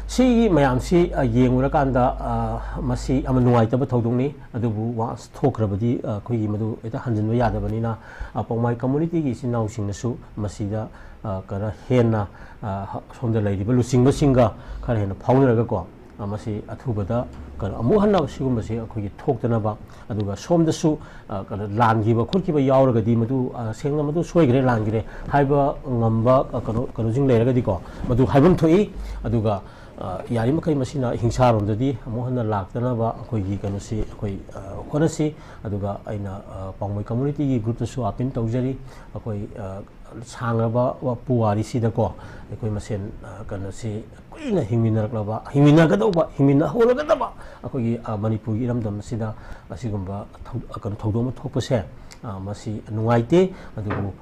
ꯁꯤꯒꯤ ꯃꯌꯥꯝꯁꯤ ꯌꯦꯡꯉꯨꯔꯀꯥꯟꯗ ꯃꯁꯤ ꯌꯥꯝꯅ ꯅꯨꯡꯉꯥꯏꯇꯕ ꯊꯧꯗꯣꯛꯅꯤ꯫ ꯑꯗꯨꯕꯨ ꯋꯥꯟꯁ ꯊꯣꯛꯈ꯭ꯔꯕꯗꯤ ꯑꯩꯈꯣꯏꯒꯤ ꯃꯗꯨ ꯍꯦꯛꯇ ꯍꯟꯖꯤꯟꯕ ꯌꯥꯗꯕꯅꯤꯅ ꯄꯥꯎꯃꯥꯏ ꯀꯝꯃꯨꯅꯤꯇꯤꯒꯤ ꯏꯆꯤꯟ ꯏꯅꯥꯎꯁꯤꯡꯅꯁꯨ ꯃꯁꯤꯗ ꯈꯔ ꯍꯦꯟꯅ ꯁꯣꯝꯗ ꯂꯩꯔꯤꯕ ꯂꯨꯆꯤꯡꯕꯁꯤꯡꯒ ꯈꯔ ꯍꯦꯟꯅ ꯐꯥꯎꯅꯔꯒꯀꯣ ꯃꯁꯤ ꯑꯊꯨꯕꯗ ꯀꯩꯅꯣ ꯑꯃꯨꯛ ꯍꯟꯅ ꯁꯤꯒꯨꯝꯕꯁꯤ ꯑꯩꯈꯣꯏꯒꯤ ꯊꯣꯛꯇꯅꯕ, ꯑꯗꯨꯒ ꯁꯣꯝꯗꯁꯨ ꯀꯩꯅꯣ ꯂꯥꯟꯈꯤꯕ ꯈꯣꯠꯈꯤꯕ ꯌꯥꯎꯔꯒꯗꯤ ꯃꯗꯨ ꯁꯦꯡꯅ ꯃꯗꯨ ꯁꯣꯏꯈ꯭ꯔꯦ ꯂꯥꯟꯈ꯭ꯔꯦ ꯍꯥꯏꯕ ꯉꯝꯕ ꯀꯩꯅꯣ ꯀꯩꯅꯣꯁꯤꯡ ꯂꯩꯔꯒꯗꯤꯀꯣ ꯃꯗꯨ ꯍꯥꯏꯐꯝ ꯊꯣꯛꯏ꯫ ꯑꯗꯨꯒ ꯌꯥꯔꯤꯃꯈꯩ ꯃꯁꯤꯅ ꯍꯤꯡꯁꯥꯔꯣꯝꯗꯗꯤ ꯑꯃꯨꯛ ꯍꯟꯅ ꯂꯥꯛꯇꯅꯕ ꯑꯩꯈꯣꯏꯒꯤ ꯀꯩꯅꯣꯁꯤ ꯑꯩꯈꯣꯏ ꯍꯣꯠꯅꯁꯤ꯫ ꯑꯗꯨꯒ ꯑꯩꯅ ꯄꯥꯎꯃꯩ ꯀꯝꯃꯨꯅꯤꯇꯤꯒꯤ ꯒ꯭ꯔꯨꯞꯇꯁꯨ ꯑꯥꯄꯤꯜ ꯇꯧꯖꯔꯤ꯫ ꯑꯩꯈꯣꯏ ꯁꯥꯡꯂꯕ ꯄꯨꯋꯥꯔꯤꯁꯤꯗꯀꯣ ꯑꯩꯈꯣꯏ ꯃꯁꯦꯟ ꯀꯩꯅꯣꯁꯤ ꯀꯨꯏꯅ ꯍꯤꯡꯃꯤꯟꯅꯔꯛꯂꯕ, ꯍꯤꯡꯃꯤꯟꯅꯒꯗꯧꯕ, ꯍꯤꯡꯃꯤꯟꯅꯍꯧꯔꯒꯗꯕ ꯑꯩꯈꯣꯏꯒꯤ ꯃꯅꯤꯄꯨꯔꯒꯤ ꯏꯔꯝꯗꯝ ꯑꯁꯤꯗ ꯑꯁꯤꯒꯨꯝꯕ ꯀꯩꯅꯣ ꯊꯧꯗꯣꯛ ꯑꯃ ꯊꯣꯛꯄꯁꯦ ꯃꯁꯤ ꯅꯨꯡꯉꯥꯏꯇꯦ꯫ ꯑꯗꯨꯕꯨ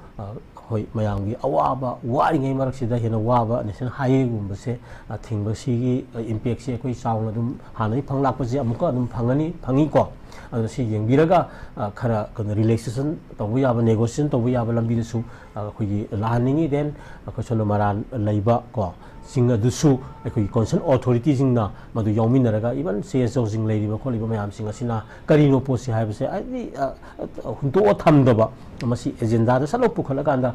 ꯍꯣꯏ, ꯃꯌꯥꯝꯒꯤ ꯑꯋꯥꯕ, ꯋꯥꯔꯤꯉꯩ ꯃꯔꯛꯁꯤꯗ ꯍꯦꯟꯅ ꯋꯥꯕ ꯅꯦꯁꯅꯦꯜ ꯍꯥꯏꯋꯦꯒꯨꯝꯕꯁꯦ ꯊꯤꯡꯕꯁꯤꯒꯤ ꯏꯝꯄꯦꯛꯁꯤ ꯑꯩꯈꯣꯏ ꯆꯥꯎꯅ ꯑꯗꯨꯝ ꯍꯥꯟꯅꯗꯤ ꯐꯪ ꯂꯥꯛꯄꯁꯦ ꯑꯃꯨꯛꯀ ꯑꯗꯨꯝ ꯐꯪꯒꯅꯤ, ꯐꯪꯉꯤꯀꯣ꯫ ꯑꯗꯨꯅ ꯁꯤ ꯌꯦꯡꯕꯤꯔꯒ ꯈꯔ ꯀꯩꯅꯣ ꯔꯤꯂꯦꯛꯁꯦꯁꯟ ꯇꯧꯕ ꯌꯥꯕ, ꯅꯦꯒꯣꯁꯤꯌꯦꯁꯟ ꯇꯧꯕ ꯌꯥꯕ ꯂꯝꯕꯤꯗꯁꯨ ꯑꯩꯈꯣꯏꯒꯤ ꯂꯥꯛꯍꯟꯅꯤꯡꯉꯤ꯫ ꯗꯦꯟ ꯑꯩꯈꯣꯏ ꯁꯣꯝꯗ ꯃꯔꯥꯟ ꯂꯩꯕ ꯀꯣ ꯁꯤꯡ ꯑꯗꯨꯁꯨ ꯑꯩꯈꯣꯏꯒꯤ ꯀꯣꯟꯁꯔꯟ ꯑꯣꯊꯣꯔꯤꯇꯤꯁꯤꯡꯅ ꯃꯗꯨ ꯌꯥꯎꯃꯤꯟꯅꯔꯒ ꯏꯚꯟ ꯁꯤ ꯑꯦꯁ ꯑꯣꯁꯤꯡ ꯂꯩꯔꯤꯕ ꯈꯣꯠꯂꯤꯕ ꯃꯌꯥꯝꯁꯤꯡ ꯑꯁꯤꯅ ꯀꯔꯤꯅꯣ ꯄꯣꯠꯁꯤ ꯍꯥꯏꯕꯁꯦ ꯍꯥꯏꯗꯤ ꯍꯨꯟꯇꯣꯛꯑ ꯊꯝꯗꯕ ꯃꯁꯤ ꯑꯦꯖꯦꯟꯗꯥꯗ ꯁꯠ ꯂꯧ ꯄꯨꯈꯠꯂꯀꯥꯟꯗ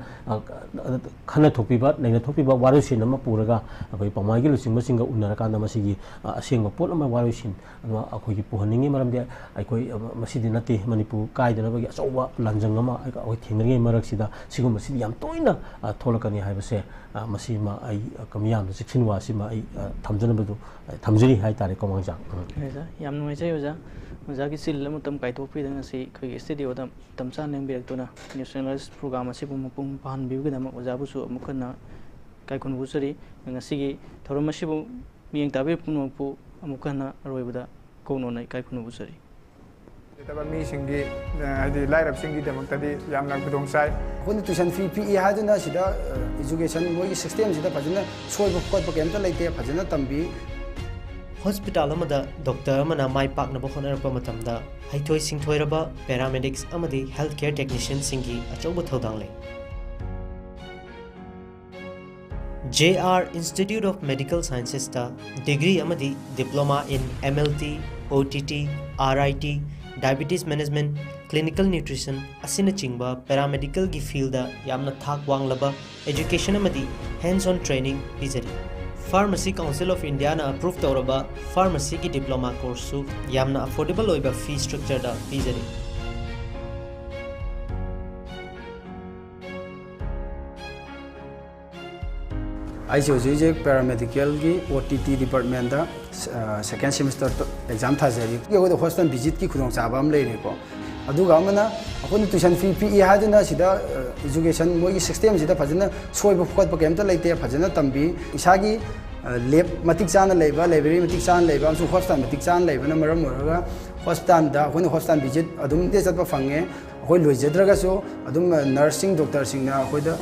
ꯈꯟꯅ ꯊꯣꯛꯄꯤꯕ, ꯅꯩꯅ ꯊꯣꯛꯄꯤꯕ ꯋꯥꯔꯣꯏꯁꯤꯟ ꯑꯃ ꯄꯨꯔꯒ ꯑꯩꯈꯣꯏ ꯄꯥꯎꯃꯥꯏꯒꯤ ꯂꯨꯆꯤꯡꯕꯁꯤꯡꯒ ꯎꯅꯔꯀꯥꯟꯗ ꯃꯁꯤꯒꯤ ꯑꯁꯦꯡꯕ ꯄꯣꯠ ꯑꯃ ꯋꯥꯔꯣꯏꯁꯤꯟ ꯑꯃ ꯑꯩꯈꯣꯏꯒꯤ ꯄꯨꯍꯟꯅꯤꯡꯉꯤ꯫ ꯃꯔꯝꯗꯤ ꯑꯩꯈꯣꯏ ꯃꯁꯤꯗꯤ ꯅꯠꯇꯦ, ꯃꯅꯤꯄꯨꯔ ꯀꯥꯏꯗꯅꯕꯒꯤ ꯑꯆꯧꯕ ꯂꯥꯟꯖꯪ ꯑꯃ ꯑꯩꯈꯣꯏ ꯊꯦꯡꯅꯔꯤꯉꯩ ꯃꯔꯛꯁꯤꯗ ꯁꯤꯒꯨꯝꯕꯁꯤꯗꯤ ꯌꯥꯝ ꯇꯣꯏꯅ ꯊꯣꯛꯂꯛꯀꯅꯤ ꯍꯥꯏꯕꯁꯦ ꯃꯁꯤꯃ ꯑꯩ ꯃꯤꯌꯥꯝꯗ ꯆꯦꯛꯁꯤꯟ ꯋꯥꯁꯤꯃ ꯑꯩ ꯊꯝꯖꯅꯕꯗꯨ ꯊꯝꯖꯔꯤ ꯍꯥꯏꯇꯥꯔꯦ ꯀꯣꯃꯥꯡꯖꯥꯡ꯫ ꯎꯝ꯫ ꯌꯥꯝ ꯅꯨꯡꯉꯥꯏꯖꯩ ꯑꯣꯖꯥ꯫ ꯑꯣꯖꯥꯒꯤ ꯆꯤꯜꯂꯕ ꯃꯇꯝ ꯀꯥꯏꯊꯣꯛꯄꯤꯗꯅ ꯉꯁꯤ ꯑꯩꯈꯣꯏꯒꯤ ꯁ꯭ꯇꯨꯗꯤꯑꯣꯗ ꯃꯇꯝ ꯆꯥꯅ ꯂꯦꯡꯕꯤꯔꯛꯇꯨꯅ ꯅꯦꯁꯅꯦꯂꯥꯏꯁ ꯄ꯭ꯔꯣꯒ꯭ꯔꯥꯝ ꯑꯁꯤꯕꯨ ꯃꯄꯨꯡ ꯐꯥꯍꯟꯕꯤꯕꯒꯤꯗꯃꯛ ꯑꯣꯖꯥꯕꯨꯁꯨ ꯑꯃꯨꯛ ꯍꯟꯅ ꯏꯀꯥꯏ ꯈꯨꯝꯅꯕ ꯎꯠꯆꯔꯤ꯫ ꯉꯁꯤꯒꯤ ꯊꯧꯔꯝ ꯑꯁꯤꯕꯨ ꯃꯤꯠꯌꯦꯡ ꯇꯥꯕꯤꯔꯤꯕ ꯄꯨꯝꯅꯃꯛꯄꯨ ꯑꯃꯨꯛꯀ ꯍꯟꯅ ꯑꯔꯣꯏꯕꯗ ꯀꯣꯛꯅꯣꯟꯅ ꯏꯀꯥꯏ ꯈꯨꯝꯅꯕ ꯎꯠꯆꯔꯤ꯫ ꯂꯩꯇꯕ ꯃꯤꯁꯤꯡꯒꯤ, ꯍꯥꯏꯗꯤ ꯂꯥꯏꯔꯕꯁꯤꯡꯒꯤꯗꯃꯛꯇꯗꯤ ꯌꯥꯝꯅ ꯈꯨꯗꯣꯡ ꯆꯥꯏ꯫ ꯑꯩꯈꯣꯏꯅ ꯇ꯭ꯌꯨꯁꯟ ꯐꯤ ꯄꯤꯛꯏ ꯍꯥꯏꯗꯨꯅ ꯁꯤꯗ ꯏꯖꯨꯀꯦꯁꯟ ꯃꯣꯏꯒꯤ ꯁꯤꯁꯇꯦꯝꯁꯤꯗ ꯐꯖꯅ ꯁꯣꯏꯕ ꯈꯣꯠꯄ ꯀꯩꯝꯇ ꯂꯩꯇꯦ, ꯐꯖꯅ ꯇꯝꯕꯤ꯫ ꯍꯣꯁꯄꯤꯇꯥꯜ ꯑꯃꯗ ꯗꯣꯛꯇꯔ ꯑꯃꯅ ꯃꯥꯏ ꯄꯥꯛꯅꯕ ꯍꯣꯠꯅꯔꯛꯄ ꯃꯇꯝꯗ ꯍꯩꯊꯣꯏ ꯁꯤꯡꯊꯣꯏꯔꯕ ꯄꯦꯔꯥꯃꯦꯗꯤꯛꯁ ꯑꯃꯗꯤ ꯍꯦꯜꯊ ꯀꯦꯌꯔ ꯇꯦꯛꯅꯤꯁꯤꯌꯟꯁꯤꯡꯒꯤ ꯑꯆꯧꯕ ꯊꯧꯗꯥꯡ ꯂꯩ꯫ J R Institute of Medical Sciences ꯇ ꯗꯤꯒ꯭ꯔꯤ ꯑꯃꯗꯤ Diploma in M L T, O T T, R I T, Diabetes Management, Clinical Nutrition ꯑꯁꯤꯅꯆꯤꯡꯕ ꯄꯦꯔꯥꯃꯦꯗꯤꯀꯦꯜꯒꯤ ꯐꯤꯜꯗ ꯌꯥꯝꯅ ꯊꯥꯛ ꯋꯥꯡꯂꯕ ꯑꯦꯖꯨꯀꯦꯁꯟ ꯑꯃꯗꯤ ꯍꯦꯟꯁ ꯑꯣꯟ ꯇ꯭ꯔꯦꯅꯤꯡ ꯄꯤꯖꯔꯤ꯫ Pharmacy Council of India ꯅ ꯑꯦꯄ꯭ꯔꯨꯚ ꯇꯧꯔꯕ ꯐꯥꯔꯃꯥꯁꯤꯒꯤ ꯗꯤꯄ꯭ꯂꯣꯃꯥ ꯀꯣꯔꯁꯁꯨ ꯌꯥꯝꯅ ꯑꯐꯣꯔꯗꯦꯕꯜ ꯑꯣꯏꯕ ꯐꯤ ꯁ꯭ꯇ꯭ꯔꯛꯆꯔꯗ ꯄꯤꯖꯔꯤ꯫ ꯑꯩꯁꯦ ꯍꯧꯖꯤꯛ ꯍꯧꯖꯤꯛ ꯄꯦꯔꯥꯃꯦꯗꯤꯀꯦꯜꯒꯤ ꯑꯣ ꯇꯤ ꯇꯤ ꯗꯤꯄꯥꯔꯠꯃꯦꯟꯗ ꯁꯦꯀꯦꯟ ꯁꯦꯃꯤꯁꯇꯔ ꯑꯦꯛꯖꯥꯝ ꯊꯥꯖꯔꯤ꯫ ꯑꯩꯈꯣꯏꯗ ꯍꯣꯁꯇꯦꯜ ꯚꯤꯖꯤꯠꯀꯤ ꯈꯨꯗꯣꯡꯆꯥꯕ ꯑꯃ ꯂꯩꯔꯦꯀꯣ꯫ ꯑꯗꯨꯒ ꯑꯃꯅ ꯑꯩꯈꯣꯏꯅ ꯇ꯭ꯌꯨꯁꯟ ꯐꯤ ꯄꯤꯛꯏ ꯍꯥꯏꯗꯨꯅ ꯁꯤꯗ ꯏꯖꯨꯀꯦꯁꯟ ꯃꯣꯏꯒꯤ ꯁꯤꯁꯇꯦꯝꯁꯤꯗ ꯐꯖꯅ ꯁꯣꯏꯕ ꯈꯣꯠꯄ ꯀꯩꯝꯇ ꯂꯩꯇꯦ, ꯐꯖꯅ ꯇꯝꯕꯤ꯫ ꯏꯁꯥꯒꯤ ꯂꯦꯕ ꯃꯇꯤꯛ ꯆꯥꯅ ꯂꯩꯕ, ꯂꯥꯏꯕ꯭ꯔꯦꯔꯤ ꯃꯇꯤꯛ ꯆꯥꯅ ꯂꯩꯕ ꯑꯃꯁꯨꯡ ꯍꯣꯁꯄꯤꯇꯥꯜ ꯃꯇꯤꯛ ꯆꯥꯅ ꯂꯩꯕꯅ ꯃꯔꯝ ꯑꯣꯏꯔꯒ ꯍꯣꯁꯄꯤꯇꯥꯜꯗ ꯑꯩꯈꯣꯏꯅ ꯍꯣꯁꯄꯤꯇꯥꯜ ꯚꯤꯖꯤꯠ ꯑꯗꯨꯝ ꯆꯠꯄ ꯐꯪꯉꯦ꯫ ꯑꯩꯈꯣꯏ ꯂꯣꯏꯖꯗ꯭ꯔꯒꯁꯨ ꯑꯗꯨꯝ ꯅꯔꯁꯁꯤꯡ, ꯗꯣꯛꯇꯔꯁꯤꯡꯅ ꯑꯩꯈꯣꯏꯗ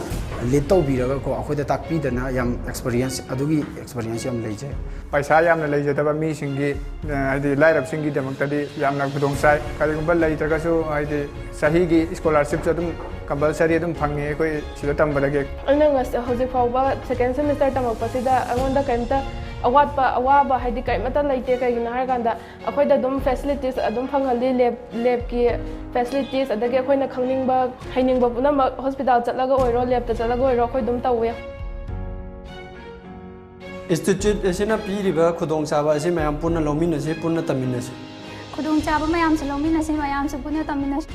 ꯂꯤꯗ ꯇꯧꯕꯤꯔꯒꯀꯣ, ꯑꯩꯈꯣꯏꯗ ꯇꯥꯛꯄꯤꯗꯅ ꯌꯥꯝ ꯑꯦꯛꯁꯄꯔꯤꯌꯦꯟꯁ, ꯑꯗꯨꯒꯤ ꯑꯦꯛꯁꯄꯔꯤꯌꯦꯟꯁ ꯌꯥꯝ ꯂꯩꯖꯩ꯫ ꯄꯩꯁꯥ ꯌꯥꯝꯅ ꯂꯩꯖꯗꯕ ꯃꯤꯁꯤꯡꯒꯤ, ꯍꯥꯏꯗꯤ ꯂꯥꯏꯔꯕꯁꯤꯡꯒꯤꯗꯃꯛꯇꯗꯤ ꯌꯥꯝꯅ ꯈꯨꯗꯣꯡ ꯆꯥꯏ꯫ ꯀꯔꯤꯒꯨꯝꯕ ꯂꯩꯇ꯭ꯔꯒꯁꯨ ꯍꯥꯏꯗꯤ ꯆꯍꯤꯒꯤ ꯁ꯭ꯀꯣꯂꯥꯔꯁꯤꯞꯁꯨ ꯑꯗꯨꯝ ꯀꯝꯄꯜꯁꯔꯤ ꯑꯗꯨꯝ ꯐꯪꯉꯤ ꯑꯩꯈꯣꯏ ꯁꯤꯗ ꯇꯝꯕꯗꯒꯤ꯫ ꯑꯩꯅ ꯉꯁ-, ꯍꯧꯖꯤꯛ ꯐꯥꯎꯕ ꯁꯦꯀꯦꯟ ꯁꯦꯃꯤꯁꯇꯔ ꯇꯝꯃꯛꯄꯁꯤꯗ ꯑꯩꯉꯣꯟꯗ ꯀꯔꯤꯝꯇ ꯑꯋꯥꯠꯄ, ꯑꯋꯥꯕ ꯍꯥꯏꯗꯤ ꯀꯔꯤꯃꯠꯇ ꯂꯩꯇꯦ꯫ ꯀꯩꯒꯤꯅꯣ ꯍꯥꯏꯔꯀꯥꯟꯗ ꯑꯩꯈꯣꯏꯗ ꯑꯗꯨꯝ ꯐꯦꯁꯤꯂꯤꯇꯤꯁ ꯑꯗꯨꯝ ꯐꯪꯍꯜꯂꯤ, ꯂꯦꯕ, ꯂꯦꯕꯀꯤ ꯐꯦꯁꯤꯂꯤꯇꯤꯁ, ꯑꯗꯒꯤ ꯑꯩꯈꯣꯏꯅ ꯈꯪꯅꯤꯡꯕ, ꯍꯩꯅꯤꯡꯕ ꯄꯨꯝꯅꯃꯛ ꯍꯣꯁꯄꯤꯇꯥꯜ ꯆꯠꯂꯒ ꯑꯣꯏꯔꯣ, ꯂꯦꯕꯇ ꯆꯠꯂꯒ ꯑꯣꯏꯔꯣ, ꯑꯩꯈꯣꯏ ꯑꯗꯨꯝ ꯇꯧꯋꯦ꯫ ꯏꯟꯁꯇꯤꯇ꯭ꯌꯨꯠ ꯑꯁꯤꯅ ꯄꯤꯔꯤꯕ ꯈꯨꯗꯣꯡꯆꯥꯕ ꯑꯁꯤ ꯃꯌꯥꯝ ꯄꯨꯟꯅ ꯂꯧꯃꯤꯟꯅꯁꯤ, ꯄꯨꯟꯅ ꯇꯝꯃꯤꯟꯅꯁꯤ꯫ ꯈꯨꯗꯣꯡꯆꯥꯕ ꯃꯌꯥꯝꯁꯨ ꯂꯧꯃꯤꯟꯅꯁꯤ, ꯃꯌꯥꯝꯁꯨ ꯄꯨꯟꯅ ꯇꯝꯃꯤꯟꯅꯁꯤ꯫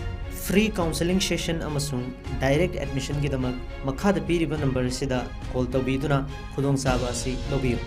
Free counselling session ꯑꯃꯁꯨꯡ ꯗꯥꯏꯔꯦꯛ ꯑꯦꯗꯃꯤꯁꯟꯒꯤꯗꯃꯛ ꯃꯈꯥꯗ ꯄꯤꯔꯤꯕ ꯅꯝꯕꯔ ꯑꯁꯤꯗ ꯀꯣꯜ ꯇꯧꯕꯤꯗꯨꯅ ꯈꯨꯗꯣꯡꯆꯥꯕ ꯑꯁꯤ ꯂꯧꯕꯤꯌꯨ꯫